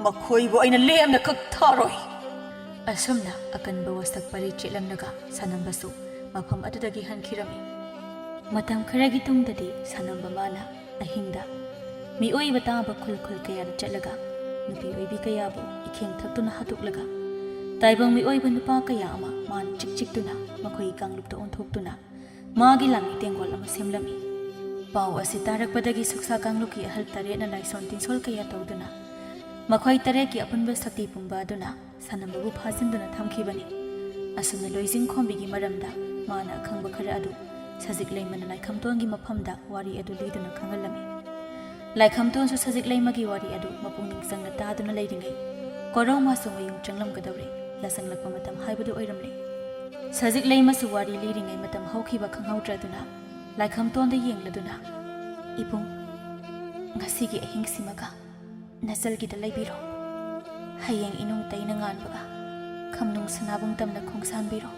ꯃꯈꯣꯏꯕꯨ ꯑꯩꯅ ꯂꯦꯝꯅ ꯈꯛ ꯊꯥꯔꯣꯏ꯫ ꯑꯁꯨꯝꯅ ꯑꯀꯟꯕ ꯋꯥꯁꯛ ꯄꯔꯤ ꯆꯦꯠꯂꯝꯂꯒ ꯁꯅꯝꯕꯁꯨ ꯃꯐꯝ ꯑꯗꯨꯗꯒꯤ ꯍꯟꯈꯤꯔꯝꯃꯤ꯫ ꯃꯇꯝ ꯈꯔꯒꯤ ꯇꯨꯡꯗꯗꯤ ꯁꯅꯝꯕ ꯃꯥꯅ ꯑꯍꯤꯡꯗ ꯃꯤꯑꯣꯏꯕ ꯇꯥꯕ ꯈꯨꯜ ꯈꯨꯜ ꯀꯌꯥꯗ ꯆꯠꯂꯒ ꯅꯨꯄꯤ ꯑꯣꯏꯕꯤ ꯀꯌꯥꯕꯨ ꯏꯈꯦꯡ ꯊꯛꯇꯨꯅ ꯍꯥꯠꯇꯣꯛꯂꯒ ꯇꯥꯏꯕꯪ ꯃꯤꯑꯣꯏꯕ ꯅꯨꯄꯥ ꯀꯌꯥ ꯑꯃ ꯃꯥꯅ ꯆꯤꯛ ꯆꯤꯛꯇꯨꯅ ꯃꯈꯣꯏꯒꯤ ꯀꯥꯡꯂꯨꯞꯇ ꯑꯣꯟꯊꯣꯛꯇꯨꯅ ꯃꯥꯒꯤ ꯂꯥꯟꯃꯤ ꯇꯦꯡꯒꯣꯜ ꯑꯃ ꯁꯦꯝꯂꯝꯃꯤ꯫ ꯄꯥꯎ ꯑꯁꯤ ꯇꯥꯔꯛꯄꯗꯒꯤ ꯁꯨꯛꯁꯥ ꯀꯥꯡꯂꯨꯞꯀꯤ ꯑꯍꯜ ꯇꯔꯦꯠꯅ ꯂꯥꯏꯁꯣꯟ ꯇꯤꯟꯁꯣꯜ ꯀꯌꯥ ꯇꯧꯗꯨꯅ ꯃꯈꯣꯏ ꯇꯔꯦꯠꯀꯤ ꯑꯄꯨꯟꯕ ꯁꯛꯇꯤ ꯄꯨꯝꯕ ꯑꯗꯨꯅ ꯁꯅꯝꯕꯕꯨ ꯐꯥꯖꯤꯟꯗꯨꯅ ꯊꯝꯈꯤꯕꯅꯤ꯫ ꯑꯁꯨꯝꯅ ꯂꯣꯏꯖꯤꯡ ꯈꯣꯝꯕꯤꯒꯤ ꯃꯔꯝꯗ ꯃꯥꯅ ꯑꯈꯪꯕ ꯈꯔ ꯑꯗꯨ ꯁꯖꯤꯛ ꯂꯩꯃꯅ ꯂꯥꯏꯈꯝꯇꯣꯟꯒꯤ ꯃꯐꯝꯗ ꯋꯥꯔꯤ ꯑꯗꯨ ꯂꯤꯗꯨꯅ ꯈꯪꯍꯜꯂꯝꯃꯤ꯫ ꯂꯥꯏꯈꯝꯇꯣꯟꯁꯨ ꯁꯖꯤꯛ ꯂꯩꯃꯒꯤ ꯋꯥꯔꯤ ꯑꯗꯨ ꯃꯄꯨꯛꯅꯤꯡ ꯆꯪꯅ ꯇꯥꯗꯨꯅ ꯂꯩꯔꯤꯉꯩ, ꯀꯣꯔꯧꯃꯥꯁꯨ ꯃꯌꯨꯝ ꯆꯪꯂꯝꯒꯗꯧꯔꯦ, ꯌꯥꯆꯪꯂꯛꯄ ꯃꯇꯝ ꯍꯥꯏꯕꯗꯨ ꯑꯣꯏꯔꯝꯂꯦ꯫ ꯁꯖꯤꯛ ꯂꯩꯃꯁꯨ ꯋꯥꯔꯤ ꯂꯤꯔꯤꯉꯩ ꯃꯇꯝ ꯍꯧꯈꯤꯕ ꯈꯪꯍꯧꯗ꯭ꯔꯗꯨꯅ ꯂꯥꯏꯈꯝꯇꯣꯟꯗ ꯌꯦꯡꯂꯗꯨꯅ, "ꯏꯕꯨꯡ, ꯉꯁꯤꯒꯤ ꯑꯍꯤꯡꯁꯤꯃꯒ ꯅꯆꯜꯒꯤꯗ ꯂꯩꯕꯤꯔꯣ꯫ ꯍꯌꯦꯡ ꯏꯅꯨꯡ ꯇꯩꯅ ꯉꯥꯟꯕꯒ ꯈꯝꯅꯨꯡ ꯁꯅꯥꯕꯨꯡ ꯇꯝꯅ ꯈꯣꯡꯁꯥꯟꯕꯤꯔꯣ꯫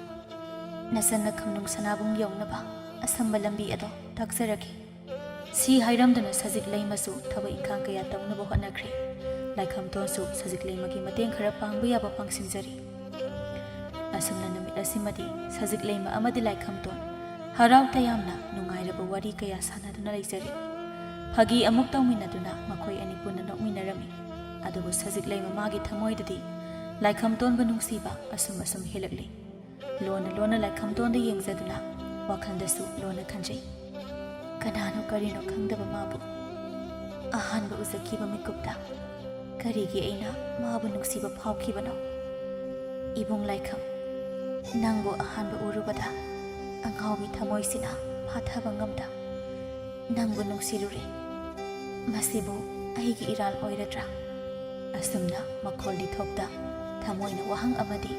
ꯅꯆꯟꯅ ꯈꯝꯅꯨꯡ ꯁꯅꯥꯕꯨꯡ ꯌꯧꯅꯕ ꯑꯁꯝꯕ ꯂꯝꯕꯤ ꯑꯗꯣ ꯇꯥꯛꯆꯔꯒꯦ꯫" ꯁꯤ ꯍꯥꯏꯔꯝꯗꯨꯅ ꯁꯖꯤꯛ ꯂꯩꯃꯁꯨ ꯊꯕꯛ ꯏꯪꯈꯥꯡ ꯀꯌꯥ ꯇꯧꯅꯕ ꯍꯣꯠꯅꯈ꯭ꯔꯦ꯫ ꯂꯥꯏꯈꯝꯇꯣꯟꯁꯨ ꯁꯖꯤꯛ ꯂꯩꯃꯒꯤ ꯃꯇꯦꯡ ꯈꯔ ꯄꯥꯡꯕ ꯌꯥꯕ ꯄꯥꯡꯁꯤꯟꯖꯔꯤ꯫ ꯑꯁꯨꯝꯅ ꯅꯨꯃꯤꯠ ꯑꯁꯤꯃꯗꯤ ꯁꯖꯤꯛ ꯂꯩꯃ ꯑꯃꯗꯤ ꯂꯥꯏꯈꯝꯇꯣꯟ ꯍꯔꯥꯎ ꯇꯌꯥꯝꯅ ꯅꯨꯡꯉꯥꯏꯔꯕ ꯋꯥꯔꯤ ꯀꯌꯥ ꯁꯥꯟꯅꯗꯨꯅ ꯂꯩꯖꯔꯤ꯫ ꯐꯥꯒꯤ ꯑꯃꯨꯛ ꯇꯧꯃꯤꯟꯅꯗꯨꯅ ꯃꯈꯣꯏ ꯑꯅꯤ ꯄꯨꯟꯅ ꯅꯣꯛꯃꯤꯟꯅꯔꯝꯃꯤ꯫ ꯑꯗꯨꯕꯨ ꯁꯖꯤꯛ ꯂꯩꯃ ꯃꯥꯒꯤ ꯊꯃꯣꯏꯗꯗꯤ ꯂꯥꯏꯈꯝꯇꯣꯟꯕꯨ ꯅꯨꯡꯁꯤꯕ ꯑꯁꯨꯝ ꯑꯁꯨꯝ ꯍꯦꯜꯂꯛꯂꯤ꯫ ꯂꯣꯟꯅ ꯂꯣꯟꯅ ꯂꯥꯏꯈꯝꯇꯣꯟꯗ ꯌꯦꯡꯖꯗꯨꯅ ꯋꯥꯈꯜꯗꯁꯨ ꯂꯣꯟꯅ ꯈꯟꯖꯩ, "ꯀꯅꯥꯅꯣ ꯀꯔꯤꯅꯣ ꯈꯪꯗꯕ ꯃꯥꯕꯨ ꯑꯍꯥꯟꯕ ꯎꯖꯈꯤꯕ ꯃꯤꯀꯨꯞꯇ ꯀꯔꯤꯒꯤ ꯑꯩꯅ ꯃꯥꯕꯨ ꯅꯨꯡꯁꯤꯕ ꯐꯥꯎꯈꯤꯕꯅꯣ? ꯏꯕꯨꯡ ꯂꯥꯏꯈꯝ, ꯅꯪꯕꯨ ꯑꯍꯥꯟꯕ ꯎꯔꯨꯕꯗ ꯑꯉꯥꯎꯕꯤ ꯊꯃꯣꯏꯁꯤꯅ ꯐꯥꯊꯕ ꯉꯝꯗ ꯅꯪꯕꯨ ꯅꯨꯡꯁꯤꯔꯨꯔꯦ꯫ ꯃꯁꯤꯕꯨ ꯑꯩꯒꯤ ꯏꯔꯥꯜ ꯑꯣꯏꯔꯗ꯭ꯔꯥ?" ꯑꯁꯨꯝꯅ ꯃꯈꯣꯜꯗꯤ ꯊꯣꯛꯇ ꯊꯃꯣꯏꯅ ꯋꯥꯍꯪ ꯑꯃꯗꯤ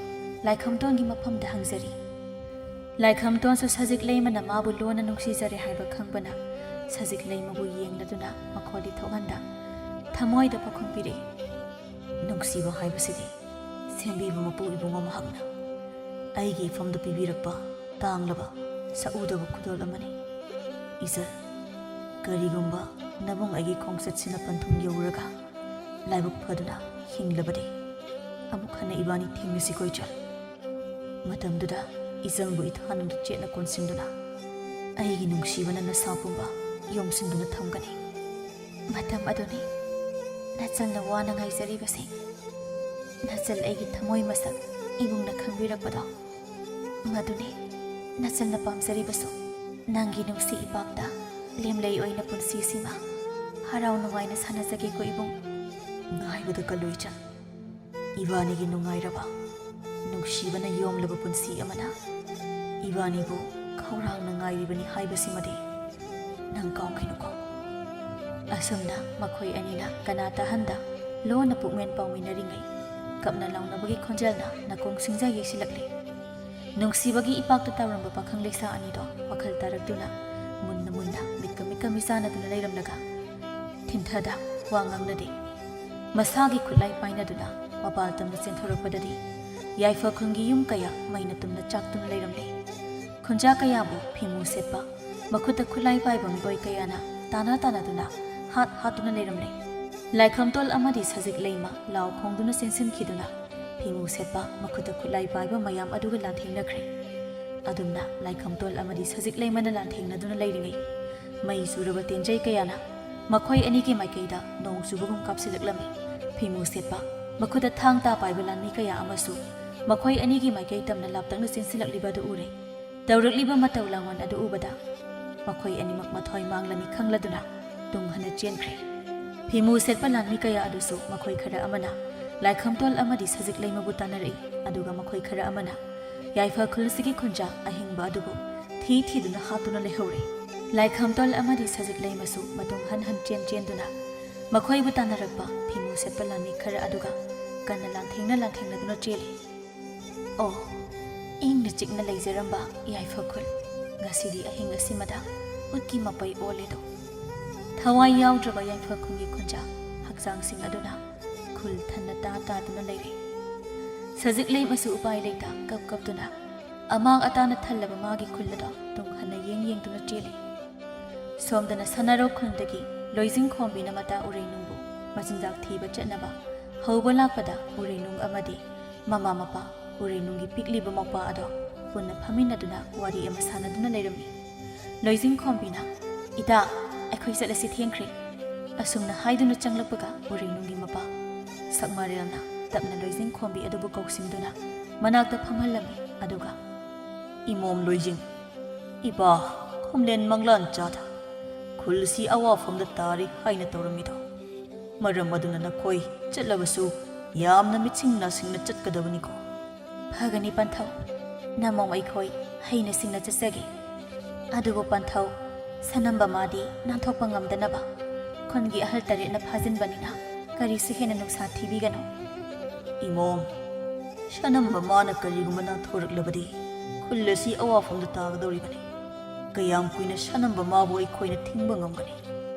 ꯂꯥꯏꯈꯝꯇꯣꯟꯒꯤ ꯃꯐꯝꯗ ꯍꯪꯖꯔꯤ꯫ ꯂꯥꯏꯈꯝꯇꯣꯟꯁꯨ ꯁꯖꯤꯛ ꯂꯩꯃꯅ ꯃꯥꯕꯨ ꯂꯣꯟꯅ ꯅꯨꯡꯁꯤꯖꯔꯦ ꯍꯥꯏꯕ ꯈꯪꯕꯅ ꯁꯖꯤꯛ ꯂꯩꯃꯕꯨ ꯌꯦꯡꯂꯗꯨꯅ ꯃꯈꯣꯜꯗꯤ ꯊꯣꯛꯍꯟꯗ ꯊꯃꯣꯏꯗ ꯄꯥꯎꯈꯨꯝ ꯄꯤꯔꯛꯏ꯫ ꯅꯨꯡꯁꯤꯕ ꯍꯥꯏꯕꯁꯤꯗꯤ ꯁꯦꯝꯕꯤꯕ ꯃꯄꯨ ꯏꯕꯨꯡꯉꯣ ꯃꯍꯥꯛꯅ ꯑꯩꯒꯤ ꯏꯐꯝꯗ ꯄꯤꯕꯤꯔꯛꯄ ꯇꯥꯡꯂꯕ ꯁꯛꯎꯗꯕ ꯈꯨꯗꯣꯜ ꯑꯃꯅꯤ꯫ ꯏꯆꯜ, ꯀꯔꯤꯒꯨꯝꯕ ꯅꯕꯨꯡ ꯑꯩꯒꯤ ꯈꯣꯡꯆꯠꯁꯤꯅ ꯄꯟꯊꯨꯡ ꯌꯧꯔꯒ ꯂꯥꯏꯕꯛ ꯐꯗꯨꯅ ꯍꯤꯡꯂꯕꯗꯤ ꯑꯃꯨꯛ ꯍꯟꯅ ꯏꯕꯥꯅꯤ ꯊꯦꯡꯅꯁꯤꯀꯣ ꯏꯆꯜ꯫ ꯃꯇꯝꯗꯨꯗ ꯏꯆꯜꯕꯨ ꯏꯊꯥꯅꯨꯡꯗ ꯆꯦꯠꯅ ꯀꯣꯟꯁꯤꯟꯗꯨꯅ ꯑꯩꯒꯤ ꯅꯨꯡꯁꯤꯕꯅ ꯅꯁꯥ ꯄꯨꯝꯕ ꯌꯣꯝꯁꯤꯟꯗꯨꯅ ꯊꯝꯒꯅꯤ꯫ ꯃꯇꯝ ꯑꯗꯨꯅꯤ ꯅꯆꯜꯅ ꯋꯥꯅ ꯉꯥꯏꯖꯔꯤꯕꯁꯦ꯫ ꯅꯆꯜ ꯑꯩꯒꯤ ꯊꯃꯣꯏ ꯃꯁꯛ ꯏꯕꯨꯡꯅ ꯈꯪꯕꯤꯔꯛꯄꯗꯣ꯫ ꯃꯗꯨꯅꯤ ꯅꯆꯜꯅ ꯄꯥꯝꯖꯔꯤꯕꯁꯨ꯫ ꯅꯪꯒꯤ ꯅꯨꯡꯁꯤ ꯏꯄꯥꯛꯇ ꯂꯦꯝꯂꯩ ꯑꯣꯏꯅ ꯄꯨꯟꯁꯤꯁꯤꯃ ꯍꯔꯥꯎ ꯅꯨꯡꯉꯥꯏꯅ ꯁꯥꯟꯅꯖꯒꯦꯀꯣ ꯏꯕꯨꯡ꯫ ꯉꯥꯏꯕꯗ ꯀꯜꯂꯨ ꯏꯆꯜ꯫ ꯏꯕꯥꯅꯤꯒꯤ ꯅꯨꯡꯉꯥꯏꯔꯕ, ꯅꯨꯡꯁꯤꯕꯅ ꯌꯣꯝꯂꯕ ꯄꯨꯟꯁꯤ ꯑꯃꯅ ꯏꯕꯥꯅꯤꯕꯨ ꯈꯧꯔꯥꯡꯅ ꯉꯥꯏꯔꯤꯕꯅꯤ ꯍꯥꯏꯕꯁꯤꯃꯗꯤ ꯅꯪ ꯀꯥꯎꯈꯤꯅꯨꯀꯣ꯫ ꯑꯁꯨꯝꯅ ꯃꯈꯣꯏ ꯑꯅꯤꯅ ꯀꯅꯥ ꯇꯥꯍꯟꯗ ꯂꯣꯟꯅ ꯄꯨꯛꯃꯦꯟ ꯄꯥꯎꯃꯤꯟꯅꯔꯤꯉꯩ, ꯀꯞꯅ ꯂꯥꯎꯅꯕꯒꯤ ꯈꯣꯟꯖꯦꯜꯅ ꯅꯥꯀꯣꯡ ꯁꯤꯡꯖꯥ ꯌꯩꯁꯤꯜꯂꯛꯂꯤ꯫ ꯅꯨꯡꯁꯤꯕꯒꯤ ꯏꯄꯥꯛꯇ ꯇꯥꯎꯔꯝꯕ ꯄꯥꯈꯪ ꯂꯩꯁꯥ ꯑꯅꯤꯗꯣ ꯋꯥꯈꯜ ꯇꯥꯔꯛꯇꯨꯅ ꯃꯨꯟꯅ ꯃꯨꯟꯅ ꯃꯤꯠꯀ ꯃꯤꯠꯀ ꯃꯤꯆꯥꯟꯅꯗꯨꯅ ꯂꯩꯔꯝꯂꯒ ꯊꯤꯟꯊꯗ ꯋꯥ ꯉꯥꯡꯅꯗꯦ꯫ ꯃꯁꯥꯒꯤ ꯈꯨꯠꯂꯥꯏ ꯄꯥꯏꯅꯗꯨꯅ ꯃꯄꯥꯜ ꯇꯝꯅ ꯆꯦꯟꯊꯣꯔꯛꯄꯗꯗꯤ ꯌꯥꯏꯐꯈꯨꯜꯒꯤ ꯌꯨꯝ ꯀꯌꯥ ꯃꯩꯅ ꯇꯨꯝꯅ ꯆꯥꯛꯇꯨꯅ ꯂꯩꯔꯝꯂꯦ꯫ ꯈꯨꯟꯖꯥ ꯀꯌꯥꯕꯨ ꯐꯤꯃꯨ ꯁꯦꯠꯄ, ꯃꯈꯨꯠꯇ ꯈꯨꯠꯂꯥꯏ ꯄꯥꯏꯕ ꯃꯤꯑꯣꯏ ꯀꯌꯥꯅ ꯇꯥꯅ ꯇꯥꯅꯗꯨꯅ ꯍꯥꯠ ꯍꯥꯠꯇꯨꯅ ꯂꯩꯔꯝꯂꯦ꯫ ꯂꯥꯏꯈꯝꯇꯣꯜ ꯑꯃꯗꯤ ꯁꯖꯤꯛ ꯂꯩꯃ ꯂꯥꯎ ꯈꯣꯡꯗꯨꯅ ꯆꯦꯟꯁꯤꯟꯈꯤꯗꯨꯅ ꯐꯤꯃꯨ ꯁꯦꯠꯄ, ꯃꯈꯨꯠꯇ ꯈꯨꯠꯂꯥꯏ ꯄꯥꯏꯕ ꯃꯌꯥꯝ ꯑꯗꯨꯒ ꯂꯥꯟꯊꯦꯡꯅꯈ꯭ꯔꯦ꯫ ꯑꯗꯨꯝꯅ ꯂꯥꯏꯈꯝꯇꯣꯜ ꯑꯃꯗꯤ ꯁꯖꯤꯛ ꯂꯩꯃꯅ ꯂꯥꯟꯊꯦꯡꯅꯗꯨꯅ ꯂꯩꯔꯤꯉꯩ, ꯃꯩ ꯆꯨꯔꯕ ꯇꯦꯟꯖꯩ ꯀꯌꯥꯅ ꯃꯈꯣꯏ ꯑꯅꯤꯒꯤ ꯃꯥꯏꯀꯩꯗ ꯅꯣꯡ ꯆꯨꯕꯒꯨꯝ ꯀꯥꯞꯁꯤꯜꯂꯛꯂꯝꯃꯤ꯫ ꯐꯤꯃꯨ ꯁꯦꯠꯄ, ꯃꯈꯨꯠꯇ ꯊꯥꯡ ꯇꯥ ꯄꯥꯏꯕ ꯂꯥꯟꯃꯤ ꯀꯌꯥ ꯑꯃꯁꯨ ꯃꯈꯣꯏ ꯑꯅꯤꯒꯤ ꯃꯥꯏꯀꯩ ꯇꯝꯅ ꯂꯥꯞꯇꯛꯅ ꯆꯦꯟꯁꯤꯜꯂꯛꯂꯤꯕ ꯑꯗꯨ ꯎꯔꯦ꯫ ꯇꯧꯔꯛꯂꯤꯕ ꯃꯇꯧ ꯂꯥꯡꯑꯣꯟ ꯑꯗꯨ ꯎꯕꯗ ꯃꯈꯣꯏ ꯑꯅꯤꯃꯛ ꯃꯊ꯭ꯋꯥꯏ ꯃꯥꯡꯂꯅꯤ ꯈꯪꯂꯗꯨꯅ ꯇꯨꯡ ꯍꯟꯅ ꯆꯦꯟꯈ꯭ꯔꯦ꯫ ꯐꯤꯃꯨ ꯁꯦꯠꯄ ꯂꯥꯟꯃꯤ ꯀꯌꯥ ꯑꯗꯨꯁꯨ ꯃꯈꯣꯏ ꯈꯔ ꯑꯃꯅ ꯂꯥꯏꯈꯝꯇꯣꯜ ꯑꯃꯗꯤ ꯁꯖꯤꯛ ꯂꯩꯃꯕꯨ ꯇꯥꯟꯅꯔꯛꯏ, ꯑꯗꯨꯒ ꯃꯈꯣꯏ ꯈꯔ ꯑꯃꯅ ꯌꯥꯏꯐ ꯈꯨꯜꯁꯤꯒꯤ ꯈꯨꯟꯖꯥ ꯑꯍꯤꯡꯕ ꯑꯗꯨꯕꯨ ꯊꯤ ꯊꯤꯗꯨꯅ ꯍꯥꯠꯇꯨꯅ ꯂꯩꯍꯧꯔꯦ꯫ ꯂꯥꯏꯈꯝꯇꯣꯜ ꯑꯃꯗꯤ ꯁꯖꯤꯛ ꯂꯩꯃꯁꯨ ꯃꯇꯨꯡ ꯍꯟ ꯍꯟ ꯆꯦꯟ ꯆꯦꯟꯗꯨꯅ ꯃꯈꯣꯏꯕꯨ ꯇꯥꯟꯅꯔꯛꯄ ꯐꯤꯃꯨ ꯁꯦꯠꯄ ꯂꯥꯟꯃꯤ ꯈꯔ ꯑꯗꯨꯒ ꯀꯟꯅ ꯂꯥꯟꯊꯦꯡꯅ ꯂꯥꯟꯊꯦꯡꯅꯗꯨꯅ ꯆꯦꯜꯂꯤ꯫ ꯑꯣ, ꯏꯪꯅ ꯆꯤꯛꯅ ꯂꯩꯖꯔꯝꯕ ꯌꯥꯏꯐ ꯈꯨꯜ, ꯉꯁꯤꯗꯤ ꯑꯍꯤꯡ ꯑꯁꯤꯃꯗ ꯎꯠꯀꯤ ꯃꯄꯩ ꯑꯣꯜꯂꯦꯗꯣ꯫ ꯊꯋꯥꯏ ꯌꯥꯎꯗ꯭ꯔꯕ ꯌꯥꯏꯐ ꯈꯨꯜꯒꯤ ꯈꯨꯟꯖꯥ ꯍꯛꯆꯥꯡꯁꯤꯡ ꯑꯗꯨꯅ ꯈꯨꯜ ꯊꯟꯅ ꯇꯥ ꯇꯥꯗꯨꯅ ꯂꯩꯔꯦ꯫ ꯁꯖꯤꯛ ꯂꯩꯃꯁꯨ ꯎꯄꯥꯏ ꯂꯩꯇ ꯀꯞ ꯀꯞꯇꯨꯅ ꯑꯃꯥꯡ ꯑꯇꯥꯅ ꯊꯜꯂꯕ ꯃꯥꯒꯤ ꯈꯨꯜ ꯑꯗꯣ ꯇꯨꯡ ꯍꯟꯅ ꯌꯦꯡ ꯌꯦꯡꯗꯨꯅ ꯆꯦꯜꯂꯤ꯫ ꯁꯣꯝꯗꯅ ꯁꯅꯥꯔꯧ ꯈꯨꯟꯗꯒꯤ ꯂꯣꯏꯖꯤꯡ ꯈꯣꯝꯕꯤꯅ ꯃꯇꯥ ꯎꯔꯩꯅꯨꯡꯕꯨ ꯃꯆꯤꯟꯖꯥꯛ ꯊꯤꯕ ꯆꯠꯅꯕ ꯍꯧꯕ ꯂꯥꯛꯄꯗ ꯎꯔꯩꯅꯨꯡ ꯑꯃꯗꯤ ꯃꯃꯥ ꯃꯄꯥ ꯎꯔꯩꯅꯨꯡꯒꯤ ꯄꯤꯛꯂꯤꯕ ꯃꯧꯄ꯭ꯋꯥ ꯑꯗꯣ ꯄꯨꯟꯅ ꯐꯝꯃꯤꯟꯅꯗꯨꯅ ꯋꯥꯔꯤ ꯑꯃ ꯁꯥꯟꯅꯗꯨꯅ ꯂꯩꯔꯝꯃꯤ꯫ ꯂꯣꯏꯖꯤꯡ ꯈꯣꯝꯕꯤꯅ, "ꯏꯇꯥ, ꯑꯩꯈꯣꯏ ꯆꯠꯂꯁꯤ, ꯊꯦꯡꯈ꯭ꯔꯦ"꯫ ꯑꯁꯨꯝꯅ ꯍꯥꯏꯗꯨꯅ ꯆꯪꯂꯛꯄꯒ ꯎꯔꯩꯅꯨꯡꯒꯤ ꯃꯄꯥ ꯁꯛꯃꯥꯔꯦꯜꯅ ꯇꯞꯅ ꯂꯣꯏꯖꯤꯡ ꯈꯣꯝꯕꯤ ꯑꯗꯨꯕꯨ ꯀꯧꯁꯤꯟꯗꯨꯅ ꯃꯅꯥꯛꯇ ꯐꯝꯍꯜꯂꯝꯃꯤ꯫ ꯑꯗꯨꯒ, "ꯏꯃꯣꯝ ꯂꯣꯏꯖꯤꯡ, ꯏꯄꯥ ꯈꯣꯝꯂꯦꯟ ꯃꯪꯂꯥꯟ ꯆꯥꯗ ꯈꯨꯜꯁꯤ ꯑꯋꯥꯐꯝꯗ ꯇꯥꯔꯤ ꯍꯥꯏꯅ ꯇꯧꯔꯝꯃꯤꯗꯣ ꯃꯔꯝ ꯑꯗꯨꯅ ꯅꯈꯣꯏ ꯆꯠꯂꯕꯁꯨ ꯌꯥꯝꯅ ꯃꯤꯠꯁꯤꯡ ꯅꯥꯁꯤꯡꯅ ꯆꯠꯀꯗꯕꯅꯤꯀꯣ"꯫ "ꯐꯒꯅꯤ ꯄꯟꯊꯧ, ꯅꯃꯣꯝ ꯑꯩꯈꯣꯏ ꯍꯩꯅ ꯁꯤꯡꯅ ꯆꯠꯆꯒꯦ꯫ ꯑꯗꯨꯕꯨ ꯄꯟꯊꯧ, ꯁꯅꯝꯕ ꯃꯥꯗꯤ ꯅꯥꯟꯊꯣꯛꯄ ꯉꯝꯗꯅꯕ ꯈꯨꯟꯒꯤ ꯑꯍꯜ ꯇꯔꯦꯠꯅ ꯐꯥꯖꯤꯟꯕꯅꯤꯅ ꯀꯔꯤꯁꯨ ꯍꯦꯟꯅ ꯅꯨꯡꯁꯥ ꯊꯤꯕꯤꯒꯅꯨ"꯫ "ꯏꯃꯣꯝ, ꯁꯅꯝꯕ ꯃꯥꯅ ꯀꯔꯤꯒꯨꯝꯕ ꯅꯥꯟꯊꯣꯔꯛꯂꯕꯗꯤ ꯈꯨꯜ ꯑꯁꯤ ꯑꯋꯥꯐꯝꯗ ꯇꯥꯒꯗꯧꯔꯤꯕꯅꯤ꯫ ꯀꯌꯥꯝ ꯀꯨꯏꯅ ꯁꯅꯝꯕ ꯃꯥꯕꯨ ꯑꯩꯈꯣꯏꯅ ꯊꯤꯡꯕ ꯉꯝꯒꯅꯤ?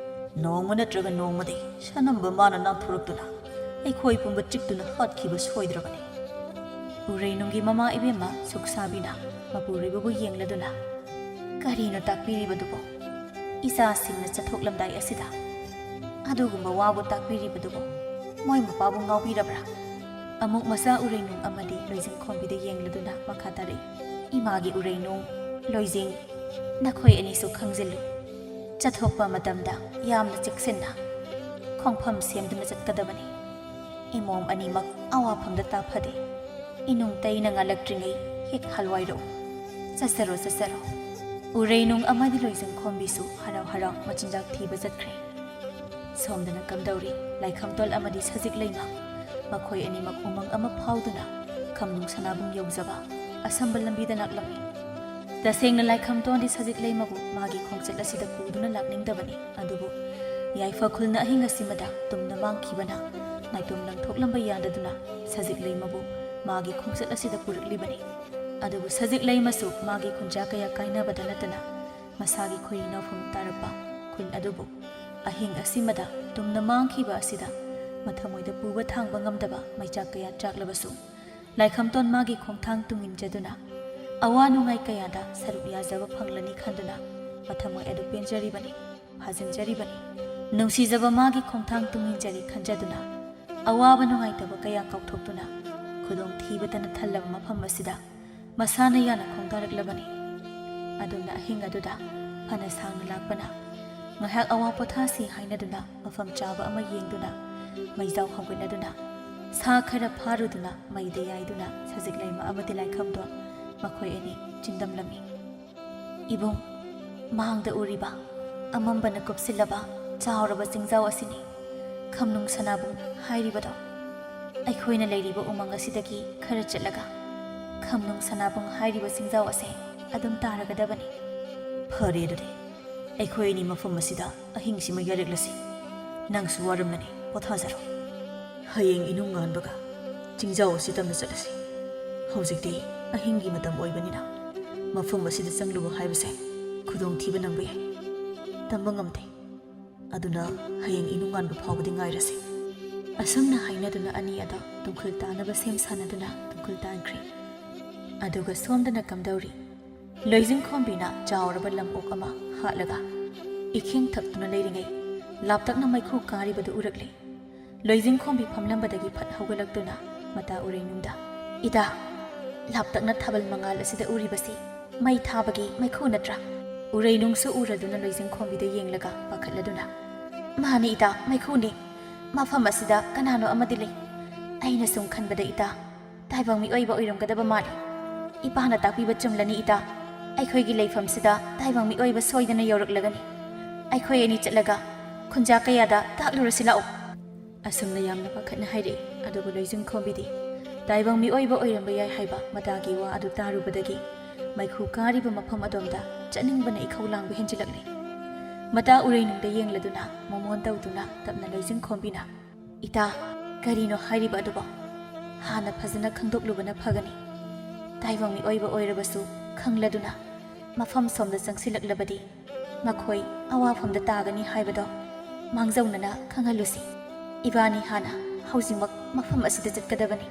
ꯅꯣꯡꯃ ꯅꯠꯇ꯭ꯔꯒ ꯅꯣꯡꯃꯗꯤ ꯁꯅꯝꯕ ꯃꯥꯅ ꯅꯥꯟꯊꯣꯔꯛꯇꯨꯅ ꯑꯩꯈꯣꯏ ꯄꯨꯝꯕ ꯆꯤꯛꯇꯨꯅ ꯍꯥꯠꯈꯤꯕ ꯁꯣꯏꯗ꯭ꯔꯕꯅꯤ"꯫ ꯎꯔꯩꯅꯨꯡꯒꯤ ꯃꯃꯥ ꯏꯕꯦꯝꯃ ꯁꯨꯛꯁꯥꯕꯤꯅ ꯃꯄꯨꯔꯣꯏꯕꯕꯨ ꯌꯦꯡꯂꯗꯨꯅ, "ꯀꯔꯤꯅꯣ ꯇꯥꯛꯄꯤꯔꯤꯕꯗꯨꯕꯣ? ꯏꯆꯥꯁꯤꯡꯅ ꯆꯠꯊꯣꯛꯂꯝꯗꯥꯏ ꯑꯁꯤꯗ ꯑꯗꯨꯒꯨꯝꯕ ꯋꯥꯕꯨ ꯇꯥꯛꯄꯤꯔꯤꯕꯗꯨꯕꯣ? ꯃꯣꯏ ꯃꯄꯥꯕꯨ ꯉꯥꯎꯕꯤꯔꯕ꯭ꯔꯥ?" ꯑꯃꯨꯛ ꯃꯆꯥ ꯎꯔꯩꯅꯨꯡ ꯑꯃꯗꯤ ꯂꯣꯏꯖꯤꯡ ꯈꯣꯝꯕꯤꯗ ꯌꯦꯡꯂꯗꯨꯅ ꯃꯈꯥ ꯇꯥꯔꯛꯏ, "ꯏꯃꯥꯒꯤ ꯎꯔꯩꯅꯨꯡ, ꯂꯣꯏꯖꯤꯡ, ꯅꯈꯣꯏ ꯑꯅꯤꯁꯨ ꯈꯪꯖꯤꯜꯂꯨ꯫ ꯆꯠꯊꯣꯛꯄ ꯃꯇꯝꯗ ꯌꯥꯝꯅ ꯆꯦꯛꯁꯤꯟꯅ ꯈꯣꯡꯐꯝ ꯁꯦꯝꯗꯨꯅ ꯆꯠꯀꯗꯕꯅꯤ꯫ ꯏꯃꯣꯝ ꯑꯅꯤꯃꯛ ꯑꯋꯥꯐꯝꯗ ꯇꯥꯐꯗꯦ꯫ ꯏꯅꯨꯡ ꯇꯩꯅ ꯉꯥꯜꯂꯛꯇ꯭ꯔꯤꯉꯩ ꯍꯦꯛ ꯍꯜꯋꯥꯏꯔꯛꯎ꯫ ꯆꯠꯆꯔꯣ, ꯆꯠꯆꯔꯣ"꯫ ꯎꯔꯩꯅꯨꯡ ꯑꯃꯗꯤ ꯂꯣꯏꯖꯤꯡ ꯈꯣꯝꯕꯤꯁꯨ ꯍꯔꯥꯎ ꯍꯔꯥꯎ ꯃꯆꯤꯟꯖꯥꯛ ꯊꯤꯕ ꯆꯠꯈ꯭ꯔꯦ꯫ ꯁꯣꯝꯗꯅ ꯀꯝꯗꯧꯔꯤ, ꯂꯥꯏꯈꯝꯇꯣꯜ ꯑꯃꯗꯤ ꯁꯖꯤꯛ ꯂꯩꯃ, ꯃꯈꯣꯏ ꯑꯅꯤꯃꯛ ꯎꯃꯪ ꯑꯃ ꯐꯥꯎꯗꯨꯅ ꯈꯝꯅꯨꯡ ꯁꯅꯥꯕꯨꯡ ꯌꯧꯖꯕ ꯑꯁꯝꯕ ꯂꯝꯕꯤꯗ ꯂꯥꯛꯂꯝꯃꯤ꯫ ꯇꯁꯦꯡꯅ ꯂꯥꯏꯈꯝꯇꯣꯟꯗꯤ ꯁꯖꯤꯛ ꯂꯩꯃꯕꯨ ꯃꯥꯒꯤ ꯈꯣꯡꯆꯠ ꯑꯁꯤꯗ ꯄꯨꯗꯨꯅ ꯂꯥꯛꯅꯤꯡꯗꯕꯅꯤ꯫ ꯑꯗꯨꯕꯨ ꯌꯥꯏꯐ ꯈꯨꯜꯅ ꯑꯍꯤꯡ ꯑꯁꯤꯃꯗ ꯇꯨꯝꯅ ꯃꯥꯡꯈꯤꯕꯅ ꯅꯥꯏꯇꯣꯝ ꯂꯪꯊꯣꯛꯂꯝꯕ ꯌꯥꯗꯗꯨꯅ ꯁꯖꯤꯛ ꯂꯩꯃꯕꯨ ꯃꯥꯒꯤ ꯈꯣꯡꯆꯠ ꯑꯁꯤꯗ ꯄꯨꯔꯛꯂꯤꯕꯅꯤ꯫ ꯑꯗꯨꯕꯨ ꯁꯖꯤꯛ ꯂꯩꯃꯁꯨ ꯃꯥꯒꯤ ꯈꯨꯟꯖꯥ ꯀꯌꯥ ꯀꯥꯏꯅꯕꯗ ꯅꯠꯇꯅ ꯃꯁꯥꯒꯤ ꯈꯣꯏꯔꯤ ꯅꯥꯎꯐꯝ ꯇꯥꯔꯛꯄ ꯈꯨꯟ ꯑꯗꯨꯕꯨ ꯑꯍꯤꯡ ꯑꯁꯤꯃꯗ ꯇꯨꯝꯅ ꯃꯥꯡꯈꯤꯕ ꯑꯁꯤꯗ ꯃꯊꯃꯣꯏꯗ ꯄꯨꯕ ꯊꯥꯡꯕ ꯉꯝꯗꯕ ꯃꯩꯆꯥꯛ ꯀꯌꯥ ꯆꯥꯛꯂꯕꯁꯨ, ꯂꯥꯏꯈꯝꯇꯣꯟ ꯃꯥꯒꯤ ꯈꯣꯡꯊꯥꯡ ꯇꯨꯡꯏꯟꯖꯗꯨꯅ ꯑꯋꯥ ꯅꯨꯡꯉꯥꯏ ꯀꯌꯥꯗ ꯁꯔꯨꯛ ꯌꯥꯖꯕ ꯐꯪꯂꯅꯤ ꯈꯟꯗꯨꯅ ꯃꯊꯃꯣꯏ ꯑꯗꯨ ꯄꯦꯟꯖꯔꯤꯕꯅꯤ, ꯐꯥꯖꯤꯟꯖꯔꯤꯕꯅꯤ꯫ ꯅꯨꯡꯁꯤꯖꯕ ꯃꯥꯒꯤ ꯈꯣꯡꯊꯥꯡ ꯇꯨꯡꯏꯟꯖꯔꯤ ꯈꯟꯖꯗꯨꯅ ꯑꯋꯥꯕ ꯅꯨꯡꯉꯥꯏꯇꯕ ꯀꯌꯥ ꯀꯥꯎꯊꯣꯛꯇꯨꯅ ꯈꯨꯗꯣꯡꯊꯤꯕꯇꯅ ꯊꯜꯂꯕ ꯃꯐꯝ ꯑꯁꯤꯗ ꯃꯁꯥꯅ ꯌꯥꯅ ꯈꯣꯡꯗꯥꯔꯛꯂꯕꯅꯤ꯫ ꯑꯗꯨꯝꯅ ꯑꯍꯤꯡ ꯑꯗꯨꯗ ꯐꯅ ꯁꯥꯡꯅ ꯂꯥꯛꯄꯅ ꯉꯥꯏꯍꯥꯛ ꯑꯋꯥ ꯄꯣꯊꯥꯁꯤ ꯍꯥꯏꯅꯗꯨꯅ ꯃꯐꯝ ꯆꯥꯕ ꯑꯃ ꯌꯦꯡꯗꯨꯅ ꯃꯩꯖꯥꯎ ꯍꯧꯒꯠꯅꯗꯨꯅ ꯁꯥ ꯈꯔ ꯐꯥꯔꯨꯗꯨꯅ ꯃꯩꯗ ꯌꯥꯏꯗꯨꯅ ꯁꯖꯤꯛ ꯂꯩꯃ ꯑꯃꯗꯤ ꯂꯥꯏꯈꯝꯗꯣꯟ ꯃꯈꯣꯏ ꯑꯅꯤ ꯆꯤꯟꯗꯝꯂꯝꯃꯤ꯫ ꯏꯕꯨꯡ, ꯃꯥꯡꯗ ꯎꯔꯤꯕ ꯑꯃꯝꯕꯅ ꯀꯨꯞꯁꯤꯜꯂꯕ ꯆꯥꯎꯔꯕ ꯆꯤꯡꯖꯥꯎ ꯑꯁꯤꯅꯤ ꯈꯝꯅꯨꯡ ꯁꯅꯥꯕꯨꯡ ꯍꯥꯏꯔꯤꯕꯗꯣ꯫ ꯑꯩꯈꯣꯏꯅ ꯂꯩꯔꯤꯕ ꯎꯃꯪ ꯑꯁꯤꯗꯒꯤ ꯈꯔ ꯆꯠꯂꯒ ꯈꯝꯅꯨꯡ ꯁꯅꯥꯕꯨꯡ ꯍꯥꯏꯔꯤꯕ ꯆꯤꯡꯖꯥꯎ ꯑꯁꯦ ꯑꯗꯨꯝ ꯇꯥꯔꯒꯗꯕꯅꯤ꯫ ꯐꯔꯦ, ꯑꯗꯨꯗꯤ ꯑꯩꯈꯣꯏ ꯑꯅꯤ ꯃꯐꯝ ꯑꯁꯤꯗ ꯑꯍꯤꯡꯁꯤꯃ ꯌꯥꯔꯛꯂꯁꯤ꯫ ꯅꯪꯁꯨ ꯋꯥꯔꯝꯂꯅꯤ, ꯄꯣꯊꯥꯖꯔꯣ꯫ ꯍꯌꯦꯡ ꯏꯅꯨꯡ ꯉꯥꯟꯕꯒ ꯆꯤꯡꯖꯥꯎ ꯑꯁꯤ ꯇꯝꯅ ꯆꯠꯂꯁꯤ꯫ ꯍꯧꯖꯤꯛꯇꯤ ꯑꯍꯤꯡꯒꯤ ꯃꯇꯝ ꯑꯣꯏꯕꯅꯤꯅ ꯃꯐꯝ ꯑꯁꯤꯗ ꯆꯪꯂꯨꯕ ꯍꯥꯏꯕꯁꯦ ꯈꯨꯗꯣꯡꯊꯤꯕ ꯅꯪꯕ ꯌꯥꯏ꯫ ꯇꯝꯕ ꯉꯝꯗꯦ꯫ ꯑꯗꯨꯅ ꯍꯌꯦꯡ ꯏꯅꯨꯡ ꯉꯥꯟꯕ ꯐꯥꯎꯕꯗꯤ ꯉꯥꯏꯔꯁꯤ꯫ ꯑꯁꯨꯝꯅ ꯍꯥꯏꯅꯗꯨꯅ ꯑꯅꯤ ꯑꯗꯣ ꯇꯨꯡꯈꯨꯜ ꯇꯥꯅꯕ ꯁꯦꯝ ꯁꯥꯅꯗꯨꯅ ꯇꯨꯡꯈꯨꯜ ꯇꯥꯟꯈ꯭ꯔꯦ꯫ ꯑꯗꯨꯒ ꯁꯣꯝꯗꯅ ꯀꯝꯗꯧꯔꯤ? ꯂꯣꯏꯖꯤꯡꯈꯣꯝꯕꯤꯅ ꯆꯥꯎꯔꯕ ꯂꯝ ꯑꯣꯛ ꯑꯃ ꯍꯥꯠꯂꯒ ꯏꯈꯦꯡ ꯊꯛꯇꯨꯅ ꯂꯩꯔꯤꯉꯩ ꯂꯥꯞꯇꯛꯅ ꯃꯩꯈꯨ ꯀꯥꯔꯤꯕꯗꯨ ꯎꯔꯛꯂꯦ꯫ ꯂꯣꯏꯖꯤꯡꯈꯣꯝꯕꯤ ꯐꯝꯂꯝꯕꯗꯒꯤ ꯐꯠ ꯍꯧꯒꯠꯂꯛꯇꯨꯅ ꯃꯇꯥ ꯎꯔꯩꯅꯨꯡꯗ, "ꯏꯇꯥ, ꯂꯥꯞꯇꯛꯅ ꯊꯥꯕꯜ ꯃꯉꯥꯜ ꯑꯁꯤꯗ ꯎꯔꯤꯕꯁꯤ ꯃꯩ ꯊꯥꯕꯒꯤ ꯃꯩꯈꯨ ꯅꯠꯇ꯭ꯔꯥ?" ꯎꯔꯩꯅꯨꯡꯁꯨ ꯎꯔꯗꯨꯅ ꯂꯣꯏꯖꯤꯡꯈꯣꯝꯕꯤꯗ ꯌꯦꯡꯂꯒ ꯄꯥꯈꯠꯂꯗꯨꯅ, "ꯃꯥꯅꯤ ꯏꯇꯥ, ꯃꯩꯈꯨꯅꯤ꯫ ꯃꯐꯝ ꯑꯁꯤꯗ ꯀꯅꯥꯅꯣ ꯑꯃꯗꯤ ꯂꯩ꯫ ꯑꯩꯅ ꯁꯨꯝ ꯈꯟꯕꯗ ꯏꯇꯥ, ꯇꯥꯏꯕꯪ ꯃꯤꯑꯣꯏꯕ ꯑꯣꯏꯔꯝꯒꯗꯕ ꯃꯥꯜꯂꯤ꯫ ꯏꯄꯥꯅ ꯇꯥꯛꯄꯤꯕ ꯆꯨꯝꯂꯅꯤ ꯏꯇꯥ꯫ ꯑꯩꯈꯣꯏꯒꯤ ꯂꯩꯐꯝꯁꯤꯗ ꯇꯥꯏꯕꯪ ꯃꯤꯑꯣꯏꯕ ꯁꯣꯏꯗꯅ ꯌꯧꯔꯛꯂꯒꯅꯤ꯫ ꯑꯩꯈꯣꯏ ꯑꯅꯤ ꯆꯠꯂꯒ ꯈꯨꯟꯖꯥ ꯀꯌꯥꯗ ꯇꯥꯛꯂꯨꯔꯁꯤ ꯂꯥꯛꯑꯣ꯫" ꯑꯁꯨꯝꯅ ꯌꯥꯝꯅ ꯄꯥꯈꯠꯅ ꯍꯥꯏꯔꯛꯏ꯫ ꯑꯗꯨꯕꯨ ꯂꯣꯏꯖꯤꯡꯈꯣꯝꯕꯤꯗꯤ ꯇꯥꯏꯕꯪ ꯃꯤꯑꯣꯏꯕ ꯑꯣꯏꯔꯝꯕ ꯌꯥꯏ ꯍꯥꯏꯕ ꯃꯇꯥꯒꯤ ꯋꯥ ꯑꯗꯨ ꯇꯥꯔꯨꯕꯗꯒꯤ ꯃꯩꯈꯨ ꯀꯥꯔꯤꯕ ꯃꯐꯝ ꯑꯗꯣꯝꯗ ꯆꯠꯅꯤꯡꯕꯅ ꯏꯈꯧ ꯂꯥꯡꯕ ꯍꯦꯟꯖꯤꯜꯂꯛꯂꯦ꯫ ꯃꯇꯥ ꯎꯔꯩꯅꯨꯡꯗ ꯌꯦꯡꯂꯗꯨꯅ ꯃꯣꯃꯣꯟ ꯇꯧꯗꯨꯅ ꯇꯞꯅ ꯂꯣꯏꯖꯤꯡꯈꯣꯝꯕꯤꯅ, "ꯏꯇꯥ, ꯀꯔꯤꯅꯣ ꯍꯥꯏꯔꯤꯕ ꯑꯗꯨꯕꯣ? ꯍꯥꯟꯅ ꯐꯖꯅ ꯈꯪꯗꯣꯛꯂꯨꯕꯅ ꯐꯒꯅꯤ꯫ ꯇꯥꯏꯕꯪ ꯃꯤꯑꯣꯏꯕ ꯑꯣꯏꯔꯕꯁꯨ ꯈꯪꯂꯗꯨꯅ ꯃꯐꯝ ꯁꯣꯝꯗ ꯆꯪꯁꯤꯜꯂꯛꯂꯕꯗꯤ ꯃꯈꯣꯏ ꯑꯋꯥꯐꯝꯗ ꯇꯥꯒꯅꯤ ꯍꯥꯏꯕꯗꯣ ꯃꯥꯡꯖꯧꯅꯅ ꯈꯪꯍꯜꯂꯨꯁꯤ꯫ ꯏꯕꯥꯅꯤ ꯍꯥꯟꯅ ꯍꯧꯖꯤꯛꯃꯛ ꯃꯐꯝ ꯑꯁꯤꯗ ꯆꯠꯀꯗꯕꯅꯤ꯫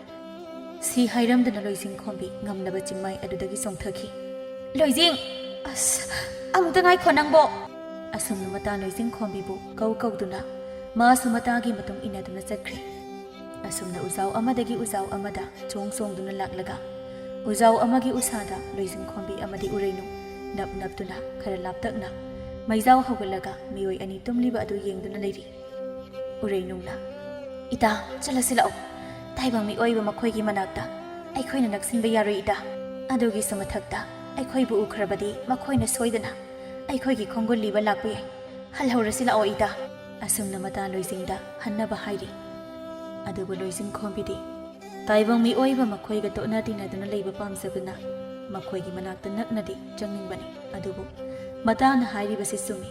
ꯁꯤ ꯍꯥꯏꯔꯝꯗꯅ ꯂꯣꯏꯖꯤꯡ ꯈꯣꯝꯕꯤ ꯉꯝꯂꯕ ꯆꯤꯡꯃꯥꯏ ꯑꯗꯨꯗꯒꯤ ꯆꯣꯡꯊꯈꯤ꯫ "ꯂꯣꯏꯖꯤꯡ! ꯑꯁ, ꯑꯃꯨꯛꯇ ꯉꯥꯏꯈꯣ ꯅꯪꯕꯣ!" ꯑꯁꯨꯝꯅ ꯃꯇꯥ ꯂꯣꯏꯖꯤꯡ ꯈꯣꯝꯕꯤꯕꯨ ꯀꯧ ꯀꯧꯗꯨꯅ ꯃꯥꯁꯨ ꯃꯇꯥꯒꯤ ꯃꯇꯨꯡ ꯏꯟꯅꯗꯨꯅ ꯆꯠꯈ꯭ꯔꯦ꯫ ꯑꯁꯨꯝꯅ ꯎꯖꯥꯎ ꯑꯃꯗꯒꯤ ꯎꯖꯥꯎ ꯑꯃꯗ ꯆꯣꯡ ꯆꯣꯡꯗꯨꯅ ꯂꯥꯛꯂꯒ ꯎꯖꯥꯎ ꯑꯃꯒꯤ ꯎꯁꯥꯗ ꯂꯣꯏꯖꯤꯡ ꯈꯣꯝꯕꯤ ꯑꯃꯗꯤ ꯎꯔꯩꯅꯨ ꯅꯞ ꯅꯞꯇꯨꯅ ꯈꯔ ꯂꯥꯞꯇꯛꯅ ꯃꯩꯖꯥꯎ ꯍꯧꯒꯠꯂꯒ ꯃꯤꯑꯣꯏ ꯑꯅꯤ ꯇꯨꯝꯂꯤꯕ ꯑꯗꯨ ꯌꯦꯡꯗꯨꯅ ꯂꯩꯔꯤ꯫ ꯎꯔꯩꯅꯨꯅ, "ꯏꯇꯥ, ꯆꯠꯂꯁꯤ ꯂꯥꯛꯑꯣ꯫ ꯇꯥꯏꯕꯪ ꯃꯤꯑꯣꯏꯕ ꯃꯈꯣꯏꯒꯤ ꯃꯅꯥꯛꯇ ꯑꯩꯈꯣꯏꯅ ꯅꯛꯁꯤꯟꯕ ꯌꯥꯔꯣꯏ ꯏꯇꯥ꯫ ꯑꯗꯨꯒꯤꯁꯨ ꯃꯊꯛꯇ ꯑꯩꯈꯣꯏꯕꯨ ꯎꯈ꯭ꯔꯕꯗꯤ ꯃꯈꯣꯏꯅ ꯁꯣꯏꯗꯅ ꯑꯩꯈꯣꯏꯒꯤ ꯈꯣꯡꯒꯨꯜ ꯂꯤꯕ ꯂꯥꯛꯄ ꯌꯥꯏ꯫ ꯍꯜꯍꯧꯔꯁꯤ ꯂꯥꯛꯑꯣ ꯏꯇꯥ"꯫ ꯑꯁꯨꯝꯅ ꯃꯇꯥ ꯂꯣꯏꯖꯤꯡꯗ ꯍꯟꯅꯕ ꯍꯥꯏꯔꯤ꯫ ꯑꯗꯨꯕꯨ ꯂꯣꯏꯖꯤꯡ ꯈꯣꯝꯕꯤꯗꯤ ꯇꯥꯏꯕꯪ ꯃꯤꯑꯣꯏꯕ ꯃꯈꯣꯏꯒ ꯇꯣꯠꯅ ꯇꯤꯟꯅꯗꯨꯅ ꯂꯩꯕ ꯄꯥꯝꯖꯕꯅ ꯃꯈꯣꯏꯒꯤ ꯃꯅꯥꯛꯇ ꯅꯛꯅꯗꯤ ꯆꯪꯅꯤꯡꯕꯅꯤ꯫ ꯑꯗꯨꯕꯨ ꯃꯇꯥꯅ ꯍꯥꯏꯔꯤꯕꯁꯤ ꯆꯨꯝꯃꯤ꯫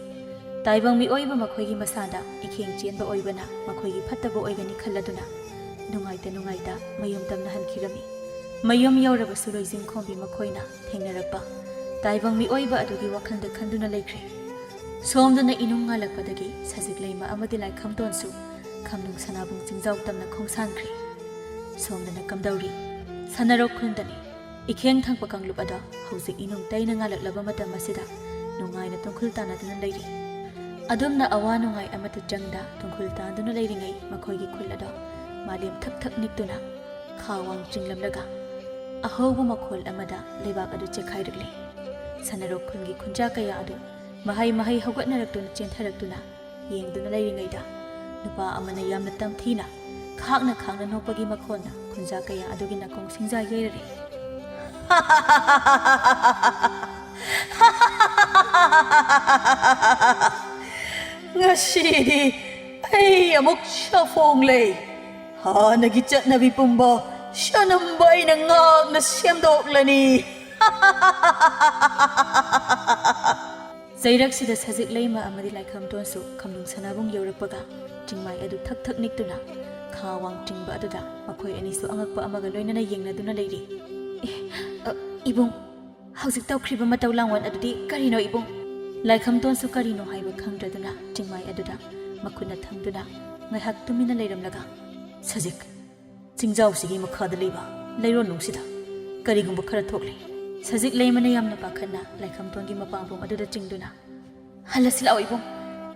ꯇꯥꯏꯕꯪ ꯃꯤꯑꯣꯏꯕ ꯃꯈꯣꯏꯒꯤ ꯃꯁꯥꯗ ꯏꯈꯦꯡ ꯆꯦꯟꯕ ꯑꯣꯏꯕꯅ ꯃꯈꯣꯏꯒꯤ ꯐꯠꯇꯕ ꯑꯣꯏꯒꯅꯤ ꯈꯜꯂꯗꯨꯅ ꯅꯨꯡꯉꯥꯏꯇ ꯅꯨꯡꯉꯥꯏꯇ ꯃꯌꯨꯝ ꯇꯝꯅ ꯍꯟꯈꯤꯔꯝꯃꯤ꯫ ꯃꯌꯨꯝ ꯌꯧꯔꯕꯁꯨ ꯂꯣꯏꯖꯤꯡ ꯈꯣꯝꯕꯤ ꯃꯈꯣꯏꯅ ꯊꯦꯡꯅꯔꯛꯄ ꯇꯥꯏꯕꯪ ꯃꯤꯑꯣꯏꯕ ꯑꯗꯨꯒꯤ ꯋꯥꯈꯜꯗ ꯈꯟꯗꯨꯅ ꯂꯩꯈ꯭ꯔꯦ꯫ ꯁꯣꯝꯗꯅ ꯏꯅꯨꯡ ꯉꯥꯜꯂꯛꯄꯗꯒꯤ ꯁꯖꯤꯛ ꯂꯩꯃ ꯑꯃꯗꯤ ꯂꯥꯏꯈꯝꯇꯣꯟꯁꯨ ꯈꯝꯅꯨꯡ ꯁꯅꯥꯕꯨꯡ ꯆꯤꯡꯖꯥꯎ ꯇꯝꯅ ꯈꯣꯡꯁꯥꯟꯈ꯭ꯔꯦ꯫ ꯁꯣꯝꯗꯅ ꯀꯝꯗꯧꯔꯤ? ꯁꯅꯥꯔꯣꯛ ꯈꯨꯟꯗꯅꯤ꯫ ꯏꯈꯦꯡ ꯊꯪꯕ ꯀꯥꯡꯂꯨꯞ ꯑꯗꯣ ꯍꯧꯖꯤꯛ ꯏꯅꯨꯡ ꯇꯩꯅ ꯉꯥꯜꯂꯛꯂꯕ ꯃꯇꯝ ꯑꯁꯤꯗ ꯅꯨꯡꯉꯥꯏꯅ ꯇꯨꯡꯈꯨꯜ ꯇꯥꯟꯅꯗꯨꯅ ꯂꯩꯔꯤ꯫ ꯑꯗꯨꯝꯅ ꯑꯋꯥ ꯅꯨꯡꯉꯥꯏ ꯑꯃꯠꯇ ꯆꯪꯗ ꯇꯨꯡꯈꯨꯜ ꯇꯥꯟꯗꯨꯅ ꯂꯩꯔꯤꯉꯩ ꯃꯈꯣꯏꯒꯤ ꯈꯨꯜ ꯑꯗꯣ ꯃꯥꯂꯦꯝ ꯊꯛ ꯊꯛ ꯅꯤꯛꯇꯨꯅ ꯈꯥ ꯋꯥꯡ ꯆꯤꯡꯂꯝꯂꯒ ꯑꯍꯧꯕ ꯃꯈꯣꯜ ꯑꯃꯗ ꯂꯩꯕꯥꯛ ꯑꯗꯨ ꯆꯦꯛꯈꯥꯏꯔꯛꯂꯦ꯫ ꯁꯅꯥꯔꯣꯛ ꯈꯨꯟꯒꯤ ꯈꯨꯟꯖꯥ ꯀꯌꯥ ꯑꯗꯨ ꯃꯍꯩ ꯃꯍꯩ ꯍꯧꯒꯠꯅꯔꯛꯇꯨꯅ ꯆꯦꯟꯊꯔꯛꯇꯨꯅ ꯌꯦꯡꯗꯨꯅ ꯂꯩꯔꯤꯉꯩꯗ ꯅꯨꯄꯥ ꯑꯃꯅ ꯌꯥꯝꯅ ꯇꯝꯊꯤꯅ ꯈꯥꯛꯅ ꯈꯥꯛꯅ ꯅꯣꯛꯄꯒꯤ ꯃꯈꯣꯟꯅ ꯈꯨꯟꯖꯥ ꯀꯌꯥ ꯑꯗꯨꯒꯤ ꯅꯥꯀꯣꯡ ꯁꯤꯡꯖꯥ ꯌꯩꯔꯔꯦ꯫ "ꯉꯁꯤꯗꯤ ꯑꯩ ꯑꯃꯨꯛ ꯁꯥꯐꯣꯡꯂꯦ꯫ ꯍꯥꯟꯅꯒꯤ ꯆꯠꯅꯕꯤ ꯄꯨꯝꯕ ꯁꯅꯝꯕ ꯑꯩꯅ ꯉꯥꯛꯅ ꯁꯦꯝꯗꯣꯛꯂꯅꯤ"꯫ ꯆꯩꯔꯛꯁꯤꯗ ꯁꯖꯤꯛ ꯂꯩꯃ ꯑꯃꯗꯤ ꯂꯥꯏꯈꯝꯇꯣꯟꯁꯨ ꯈꯝꯅꯨꯡ ꯁꯅꯥꯕꯨꯡ ꯌꯧꯔꯛꯄꯒ ꯆꯤꯡꯃꯥꯏ ꯑꯗꯨ ꯊꯛ ꯊꯛ ꯅꯤꯛꯇꯨꯅ ꯈꯥ ꯋꯥꯡ ꯆꯤꯡꯕ ꯑꯗꯨꯗ ꯃꯈꯣꯏ ꯑꯅꯤꯁꯨ ꯑꯉꯛꯄ ꯑꯃꯒ ꯂꯣꯏꯅꯅ ꯌꯦꯡꯅꯗꯨꯅ ꯂꯩꯔꯤ꯫ "ꯑꯦ, ꯑ, ꯏꯕꯨꯡ, "ꯍꯧꯖꯤꯛ ꯇꯧꯈ꯭ꯔꯤꯕ ꯃꯇꯧ ꯂꯥꯡꯋꯥꯟ ꯑꯗꯨꯗꯤ ꯀꯔꯤꯅꯣ, ꯏꯕꯨꯡ?" ꯂꯥꯏꯈꯝꯇꯣꯟꯁꯨ ꯀꯔꯤꯅꯣ ꯍꯥꯏꯕ ꯈꯪꯗ꯭ꯔꯗꯨꯅ ꯆꯤꯡꯃꯥꯏ ꯑꯗꯨꯗ ꯃꯈꯨꯠꯅ ꯊꯝꯗꯨꯅ ꯉꯥꯏꯍꯥꯛ ꯇꯨꯃꯤꯟꯅ ꯂꯩꯔꯝꯂꯒ, "ꯁꯖꯤꯛ, ꯆꯤꯡꯖꯥꯎꯁꯤꯒꯤ ꯃꯈꯥꯗ ꯂꯩꯕ ꯂꯩꯔꯣꯟꯅꯨꯡꯁꯤꯗ ꯀꯔꯤꯒꯨꯝꯕ ꯈꯔ ꯊꯣꯛꯂꯦ꯫" ꯁꯖꯤꯛ ꯂꯩꯃꯅ ꯌꯥꯝꯅ ꯄꯥꯈꯠꯅ ꯂꯥꯏꯈꯝꯇꯣꯟꯒꯤ ꯃꯄꯥꯝꯕꯣꯝ ꯑꯗꯨꯗ ꯆꯤꯡꯗꯨꯅ, "ꯍꯜꯂꯁꯤ ꯂꯥꯛꯑꯣ, ꯏꯕꯨꯡ꯫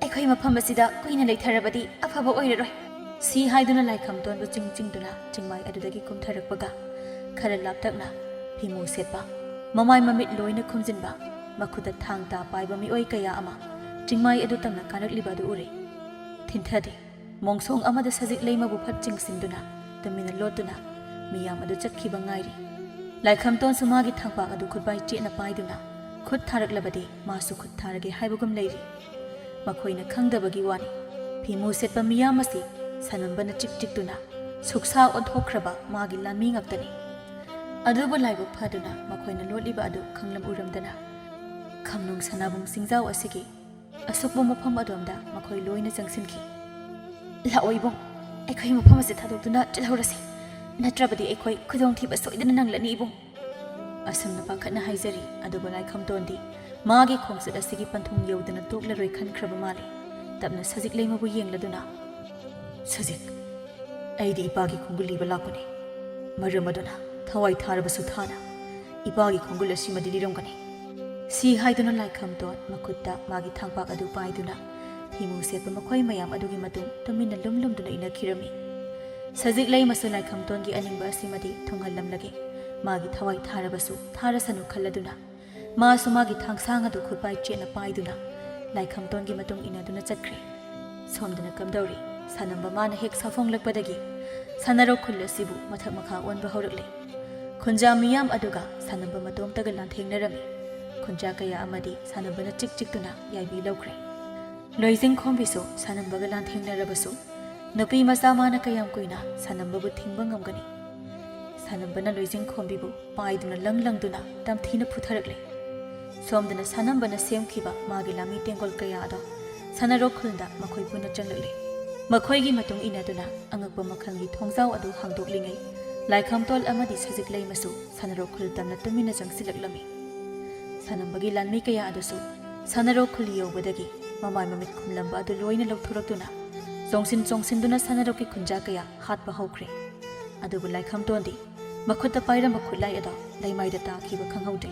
ꯑꯩꯈꯣꯏ ꯃꯐꯝ ꯑꯁꯤꯗ ꯀꯨꯏꯅ ꯂꯩꯊꯔꯕꯗꯤ ꯑꯐꯕ ꯑꯣꯏꯔꯔꯣꯏ꯫" ꯁꯤ ꯍꯥꯏꯗꯨꯅ ꯂꯥꯏꯈꯝꯇꯣꯟꯕꯨ ꯆꯤꯡ ꯆꯤꯡꯗꯨꯅ ꯆꯤꯡꯃꯥꯏ ꯑꯗꯨꯗꯒꯤ ꯀꯨꯝꯊꯔꯛꯄꯒ, ꯈꯔ ꯂꯥꯞꯇꯛꯅ ꯐꯤꯃꯨ ꯁꯦꯠꯄ, ꯃꯃꯥꯏ ꯃꯃꯤꯠ ꯂꯣꯏꯅ ꯈꯨꯝꯖꯤꯟꯕ, ꯃꯈꯨꯠꯇ ꯊꯥꯡ ꯇꯥ ꯄꯥꯏꯕ ꯃꯤꯑꯣꯏ ꯀꯌꯥ ꯑꯃ ꯆꯤꯡꯃꯥꯏ ꯑꯗꯨ ꯇꯝꯅ ꯀꯥꯔꯛꯂꯤꯕ ꯑꯗꯨ ꯎꯔꯦ꯫ ꯊꯤꯟꯊꯗꯦ꯫ ꯃꯣꯡꯁꯣꯡ ꯑꯃꯗ ꯁꯖꯤꯛ ꯂꯩꯃꯕꯨ ꯐꯠ ꯆꯤꯡꯁꯤꯟꯗꯨꯅ ꯇꯨꯃꯤꯟꯅ ꯂꯣꯠꯇꯨꯅ ꯃꯤꯌꯥꯝ ꯑꯗꯨ ꯆꯠꯈꯤꯕ ꯉꯥꯏꯔꯤ꯫ ꯂꯥꯏꯈꯝꯇꯣꯟꯁꯨ ꯃꯥꯒꯤ ꯊꯥꯡꯄꯥꯛ ꯑꯗꯨ ꯈꯨꯠꯄꯥꯏ ꯆꯦꯠꯅ ꯄꯥꯏꯗꯨꯅ ꯈꯨꯠ ꯊꯥꯔꯛꯂꯕꯗꯤ ꯃꯥꯁꯨ ꯈꯨꯠ ꯊꯥꯔꯒꯦ ꯍꯥꯏꯕꯒꯨꯝ ꯂꯩꯔꯤ꯫ ꯃꯈꯣꯏꯅ ꯈꯪꯗꯕꯒꯤ ꯋꯥꯅꯤ, ꯐꯤꯃꯨ ꯁꯦꯠꯄ ꯃꯤꯌꯥꯝ ꯑꯁꯤ ꯁꯅꯝꯕꯅ ꯆꯤꯛ ꯆꯤꯛꯇꯨꯅ ꯁꯨꯛꯁꯥ ꯑꯣꯟꯊꯣꯛꯈ꯭ꯔꯕ ꯃꯥꯒꯤ ꯂꯥꯟꯃꯤ ꯉꯥꯛꯇꯅꯤ꯫ ꯑꯗꯨꯕꯨ ꯂꯥꯏꯕꯛ ꯐꯗꯨꯅ ꯃꯈꯣꯏꯅ ꯂꯣꯠꯂꯤꯕ ꯑꯗꯨ ꯈꯪꯂꯝ ꯎꯔꯝꯗꯅ ꯈꯝꯅꯨꯡ ꯁꯅꯥꯕꯨꯡ ꯆꯤꯡꯖꯥꯎ ꯑꯁꯤꯒꯤ ꯑꯁꯨꯛꯄ ꯃꯐꯝ ꯑꯗꯣꯝꯗ ꯃꯈꯣꯏ ꯂꯣꯏꯅ ꯆꯪꯁꯤꯟꯈꯤ꯫ "ꯂꯥꯛꯑꯣ ꯏꯕꯨꯡ, ꯑꯩꯈꯣꯏ ꯃꯐꯝ ꯑꯁꯤ ꯊꯥꯗꯣꯛꯇꯨꯅ ꯆꯠꯍꯧꯔꯁꯤ, ꯅꯠꯇ꯭ꯔꯕꯗꯤ ꯑꯩꯈꯣꯏ ꯈꯨꯗꯣꯡꯊꯤꯕ ꯁꯣꯏꯗꯅ ꯅꯪꯂꯅꯤ, ꯏꯕꯨꯡ꯫" ꯑꯁꯨꯝꯅ ꯄꯥꯈꯠꯅ ꯍꯥꯏꯖꯔꯤ꯫ ꯑꯗꯨꯕꯨ ꯂꯥꯏꯈꯝꯇꯣꯟꯗꯤ ꯃꯥꯒꯤ ꯈꯣꯡꯆꯠ ꯑꯁꯤꯒꯤ ꯄꯟꯊꯨꯡ ꯌꯧꯗꯅ ꯇꯣꯛꯂꯔꯣꯏ ꯈꯟꯈ꯭ꯔꯕ ꯃꯥꯜꯂꯦ꯫ ꯇꯞꯅ ꯁꯖꯤꯛ ꯂꯩꯃꯕꯨ ꯌꯦꯡꯂꯗꯨꯅ, "ꯁꯖꯤꯛ, ꯑꯩꯗꯤ ꯏꯄꯥꯒꯤ ꯈꯣꯡꯒꯨꯜ ꯂꯤꯕ ꯂꯥꯛꯄꯅꯤ꯫ ꯃꯔꯝ ꯑꯗꯨꯅ ꯊꯋꯥꯏ ꯊꯥꯔꯕꯁꯨ ꯊꯥꯅ ꯏꯄꯥꯒꯤ ꯈꯣꯡꯒꯨꯜ ꯑꯁꯤꯃꯗꯤ ꯂꯤꯔꯝꯒꯅꯤ꯫" ꯁꯤ ꯍꯥꯏꯗꯨꯅ ꯂꯥꯏꯈꯝꯇꯣꯟ ꯃꯈꯨꯠꯇ ꯃꯥꯒꯤ ꯊꯥꯡꯄꯥꯛ ꯑꯗꯨ ꯄꯥꯏꯗꯨꯅ ꯐꯤꯃꯨ ꯁꯦꯠꯄ ꯃꯈꯣꯏ ꯃꯌꯥꯝ ꯑꯗꯨꯒꯤ ꯃꯇꯨꯡ ꯇꯨꯃꯤꯟꯅ ꯂꯨꯝ ꯂꯨꯝꯗꯨꯅ ꯏꯟꯅꯈꯤꯔꯝꯃꯤ꯫ ꯁꯖꯤꯛ ꯂꯩꯃꯁꯨ ꯂꯥꯏꯈꯝꯇꯣꯟꯒꯤ ꯑꯅꯤꯡꯕ ꯑꯁꯤꯃꯗꯤ ꯊꯨꯡꯍꯜꯂꯝꯂꯒꯦ꯫ ꯃꯥꯒꯤ ꯊꯋꯥꯏ ꯊꯥꯔꯕꯁꯨ ꯊꯥꯔꯁꯅꯨ ꯈꯜꯂꯗꯨꯅ ꯃꯥꯁꯨ ꯃꯥꯒꯤ ꯊꯥꯡꯁꯥꯡ ꯑꯗꯨ ꯈꯨꯠꯄꯥꯏ ꯆꯦꯠꯅ ꯄꯥꯏꯗꯨꯅ ꯂꯥꯏꯈꯝꯇꯣꯟꯒꯤ ꯃꯇꯨꯡ ꯏꯟꯅꯗꯨꯅ ꯆꯠꯈ꯭ꯔꯦ꯫ ꯁꯣꯝꯗꯅ ꯀꯝꯗꯧꯔꯤ? ꯁꯅꯝꯕ ꯃꯥꯅ ꯍꯦꯛ ꯁꯥꯐꯣꯡꯂꯛꯄꯗꯒꯤ ꯁꯅꯥꯔꯣꯛ ꯈꯨꯜ ꯑꯁꯤꯕꯨ ꯃꯊꯛ ꯃꯈꯥ ꯑꯣꯟꯕ ꯍꯧꯔꯛꯂꯦ꯫ ꯈꯨꯟꯖꯥ ꯃꯤꯌꯥꯝ ꯑꯗꯨꯒ ꯁꯅꯝꯕ ꯃꯇꯣꯝꯇꯒ ꯂꯥꯟꯊꯦꯡꯅꯔꯝꯃꯤ꯫ ꯈꯨꯟꯖꯥ ꯀꯌꯥ ꯑꯃꯗꯤ ꯁꯅꯝꯕꯅ ꯆꯤꯛ ꯆꯤꯛꯇꯨꯅ ꯌꯥꯏꯕꯤ ꯂꯧꯈ꯭ꯔꯦ꯫ ꯂꯣꯏꯖꯤꯡ ꯈꯣꯝꯕꯤꯁꯨ ꯁꯅꯝꯕꯒ ꯂꯥꯟꯊꯦꯡꯅꯔꯕꯁꯨ ꯅꯨꯄꯤ ꯃꯆꯥ ꯃꯥꯅ ꯀꯌꯥꯝ ꯀꯨꯏꯅ ꯁꯅꯝꯕꯕꯨ ꯊꯤꯡꯕ ꯉꯝꯒꯅꯤ? ꯁꯅꯝꯕꯅ ꯂꯣꯏꯖꯤꯡ ꯈꯣꯝꯕꯤꯕꯨ ꯄꯥꯏꯗꯨꯅ ꯂꯪ ꯂꯪꯗꯨꯅ ꯇꯝꯊꯤꯅ ꯐꯨꯊꯔꯛꯂꯦ꯫ ꯁꯣꯝꯗꯅ ꯁꯅꯝꯕꯅ ꯁꯦꯝꯈꯤꯕ ꯃꯥꯒꯤ ꯂꯥꯃꯤ ꯇꯦꯡꯒꯣꯜ ꯀꯌꯥ ꯑꯗꯣ ꯁꯅꯥꯔꯣꯛ ꯈꯨꯜꯗ ꯃꯈꯣꯏ ꯄꯨꯟꯅ ꯆꯪꯂꯛꯂꯦ꯫ ꯃꯈꯣꯏꯒꯤ ꯃꯇꯨꯡ ꯏꯟꯅꯗꯨꯅ ꯑꯉꯛꯄ ꯃꯈꯜꯒꯤ ꯊꯣꯡꯖꯥꯎ ꯑꯗꯨ ꯍꯥꯡꯗꯣꯛꯂꯤꯉꯩ ꯂꯥꯏꯈꯝꯇꯣꯜ ꯑꯃꯗꯤ ꯁꯖꯤꯛ ꯂꯩꯃꯁꯨ ꯁꯅꯥꯔꯣꯛ ꯈꯨꯜ ꯇꯝꯅ ꯇꯨꯃꯤꯟꯅ ꯆꯪꯁꯤꯜꯂꯛꯂꯝꯃꯤ꯫ ꯁꯥꯅꯝꯕꯒꯤ ꯂꯥꯟꯃꯤ ꯀꯌꯥ ꯑꯗꯨꯁꯨ ꯁꯅꯥꯔꯣꯛ ꯈꯨꯜ ꯌꯧꯕꯗꯒꯤ ꯃꯃꯥꯏ ꯃꯃꯤꯠ ꯈꯨꯝꯂꯝꯕ ꯑꯗꯨ ꯂꯣꯏꯅ ꯂꯧꯊꯣꯔꯛꯇꯨꯅ ꯆꯣꯡꯁꯤꯟ ꯆꯣꯡꯁꯤꯟꯗꯨꯅ ꯁꯅꯥꯔꯣꯛꯀꯤ ꯈꯨꯟꯖꯥ ꯀꯌꯥ ꯍꯥꯠꯄ ꯍꯧꯈ꯭ꯔꯦ꯫ ꯑꯗꯨꯕꯨ ꯂꯥꯏꯈꯝꯇꯣꯟꯗꯤ ꯃꯈꯨꯠꯇ ꯄꯥꯏꯔꯝꯕ ꯈꯨꯠꯂꯥꯏ ꯑꯗꯣ ꯂꯩꯃꯥꯏꯗ ꯇꯥꯈꯤꯕ ꯈꯪꯍꯧꯗ꯭ꯔꯦ꯫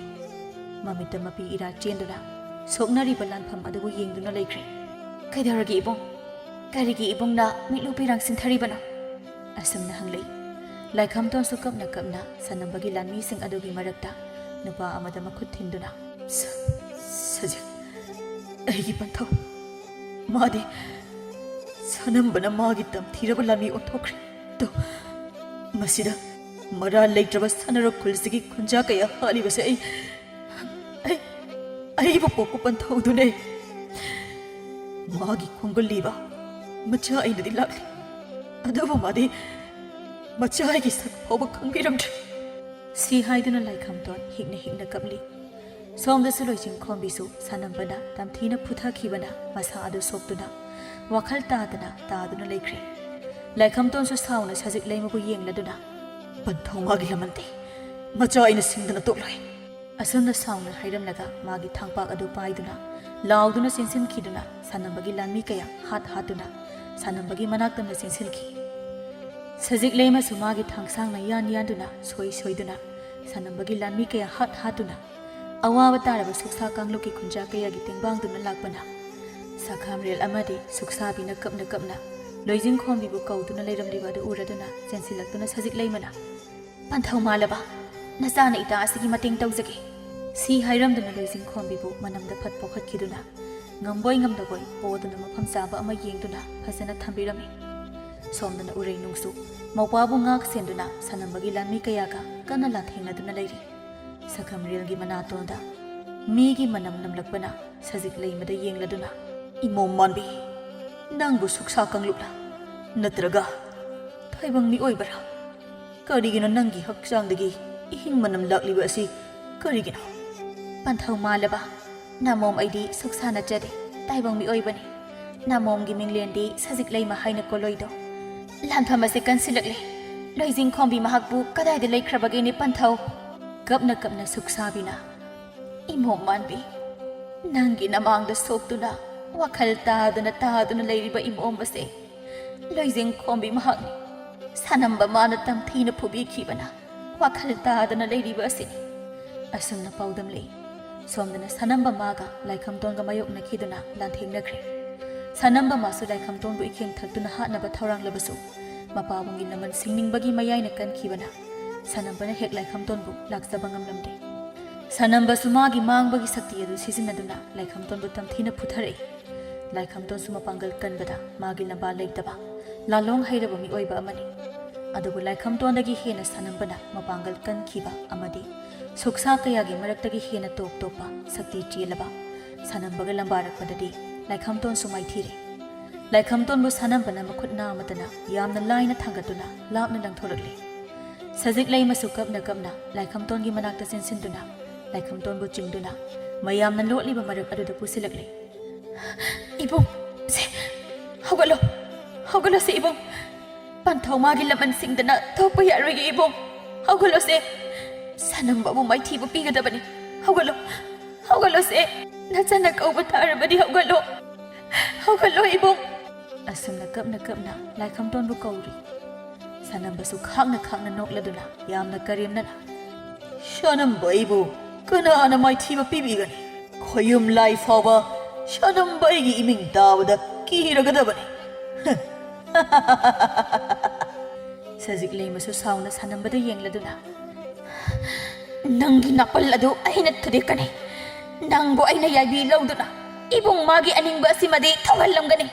ꯃꯃꯤꯠꯇ ꯃꯄꯤ ꯏꯔꯥ ꯆꯦꯟꯗꯨꯅ ꯁꯣꯛꯅꯔꯤꯕ ꯂꯥꯟꯐꯝ ꯑꯗꯨꯕꯨ ꯌꯦꯡꯗꯨꯅ ꯂꯩꯈ꯭ꯔꯦ꯫ "ꯀꯩꯗꯧꯔꯒꯦ ꯏꯕꯨꯡ? ꯀꯔꯤꯒꯤ ꯏꯕꯨꯡꯅ ꯃꯤꯠꯂꯨ ꯄꯤꯔꯥꯡ ꯁꯤꯟꯊꯔꯤꯕꯅꯣ?" ꯑꯁꯨꯝꯅ ꯍꯪꯂꯛꯏ꯫ ꯂꯥꯏꯈꯝꯇꯣꯟꯁꯨ ꯀꯞꯅ ꯀꯞꯅ ꯁꯥꯅꯝꯕꯒꯤ ꯂꯥꯟꯃꯤꯁꯤꯡ ꯑꯗꯨꯒꯤ ꯃꯔꯛꯇ ꯅꯨꯄꯥ ꯑꯃꯗ ꯃꯈꯨꯠ ꯊꯤꯟꯗꯨꯅ, "ꯁ-, ꯁꯖꯤꯛ, ꯑꯩꯒꯤ ꯄꯟꯊꯧ꯫ ꯃꯥꯗꯤ ꯁꯥꯅꯝꯕꯅ ꯃꯥꯒꯤ ꯇꯝꯊꯤꯔꯕ ꯂꯥꯟꯃꯤ ꯑꯣꯟꯊꯣꯛꯈ꯭ꯔꯦ꯫ ꯇꯣ, ꯃꯁꯤꯗ ꯃꯔꯥꯜ ꯂꯩꯇ꯭ꯔꯕ ꯁꯅꯥꯔꯣꯛ ꯈꯨꯜꯁꯤꯒꯤ ꯈꯨꯟꯖꯥ ꯀꯌꯥ ꯍꯥꯠꯂꯤꯕꯁꯦ ꯑꯩ, ꯑꯩ, ꯑꯩꯕꯨ ꯄꯣꯛꯄ ꯄꯟꯊꯧꯗꯨꯅꯦ꯫ ꯃꯥꯒꯤ ꯈꯣꯡꯒꯨꯜꯂꯤꯕ ꯃꯆꯥ ꯑꯩꯅꯗꯤ ꯂꯥꯛꯂꯤ, ꯑꯗꯨꯕꯨ ꯃꯥꯗꯤ ꯃꯆꯥ ꯑꯩꯒꯤ ꯁꯛ ꯐꯥꯎꯕ ꯈꯪꯕꯤꯔꯝꯗ꯭ꯔꯦ꯫" ꯁꯤ ꯍꯥꯏꯗꯨꯅ ꯂꯥꯏꯈꯝꯇꯣꯟ ꯍꯤꯛꯅ ꯍꯤꯛꯅ ꯀꯞꯂꯤ꯫ ꯁꯣꯝꯗꯁꯨ ꯂꯣꯏꯖꯤꯡ ꯈꯣꯝꯕꯤꯁꯨ ꯁꯥꯅꯝꯕꯅ ꯇꯝꯊꯤꯅ ꯐꯨꯊꯈꯤꯕꯅ ꯃꯁꯥ ꯑꯗꯨ ꯁꯣꯛꯇꯨꯅ ꯋꯥꯈꯜ ꯇꯥꯗꯅ ꯇꯥꯗꯨꯅ ꯂꯩꯈ꯭ꯔꯦ꯫ ꯂꯥꯏꯈꯝꯇꯣꯟꯁꯨ ꯁꯥꯎꯅ ꯁꯖꯤꯛ ꯂꯩꯃꯕꯨ ꯌꯦꯡꯂꯗꯨꯅ, "ꯄꯟꯊꯧ ꯃꯥꯒꯤ ꯂꯃꯟꯗꯤ ꯃꯆꯥ ꯑꯩꯅ ꯁꯤꯡꯗꯅ ꯇꯣꯛꯂꯣꯏ꯫" ꯑꯁꯨꯝꯅ ꯁꯥꯎꯅ ꯍꯥꯏꯔꯝꯂꯒ ꯃꯥꯒꯤ ꯊꯥꯡꯄꯥꯛ ꯑꯗꯨ ꯄꯥꯏꯗꯨꯅ ꯂꯥꯎꯗꯨꯅ ꯆꯦꯟꯁꯤꯟꯈꯤꯗꯨꯅ ꯁꯥꯅꯝꯕꯒꯤ ꯂꯥꯟꯃꯤ ꯀꯌꯥ ꯍꯥꯠ ꯍꯥꯠꯇꯨꯅ ꯁꯥꯅꯝꯕꯒꯤ ꯃꯅꯥꯛꯇꯝꯅ ꯆꯦꯟꯁꯤꯟꯈꯤ꯫ ꯁꯖꯤꯛ ꯂꯩꯃꯁꯨ ꯃꯥꯒꯤ ꯊꯥꯡꯁꯥꯡꯅ ꯌꯥꯟ ꯌꯥꯟꯗꯨꯅ ꯁꯣꯏ ꯁꯣꯏꯗꯨꯅ ꯁꯥꯅꯝꯕꯒꯤ ꯂꯥꯟꯃꯤ ꯀꯌꯥ ꯍꯥꯠ ꯍꯥꯠꯇꯨꯅ ꯑꯋꯥꯕ ꯇꯥꯔꯕ ꯁꯨꯛꯁꯥ ꯀꯥꯡꯂꯨꯞꯀꯤ ꯈꯨꯟꯖꯥ ꯀꯌꯥꯒꯤ ꯇꯦꯡꯕꯥꯡꯗꯨꯅ ꯂꯥꯛꯄꯅ ꯁꯈꯥꯝꯔꯦꯜ ꯑꯃꯗꯤ ꯁꯨꯛꯁꯥꯕꯤꯅ ꯀꯞꯅ ꯀꯞꯅ ꯂꯣꯏꯖꯤꯡ ꯈꯣꯝꯕꯤꯕꯨ ꯀꯧꯗꯨꯅ ꯂꯩꯔꯝꯂꯤꯕ ꯑꯗꯨ ꯎꯔꯗꯨꯅ ꯆꯦꯟꯁꯤꯜꯂꯛꯇꯨꯅ ꯁꯖꯤꯛ ꯂꯩꯃꯅ, "ꯄꯟꯊꯧ ꯃꯥꯜꯂꯕ, ꯅꯆꯥꯅ ꯏꯇꯥ ꯑꯁꯤꯒꯤ ꯃꯇꯦꯡ ꯇꯧꯖꯒꯦ꯫" ꯁꯤ ꯍꯥꯏꯔꯝꯗꯨꯅ ꯂꯣꯏꯖꯤꯡ ꯈꯣꯝꯕꯤꯕꯨ ꯃꯅꯝꯗ ꯐꯠ ꯄꯣꯛꯈꯠꯈꯤꯗꯨꯅ ꯉꯝꯕꯣꯏ ꯉꯝꯗꯕꯣꯏ ꯄꯣꯗꯨꯅ ꯃꯐꯝ ꯆꯥꯕ ꯑꯃ ꯌꯦꯡꯗꯨꯅ ꯐꯖꯅ ꯊꯝꯕꯤꯔꯝꯃꯤ꯫ ꯁꯣꯝꯗꯅ ꯎꯔꯩꯅꯨꯡꯁꯨ ꯃꯧꯄ꯭ꯋꯥꯕꯨ ꯉꯥꯛ ꯁꯦꯟꯗꯨꯅ ꯁꯥꯅꯝꯕꯒꯤ ꯂꯥꯟꯃꯤ ꯀꯌꯥꯒ ꯀꯟꯅ ꯂꯥꯟꯊꯦꯡꯅꯗꯨꯅ ꯂꯩꯔꯤ꯫ ꯁꯈꯝꯔꯦꯜꯒꯤ ꯃꯅꯥꯇꯣꯟꯗ ꯃꯤꯒꯤ ꯃꯅꯝ ꯅꯝꯂꯛꯄꯅ ꯁꯖꯤꯛ ꯂꯩꯃꯗ ꯌꯦꯡꯂꯗꯨꯅ, "ꯏꯃꯣꯝ ꯃꯥꯟꯕꯤ, ꯅꯪꯕꯨ ꯁꯨꯛꯁꯥ ꯀꯥꯡꯂꯨꯞꯂꯥ? ꯅꯠꯇ꯭ꯔꯒ ꯇꯥꯏꯕꯪ ꯃꯤꯑꯣꯏꯕꯔꯥ? ꯀꯔꯤꯒꯤꯅꯣ ꯅꯪꯒꯤ ꯍꯛꯆꯥꯡꯗꯒꯤ ꯏꯍꯤꯡ ꯃꯅꯝ ꯂꯥꯛꯂꯤꯕ ꯑꯁꯤ? ꯀꯔꯤꯒꯤꯅꯣ?" "ꯄꯟꯊꯧ ꯃꯥꯜꯂꯕ, ꯅꯃꯣꯝ ꯑꯩꯗꯤ ꯁꯨꯛꯁꯥ ꯅꯠꯆꯗꯦ, ꯇꯥꯏꯕꯪ ꯃꯤꯑꯣꯏꯕꯅꯤ꯫ ꯅꯃꯣꯝꯒꯤ ꯃꯤꯡꯂꯦꯟꯗꯤ ꯁꯖꯤꯛ ꯂꯩꯃ ꯍꯥꯏꯅ ꯀꯣꯂꯣꯏꯗꯣ꯫ ꯂꯥꯟꯐꯝ ꯑꯁꯤ ꯀꯟꯁꯤꯜꯂꯛꯂꯦ꯫ ꯂꯣꯏꯖꯤꯡ ꯈꯣꯝꯕꯤ ꯃꯍꯥꯛꯄꯨ ꯀꯗꯥꯏꯗ ꯂꯩꯈ꯭ꯔꯕꯒꯦꯅꯦ ꯄꯟꯊꯧ?" ꯀꯞꯅ ꯀꯞꯅ ꯁꯨꯛꯁꯥꯕꯤꯅ, ꯏꯃꯣꯝ ꯃꯥꯟꯕꯤ, ꯅꯪꯒꯤ ꯅꯃꯥꯡꯗ ꯁꯣꯛꯇꯨꯅ ꯋꯥꯈꯜ ꯇꯥꯗꯅ ꯇꯥꯗꯨꯅ ꯂꯩꯔꯤꯕ ꯏꯃꯣꯝ ꯑꯁꯦ ꯂꯣꯏꯖꯤꯡ ꯈꯣꯝꯕꯤ ꯃꯍꯥꯛꯅꯤ꯫ ꯁꯅꯝꯕ ꯃꯥꯅ ꯇꯝꯊꯤꯅ ꯐꯨꯕꯤꯈꯤꯕꯅ ꯋꯥꯈꯜ ꯇꯥꯗꯅ ꯂꯩꯔꯤꯕ ꯑꯁꯤꯅꯤ꯫ ꯑꯁꯨꯝꯅ ꯄꯥꯎꯗꯝꯂꯤ꯫ ꯁꯣꯝꯗꯅ ꯁꯅꯝꯕ ꯃꯥꯒ ꯂꯥꯏꯈꯝꯇꯣꯟꯒ ꯃꯥꯌꯣꯛꯅꯈꯤꯗꯨꯅ ꯂꯥꯟꯊꯦꯡꯅꯈ꯭ꯔꯦ꯫ ꯁꯅꯝꯕ ꯃꯥꯁꯨ ꯂꯥꯏꯈꯝꯇꯣꯟꯕꯨ ꯏꯈꯦꯡ ꯊꯛꯇꯨꯅ ꯍꯥꯠꯅꯕ ꯊꯧꯔꯥꯡꯂꯕꯁꯨ, ꯃꯄꯥꯕꯨꯡꯒꯤ ꯂꯃꯟ ꯁꯤꯡꯅꯤꯡꯕꯒꯤ ꯃꯌꯥꯏꯅ ꯀꯟꯈꯤꯕꯅ ꯁꯅꯝꯕꯅ ꯍꯦꯛ ꯂꯥꯏꯈꯝꯇꯣꯟꯕꯨ ꯂꯥꯛꯆꯕ ꯉꯝꯂꯝꯗꯦ꯫ ꯁꯅꯝꯕꯁꯨ ꯃꯥꯒꯤ ꯃꯥꯡꯕꯒꯤ ꯁꯛꯇꯤ ꯑꯗꯨ ꯁꯤꯖꯤꯟꯅꯗꯨꯅ ꯂꯥꯏꯈꯝꯇꯣꯟꯕꯨ ꯇꯝꯊꯤꯅ ꯐꯨꯊꯔꯛꯏ꯫ ꯂꯥꯏꯈꯝꯇꯣꯟꯁꯨ ꯃꯄꯥꯡꯒꯜ ꯀꯟꯕꯗ ꯃꯥꯒꯤ ꯂꯝꯕꯥ ꯂꯩꯇꯕ, ꯂꯥꯂꯣꯡ ꯍꯩꯔꯕ ꯃꯤꯑꯣꯏꯕ ꯑꯃꯅꯤ꯫ ꯑꯗꯨꯕꯨ ꯂꯥꯏꯈꯝꯇꯣꯟꯗꯒꯤ ꯍꯦꯟꯅ ꯁꯅꯝꯕꯅ ꯃꯄꯥꯡꯒꯜ ꯀꯟꯈꯤꯕ ꯑꯃꯗꯤ ꯁꯨꯛꯁꯥ ꯀꯌꯥꯒꯤ ꯃꯔꯛꯇꯒꯤ ꯍꯦꯟꯅ ꯇꯣꯞ ꯇꯣꯞꯄ ꯁꯛꯇꯤ ꯆꯦꯜꯂꯕ ꯁꯅꯝꯕꯒ ꯂꯝꯕꯥꯔꯛꯄꯗꯗꯤ ꯂꯥꯏꯈꯝꯇꯣꯟꯁꯨ ꯃꯥꯏꯊꯤꯔꯦ꯫ ꯂꯥꯏꯈꯝꯇꯣꯟꯕꯨ ꯁꯅꯝꯕꯅ ꯃꯈꯨꯠ ꯅꯥꯃꯇꯅ ꯌꯥꯝꯅ ꯂꯥꯏꯅ ꯊꯥꯡꯒꯠꯇꯨꯅ ꯂꯥꯞꯅ ꯂꯪꯊꯣꯔꯛꯂꯦ꯫ ꯁꯖꯤꯛ ꯂꯩꯃꯁꯨ ꯀꯞꯅ ꯀꯞꯅ ꯂꯥꯏꯈꯝꯇꯣꯟꯒꯤ ꯃꯅꯥꯛꯇ ꯆꯦꯟꯁꯤꯟꯗꯨꯅ ꯂꯥꯏꯈꯝꯇꯣꯟꯕꯨ ꯆꯤꯡꯗꯨꯅ ꯃꯌꯥꯝꯅ ꯂꯣꯠꯂꯤꯕ ꯃꯔꯛ ꯑꯗꯨꯗ ꯄꯨꯁꯤꯜꯂꯛꯂꯦ꯫ "ꯏꯕꯨꯡ, ꯁꯦ, ꯍꯧꯒꯠꯂꯣ, ꯍꯧꯒꯠꯂꯣ ꯁꯦ ꯏꯕꯨꯡ꯫ ꯄꯟꯊꯧ ꯃꯥꯒꯤ ꯂꯃꯟꯁꯤꯡꯗꯅ ꯊꯣꯛꯄ ꯌꯥꯔꯣꯏꯌꯦ ꯏꯕꯨꯡ꯫ ꯍꯧꯒꯠꯂꯣ ꯁꯦ꯫ ꯁꯅꯝꯕꯕꯨ ꯃꯥꯏꯊꯤꯕ ꯄꯤꯒꯗꯕꯅꯤ꯫ ꯍꯧꯒꯠꯂꯣ, ꯍꯧꯒꯠꯂꯣ ꯁꯦ꯫ ꯅꯆꯟꯅ ꯀꯧꯕ ꯇꯥꯔꯕꯗꯤ ꯍꯧꯒꯠꯂꯣ꯫ ꯍꯧꯒꯠꯂꯣ ꯏꯕꯨꯡ꯫" ꯑꯁꯨꯝꯅ ꯀꯞꯅ ꯀꯞꯅ ꯂꯥꯏꯈꯝꯇꯣꯟꯕꯨ ꯀꯧꯔꯤ꯫ ꯁꯅꯝꯕꯁꯨ ꯈꯥꯛꯅ ꯈꯥꯛꯅ ꯅꯣꯛꯂꯗꯨꯅ ꯌꯥꯝꯅ ꯀꯔꯦꯝꯅꯅ, "ꯁꯅꯝꯕ ꯑꯩꯕꯨ ꯀꯅꯥꯅ ꯃꯥꯏꯊꯤꯕ ꯄꯤꯕꯤꯒꯅꯤ? ꯈꯣꯌꯨꯝ ꯂꯥꯏ ꯐꯥꯎꯕ ꯁꯅꯝꯕ ꯑꯩꯒꯤ ꯏꯃꯤꯡ ꯇꯥꯕꯗ ꯀꯤꯔꯒꯗꯕꯅꯤ꯫" ꯁꯖꯤꯛ ꯂꯩꯃꯁꯨ ꯁꯥꯎꯅ ꯁꯅꯝꯕꯗ ꯌꯦꯡꯂꯗꯨꯅ, "ꯅꯪꯒꯤ ꯅꯥꯄꯜ ꯑꯗꯨ ꯑꯩꯅ ꯊꯨꯗꯦꯛꯀꯅꯤ꯫ ꯅꯪꯕꯨ ꯑꯩꯅ ꯌꯥꯏꯕꯤ ꯂꯧꯗꯨꯅ ꯏꯕꯨꯡ ꯃꯥꯒꯤ ꯑꯅꯤꯡꯕ ꯑꯁꯤꯃꯗꯤ ꯊꯨꯡꯍꯜꯂꯝꯒꯅꯤ꯫"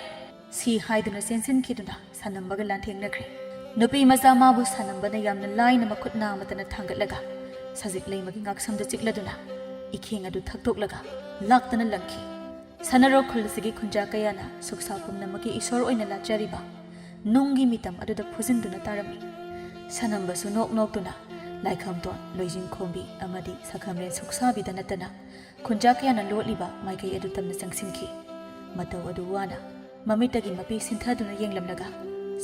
ꯁꯤ ꯍꯥꯏꯗꯨꯅ ꯆꯦꯟꯁꯤꯟꯈꯤꯗꯨꯅ ꯁꯅꯝꯕꯒ ꯂꯥꯟꯊꯦꯡꯅꯈ꯭ꯔꯦ꯫ ꯅꯨꯄꯤ ꯃꯆꯥ ꯃꯥꯕꯨ ꯁꯅꯝꯕꯅ ꯌꯥꯝꯅ ꯂꯥꯏꯅ ꯃꯈꯨꯠ ꯅꯥꯃꯇꯅ ꯊꯥꯡꯒꯠꯂꯒ ꯁꯖꯤꯛ ꯂꯩꯃꯒꯤ ꯉꯥꯛꯁꯝꯗ ꯆꯤꯛꯂꯗꯨꯅ ꯏꯈꯦꯡ ꯑꯗꯨ ꯊꯛꯇꯣꯛꯂꯒ ꯂꯥꯛꯇꯅ ꯂꯪꯈꯤ꯫ ꯁꯅꯥꯔꯣꯛ ꯈꯨꯜ ꯑꯁꯤꯒꯤ ꯈꯨꯟꯖꯥ ꯀꯌꯥꯅ ꯁꯨꯛꯁꯥ ꯄꯨꯝꯅꯃꯛꯀꯤ ꯏꯁꯣꯔ ꯑꯣꯏꯅ ꯂꯥꯠꯆꯔꯤꯕ ꯅꯨꯡꯒꯤ ꯃꯤꯇꯝ ꯑꯗꯨꯗ ꯐꯨꯖꯤꯟꯗꯨꯅ ꯇꯥꯔꯝꯃꯤ꯫ ꯁꯅꯝꯕꯁꯨ ꯅꯣꯛ ꯅꯣꯛꯇꯨꯅ ꯂꯥꯏꯈꯝꯇꯣꯟ, ꯂꯣꯏꯖꯤꯡ ꯈꯣꯝꯕꯤ ꯑꯃꯗꯤ ꯁꯈꯝꯔꯦꯟ ꯁꯨꯛꯁꯥꯕꯤꯗ ꯅꯠꯇꯅ ꯈꯨꯟꯖꯥ ꯀꯌꯥꯅ ꯂꯣꯠꯂꯤꯕ ꯃꯥꯏꯀꯩ ꯑꯗꯨ ꯇꯝꯅ ꯆꯪꯁꯤꯟꯈꯤ꯫ ꯃꯇꯧ ꯑꯗꯨ ꯋꯥꯅ ꯃꯃꯤꯠꯇꯒꯤ ꯃꯄꯤ ꯁꯤꯟꯊꯗꯨꯅ ꯌꯦꯡꯂꯝꯂꯒ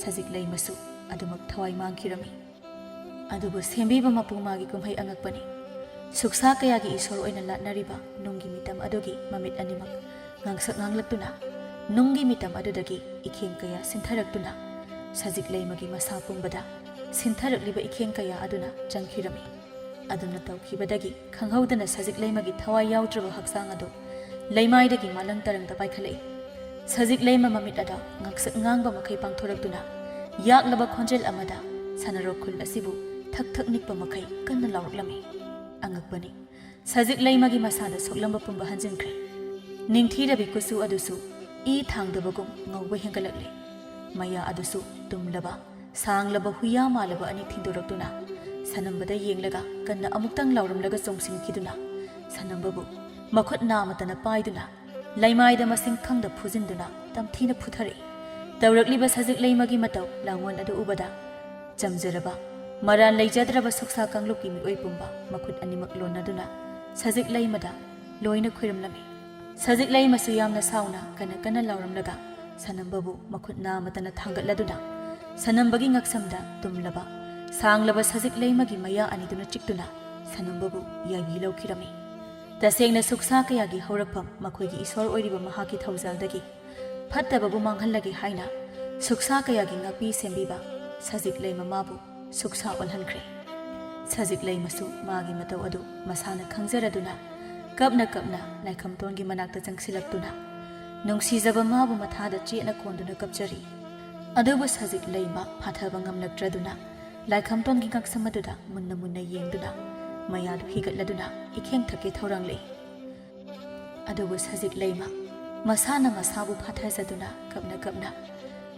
ꯁꯖꯤꯛ ꯂꯩꯃꯁꯨ ꯑꯗꯨꯃꯛ ꯊꯋꯥꯏ ꯃꯥꯡꯈꯤꯔꯝꯃꯤ꯫ ꯑꯗꯨꯕꯨ ꯁꯦꯝꯕꯤꯕ ꯃꯄꯨ ꯃꯥꯒꯤ ꯀꯨꯝꯍꯩ ꯑꯉꯛꯄꯅꯤ꯫ ꯁꯨꯛꯁꯥ ꯀꯌꯥꯒꯤ ꯏꯁꯣꯔ ꯑꯣꯏꯅ ꯂꯥꯠꯅꯔꯤꯕ ꯅꯨꯡꯒꯤ ꯃꯤꯇꯝ ꯑꯗꯨꯒꯤ ꯃꯃꯤꯠ ꯑꯅꯤꯃꯛ ꯉꯥꯡꯁꯛ ꯉꯥꯡꯂꯛꯇꯨꯅ, ꯅꯨꯡꯒꯤ ꯃꯤꯇꯝ ꯑꯗꯨꯗꯒꯤ ꯏꯈꯦꯡ ꯀꯌꯥ ꯁꯤꯟꯊꯔꯛꯇꯨꯅ, ꯁꯖꯤꯛ ꯂꯩꯃꯒꯤ ꯃꯁꯥ ꯄꯨꯝꯕꯗ ꯁꯤꯟꯊꯔꯛꯂꯤꯕ ꯏꯈꯦꯡ ꯀꯌꯥ ꯑꯗꯨꯅ ꯆꯪꯈꯤꯔꯝꯃꯤ꯫ ꯑꯗꯨꯅ ꯇꯧꯈꯤꯕꯗꯒꯤ ꯈꯪꯍꯧꯗꯅ ꯁꯖꯤꯛ ꯂꯩꯃꯒꯤ ꯊꯋꯥꯏ ꯌꯥꯎꯗ꯭ꯔꯕ ꯍꯛꯆꯥꯡ ꯑꯗꯨ ꯂꯩꯃꯥꯏꯗꯒꯤ ꯃꯥꯂꯪ ꯇꯔꯪꯗ ꯄꯥꯏꯈꯠꯂꯛꯏ꯫ ꯁꯖꯤꯛ ꯂꯩꯃ ꯃꯃꯤꯠ ꯑꯗ ꯉꯥꯡꯁꯛ ꯉꯥꯡꯕ ꯃꯈꯩ ꯄꯥꯡꯊꯣꯔꯛꯇꯨꯅ, ꯌꯥꯛꯂꯕ ꯈꯣꯟꯖꯦꯜ ꯑꯃꯗ ꯁꯅꯥꯔꯣꯛ ꯈꯨꯜ ꯑꯁꯤꯕꯨ ꯊꯛ ꯊꯛ ꯅꯤꯛꯄ ꯃꯈꯩ ꯀꯟꯅ ꯂꯥꯎꯔꯛꯂꯝꯃꯤ꯫ ꯑꯉꯛꯄꯅꯤ, ꯁꯖꯤꯛ ꯂꯩꯃꯒꯤ ꯃꯁꯥꯗ ꯁꯣꯛꯂꯝꯕ ꯄꯨꯝꯕ ꯍꯟꯖꯤꯟꯈ꯭ꯔꯦ꯫ ꯅꯤꯡꯊꯤꯔꯕꯤ ꯀꯨꯆꯨ ꯑꯗꯨꯁꯨ ꯏ ꯊꯥꯡꯗꯕꯒꯨꯝ ꯉꯧꯕ ꯍꯦꯟꯒꯠꯂꯛꯂꯦ꯫ ꯃꯌꯥ ꯑꯗꯨꯁꯨ ꯇꯨꯝꯂꯕ, ꯁꯥꯡꯂꯕ ꯍꯨꯏꯌꯥ ꯃꯥꯜꯂꯕ ꯑꯅꯤ ꯊꯤꯟꯗꯣꯔꯛꯇꯨꯅ, ꯁꯅꯝꯕꯗ ꯌꯦꯡꯂꯒ ꯀꯟꯅ ꯑꯃꯨꯛꯇꯪ ꯂꯥꯎꯔꯝꯂꯒ ꯆꯣꯡꯁꯤꯟꯈꯤꯗꯨꯅ, ꯁꯅꯝꯕꯕꯨ ꯃꯈꯨꯠ ꯅꯥꯃꯇꯅ ꯄꯥꯏꯗꯨꯅ, ꯂꯩꯃꯥꯏꯗ ꯃꯁꯤꯡ ꯈꯪꯗ ꯐꯨꯖꯤꯟꯗꯨꯅ ꯇꯝꯊꯤꯅ ꯐꯨꯊꯔꯛꯏ꯫ ꯇꯧꯔꯛꯂꯤꯕ ꯁꯖꯤꯛ ꯂꯩꯃꯒꯤ ꯃꯇꯧ ꯂꯥꯡꯑꯣꯟ ꯑꯗꯨ ꯎꯕꯗ, ꯆꯝꯖꯔꯕ, ꯃꯔꯥꯜ ꯂꯩꯖꯗ꯭ꯔꯕ ꯁꯨꯛꯁꯥ ꯀꯥꯡꯂꯨꯞꯀꯤ ꯃꯤꯑꯣꯏ ꯄꯨꯝꯕ ꯃꯈꯨꯠ ꯑꯅꯤꯃꯛ ꯂꯣꯟꯅꯗꯨꯅ ꯁꯖꯤꯛ ꯂꯩꯃꯗ ꯂꯣꯏꯅ ꯈꯨꯔꯨꯝꯂꯝꯃꯤ꯫ ꯁꯖꯤꯛ ꯂꯩꯃꯁꯨ ꯌꯥꯝꯅ ꯁꯥꯎꯅ ꯀꯟꯅ ꯀꯟꯅ ꯂꯥꯎꯔꯝꯂꯒ ꯁꯅꯝꯕꯕꯨ ꯃꯈꯨꯠ ꯅꯥꯃꯇꯅ ꯊꯥꯡꯒꯠꯂꯗꯨꯅ, ꯁꯅꯝꯕꯒꯤ ꯉꯛꯁꯝꯗ ꯇꯨꯝꯂꯕ, ꯁꯥꯡꯂꯕ ꯁꯖꯤꯛ ꯂꯩꯃꯒꯤ ꯃꯌꯥ ꯑꯅꯤꯗꯨꯅ ꯆꯤꯛꯇꯨꯅ ꯁꯅꯝꯕꯕꯨ ꯌꯥꯏꯕꯤ ꯂꯧꯈꯤꯔꯝꯃꯤ꯫ ꯇꯁꯦꯡꯅ ꯁꯨꯛꯁꯥ ꯀꯌꯥꯒꯤ ꯍꯧꯔꯛꯐꯝ, ꯃꯈꯣꯏꯒꯤ ꯏꯁꯣꯔ ꯑꯣꯏꯔꯤꯕ ꯃꯍꯥꯛꯀꯤ ꯊꯧꯖꯥꯜꯗꯒꯤ ꯐꯠꯇꯕꯕꯨ ꯃꯥꯡꯍꯜꯂꯒꯦ ꯍꯥꯏꯅ ꯁꯨꯛꯁꯥ ꯀꯌꯥꯒꯤ ꯉꯥꯛꯄꯤ ꯁꯦꯝꯕꯤꯕ ꯁꯖꯤꯛ ꯂꯩꯃ ꯃꯥꯕꯨ ꯁꯨꯛꯁꯥ ꯑꯣꯜꯍꯟꯈ꯭ꯔꯦ꯫ ꯁꯖꯤꯛ ꯂꯩꯃꯁꯨ ꯃꯥꯒꯤ ꯃꯇꯧ ꯑꯗꯨ ꯃꯁꯥꯅ ꯈꯪꯖꯔꯗꯨꯅ, ꯀꯞꯅ ꯀꯞꯅ ꯂꯥꯏꯈꯝꯇꯣꯟꯒꯤ ꯃꯅꯥꯛꯇ ꯆꯪꯁꯤꯜꯂꯛꯇꯨꯅ, ꯅꯨꯡꯁꯤꯖꯕ ꯃꯥꯕꯨ ꯃꯊꯥꯗ ꯆꯦꯠꯅ ꯀꯣꯟꯗꯨꯅ ꯀꯞꯆꯔꯤ꯫ ꯑꯗꯨꯕꯨ ꯁꯖꯤꯛ ꯂꯩꯃ ꯐꯥꯊꯕ ꯉꯝꯂꯛꯇ꯭ꯔꯗꯨꯅ, ꯂꯥꯏꯈꯝꯇꯣꯟꯒꯤ ꯉꯛꯁꯝ ꯑꯗꯨꯗ ꯃꯨꯟꯅ ꯃꯨꯟꯅ ꯌꯦꯡꯗꯨꯅ, ꯃꯌꯥꯗꯨ ꯍꯤꯒꯠꯂꯗꯨꯅ ꯏꯈꯦꯡ ꯊꯛꯀꯦ ꯊꯧꯔꯥꯡꯂꯛꯏ꯫ ꯑꯗꯨꯕꯨ ꯁꯖꯤꯛ ꯂꯩꯃ ꯃꯁꯥꯅ ꯃꯁꯥꯕꯨ ꯐꯥꯊꯖꯗꯨꯅ ꯀꯞꯅ ꯀꯞꯅ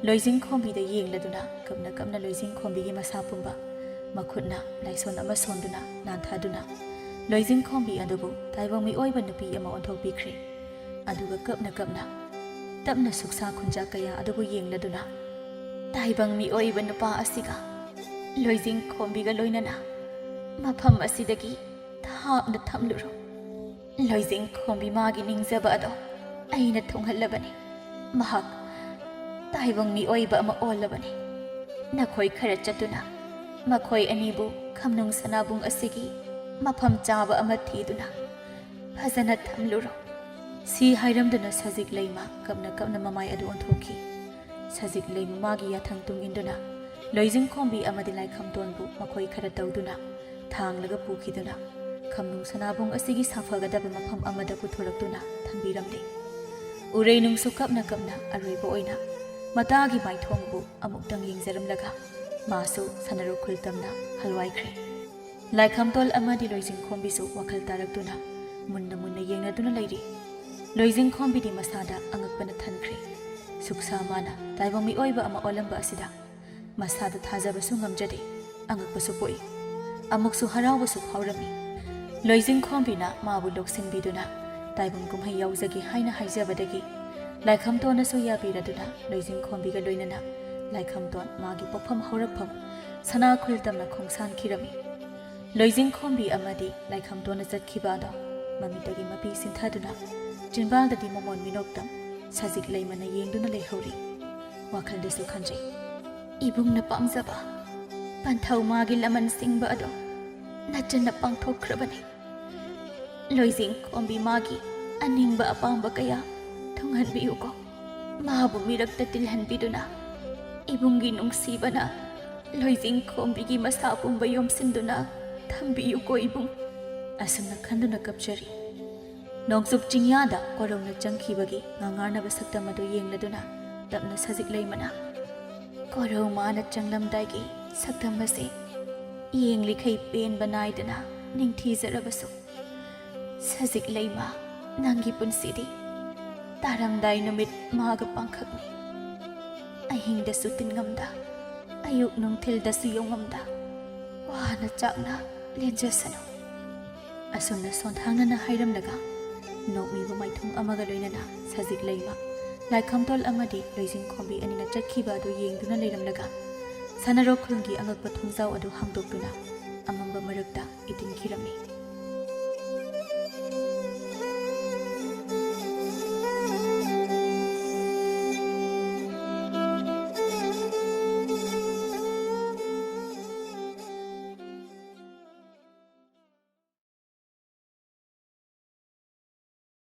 ꯂꯣꯏꯖꯤꯡ ꯈꯣꯝꯕꯤꯗ ꯌꯦꯡꯂꯗꯨꯅ, ꯀꯞꯅ ꯀꯞꯅ ꯂꯣꯏꯖꯤꯡ ꯈꯣꯝꯕꯤꯒꯤ ꯃꯁꯥ ꯄꯨꯝꯕ ꯃꯈꯨꯠꯅ ꯂꯥꯏꯁꯣꯟ ꯑꯃ ꯁꯣꯟꯗꯨꯅ ꯅꯥꯟꯊꯗꯨꯅ, ꯂꯣꯏꯖꯤꯡ ꯈꯣꯝꯕꯤ ꯑꯗꯨꯕꯨ ꯇꯥꯏꯕꯪ ꯃꯤꯑꯣꯏꯕ ꯅꯨꯄꯤ ꯑꯃ ꯑꯣꯟꯊꯣꯛꯄꯤꯈ꯭ꯔꯦ꯫ ꯑꯗꯨꯒ ꯀꯞꯅ ꯀꯞꯅ ꯇꯞꯅ ꯁꯨꯛꯁꯥ ꯈꯨꯟꯖꯥ ꯀꯌꯥ ꯑꯗꯨꯕꯨ ꯌꯦꯡꯂꯗꯨꯅ, "ꯇꯥꯏꯕꯪ ꯃꯤꯑꯣꯏꯕ ꯅꯨꯄꯥ ꯑꯁꯤꯒ ꯂꯣꯏꯖꯤꯡ ꯈꯣꯝꯕꯤꯒ ꯂꯣꯏꯅꯅ ꯃꯐꯝ ꯑꯁꯤꯗꯒꯤ ꯊꯥꯞꯅ ꯊꯝꯂꯨꯔꯣ꯫ ꯂꯣꯏꯖꯤꯡ ꯈꯣꯝꯕꯤ ꯃꯥꯒꯤ ꯅꯤꯡꯖꯕ ꯑꯗꯣ ꯑꯩꯅ ꯊꯨꯡꯍꯜꯂꯕꯅꯤ꯫ ꯃꯍꯥꯛ ꯇꯥꯏꯕꯪ ꯃꯤꯑꯣꯏꯕ ꯑꯃ ꯑꯣꯜꯂꯕꯅꯤ꯫ ꯅꯈꯣꯏ ꯈꯔ ꯆꯠꯇꯨꯅ ꯃꯈꯣꯏ ꯑꯅꯤꯕꯨ ꯈꯝꯅꯨꯡ ꯁꯅꯥꯕꯨꯡ ꯑꯁꯤꯒꯤ ꯃꯐꯝ ꯆꯥꯕ ꯑꯃ ꯊꯤꯗꯨꯅ ꯐꯖꯅ ꯊꯝꯂꯨꯔꯣ꯫ ꯁꯤ ꯍꯥꯏꯔꯝꯗꯨꯅ ꯁꯖꯤꯛ ꯂꯩꯃ ꯀꯞꯅ ꯀꯞꯅ ꯃꯃꯥꯏ ꯑꯗꯨ ꯑꯣꯟꯊꯣꯛꯈꯤ꯫ ꯁꯖꯤꯛ ꯂꯩꯃ ꯃꯥꯒꯤ ꯌꯥꯊꯪ ꯇꯨꯡ ꯏꯟꯗꯨꯅ ꯂꯣꯏꯖꯤꯡꯈꯣꯝꯕꯤ ꯑꯃꯗꯤ ꯂꯥꯏꯈꯝꯇꯣꯟꯕꯨ ꯃꯈꯣꯏ ꯈꯔ ꯇꯧꯗꯨꯅ ꯊꯥꯡꯂꯒ ꯄꯨꯈꯤꯗꯨꯅ ꯈꯝꯅꯨꯡ ꯁꯅꯥꯕꯨꯡ ꯑꯁꯤꯒꯤ ꯁꯥꯐꯒꯗꯕ ꯃꯐꯝ ꯑꯃꯗ ꯄꯨꯊꯣꯔꯛꯇꯨꯅ ꯊꯝꯕꯤꯔꯝꯂꯦ꯫ ꯎꯔꯩꯅꯨꯡꯁꯨ ꯀꯞꯅ ꯀꯞꯅ ꯑꯔꯣꯏꯕ ꯑꯣꯏꯅ ꯃꯇꯥꯒꯤ ꯃꯥꯏꯊꯣꯡꯕꯨ ꯑꯃꯨꯛꯇꯪ ꯌꯦꯡꯖꯔꯝꯂꯒ ꯃꯥꯁꯨ ꯁꯅꯔꯣ ꯈꯨꯜ ꯇꯝꯅ ꯍꯜꯋꯥꯏꯈ꯭ꯔꯦ꯫ ꯂꯥꯏꯈꯝꯇꯣꯜ ꯑꯃꯗꯤ ꯂꯣꯏꯖꯤꯡꯈꯣꯝꯕꯤꯁꯨ ꯋꯥꯈꯜ ꯇꯥꯔꯛꯇꯨꯅ ꯃꯨꯟꯅ ꯃꯨꯟꯅ ꯌꯦꯡꯅꯗꯨꯅ ꯂꯩꯔꯤ꯫ ꯂꯣꯏꯖꯤꯡꯈꯣꯝꯕꯤꯗꯤ ꯃꯁꯥꯗ ꯑꯉꯛꯄꯅ ꯊꯟꯈ꯭ꯔꯦ꯫ ꯁꯨꯛꯁꯥ ꯃꯥꯅ ꯇꯥꯏꯕꯪ ꯃꯤꯑꯣꯏꯕ ꯑꯃ ꯑꯣꯜꯂꯝꯕ ꯑꯁꯤꯗ ꯃꯁꯥꯗ ꯊꯥꯖꯕꯁꯨ ꯉꯝꯖꯗꯦ, ꯑꯉꯛꯄꯁꯨ ꯄꯣꯛꯏ, ꯑꯃꯨꯛꯁꯨ ꯍꯔꯥꯎꯕꯁꯨ ꯐꯥꯎꯔꯝꯃꯤ꯫ ꯂꯣꯏꯖꯤꯡꯈꯣꯝꯕꯤꯅ ꯃꯥꯕꯨ ꯂꯧꯁꯤꯟꯕꯤꯗꯨꯅ ꯇꯥꯏꯕꯪ ꯀꯨꯝꯍꯩ ꯌꯥꯎꯖꯒꯦ ꯍꯥꯏꯅ ꯍꯥꯏꯖꯕꯗꯒꯤ ꯂꯥꯏꯈꯝꯇꯣꯟꯅꯁꯨ ꯌꯥꯕꯤꯔꯗꯨꯅ ꯂꯣꯏꯖꯤꯡꯈꯣꯝꯕꯤꯒ ꯂꯣꯏꯅꯅ ꯂꯥꯏꯈꯝꯇꯣꯟ ꯃꯥꯒꯤ ꯄꯣꯛꯐꯝ ꯍꯧꯔꯛꯐꯝ ꯁꯅꯥ ꯈꯨꯜ ꯇꯝꯅ ꯈꯣꯡꯁꯥꯟꯈꯤꯔꯝꯃꯤ꯫ ꯂꯣꯏꯖꯤꯡꯈꯣꯝꯕꯤ ꯑꯃꯗꯤ ꯂꯥꯏꯈꯝꯇꯣꯟꯅ ꯆꯠꯈꯤꯕ ꯑꯗꯣ ꯃꯃꯤꯠꯇꯒꯤ ꯃꯄꯤ ꯁꯤꯟꯊꯗꯨꯅ ꯆꯤꯟꯕꯥꯜꯗꯗꯤ ꯃꯃꯣꯟ ꯃꯤꯅꯣꯛꯇ ꯁꯖꯤꯛ ꯂꯩꯃꯅ ꯌꯦꯡꯗꯨꯅ ꯂꯩꯍꯧꯔꯤ꯫ ꯋꯥꯈꯜꯗꯁꯨ ꯈꯟꯖꯩ, "ꯏꯕꯨꯡꯅ ꯄꯥꯝꯖꯕ ꯄꯟꯊꯧ ꯃꯥꯒꯤ ꯂꯃꯟ ꯁꯤꯡꯕ ꯑꯗꯣ ꯅꯆꯟꯅ ꯄꯥꯡꯊꯣꯛꯈ꯭ꯔꯕꯅꯤ꯫ ꯂꯣꯏꯖꯤꯡꯈꯣꯝꯕꯤ ꯃꯥꯒꯤ ꯑꯅꯤꯡꯕ ꯑꯄꯥꯝꯕ ꯀꯌꯥ ꯊꯨꯡꯍꯟꯕꯤꯌꯨꯀꯣ꯫ ꯃꯥꯕꯨ ꯃꯤꯔꯛꯇ ꯇꯤꯜꯍꯟꯕꯤꯗꯨꯅ ꯏꯕꯨꯡꯒꯤ ꯅꯨꯡꯁꯤꯕꯅ ꯂꯣꯏꯖꯤꯡꯈꯣꯝꯕꯤꯒꯤ ꯃꯁꯥ ꯄꯨꯝꯕ ꯌꯣꯝꯁꯤꯟꯗꯨꯅ ꯊꯝꯕꯤꯌꯨꯀꯣ ꯏꯕꯨꯡ"꯫ ꯑꯁꯨꯝꯅ ꯈꯟꯗꯨꯅ ꯀꯞꯆꯔꯤ꯫ ꯅꯣꯡꯆꯨꯞ ꯆꯤꯡꯌꯥꯗ ꯀꯣꯔꯧꯅ ꯆꯪꯈꯤꯕꯒꯤ ꯉꯥꯡꯉꯥꯔꯅꯕ ꯁꯛꯇꯝ ꯑꯗꯨ ꯌꯦꯡꯂꯗꯨꯅ ꯇꯞꯅ ꯁꯖꯤꯛ ꯂꯩꯃꯅ, "ꯀꯣꯔꯧ ꯃꯥꯅ ꯆꯪꯂꯝꯗꯥꯏꯒꯤ ꯁꯛꯇꯝ ꯑꯁꯤ ꯌꯦꯡꯂꯤꯈꯩ ꯄꯦꯟꯕ ꯅꯥꯏꯗꯅ ꯅꯤꯡꯊꯤꯖꯔꯕꯁꯨ, ꯁꯖꯤꯛ ꯂꯩꯃ, ꯅꯪꯒꯤ ꯄꯨꯟꯁꯤꯗꯤ ꯇꯥꯔꯝꯗꯥꯏ ꯅꯨꯃꯤꯠ ꯃꯥꯒ ꯄꯥꯡꯈꯛꯅꯤ꯫ ꯑꯍꯤꯡꯗꯁꯨ ꯇꯤꯟꯉꯝꯗ, ꯑꯌꯨꯛ ꯅꯨꯡꯊꯤꯜꯗꯁꯨ ꯌꯧꯉꯝꯗ ꯋꯥꯅ ꯆꯥꯛꯅ ꯂꯦꯟꯖꯁꯅꯨ"꯫ ꯑꯁꯨꯝꯅ ꯁꯣꯟꯊꯥꯡꯅꯅ ꯍꯥꯏꯔꯝꯂꯒ ꯅꯣꯛꯃꯤꯕ ꯃꯥꯏꯊꯣꯡ ꯑꯃꯒ ꯂꯣꯏꯅꯅ ꯁꯖꯤꯛ ꯂꯩꯃ, ꯂꯥꯏꯈꯝꯇꯣꯜ ꯑꯃꯗꯤ ꯂꯣꯏꯖꯤꯡꯈꯣꯝꯕꯤ ꯑꯅꯤꯅ ꯆꯠꯈꯤꯕ ꯑꯗꯨ ꯌꯦꯡꯗꯨꯅ ꯂꯩꯔꯝꯂꯒ ꯁꯅꯔꯣꯛ ꯈꯨꯜꯒꯤ ꯑꯉꯛꯄ ꯊꯣꯡꯖꯥꯎ ꯑꯗꯨ ꯍꯥꯡꯗꯣꯛꯇꯨꯅ ꯑꯃꯝꯕ ꯃꯔꯛꯇ ꯏꯇꯤꯟꯈꯤꯔꯝꯃꯤ꯫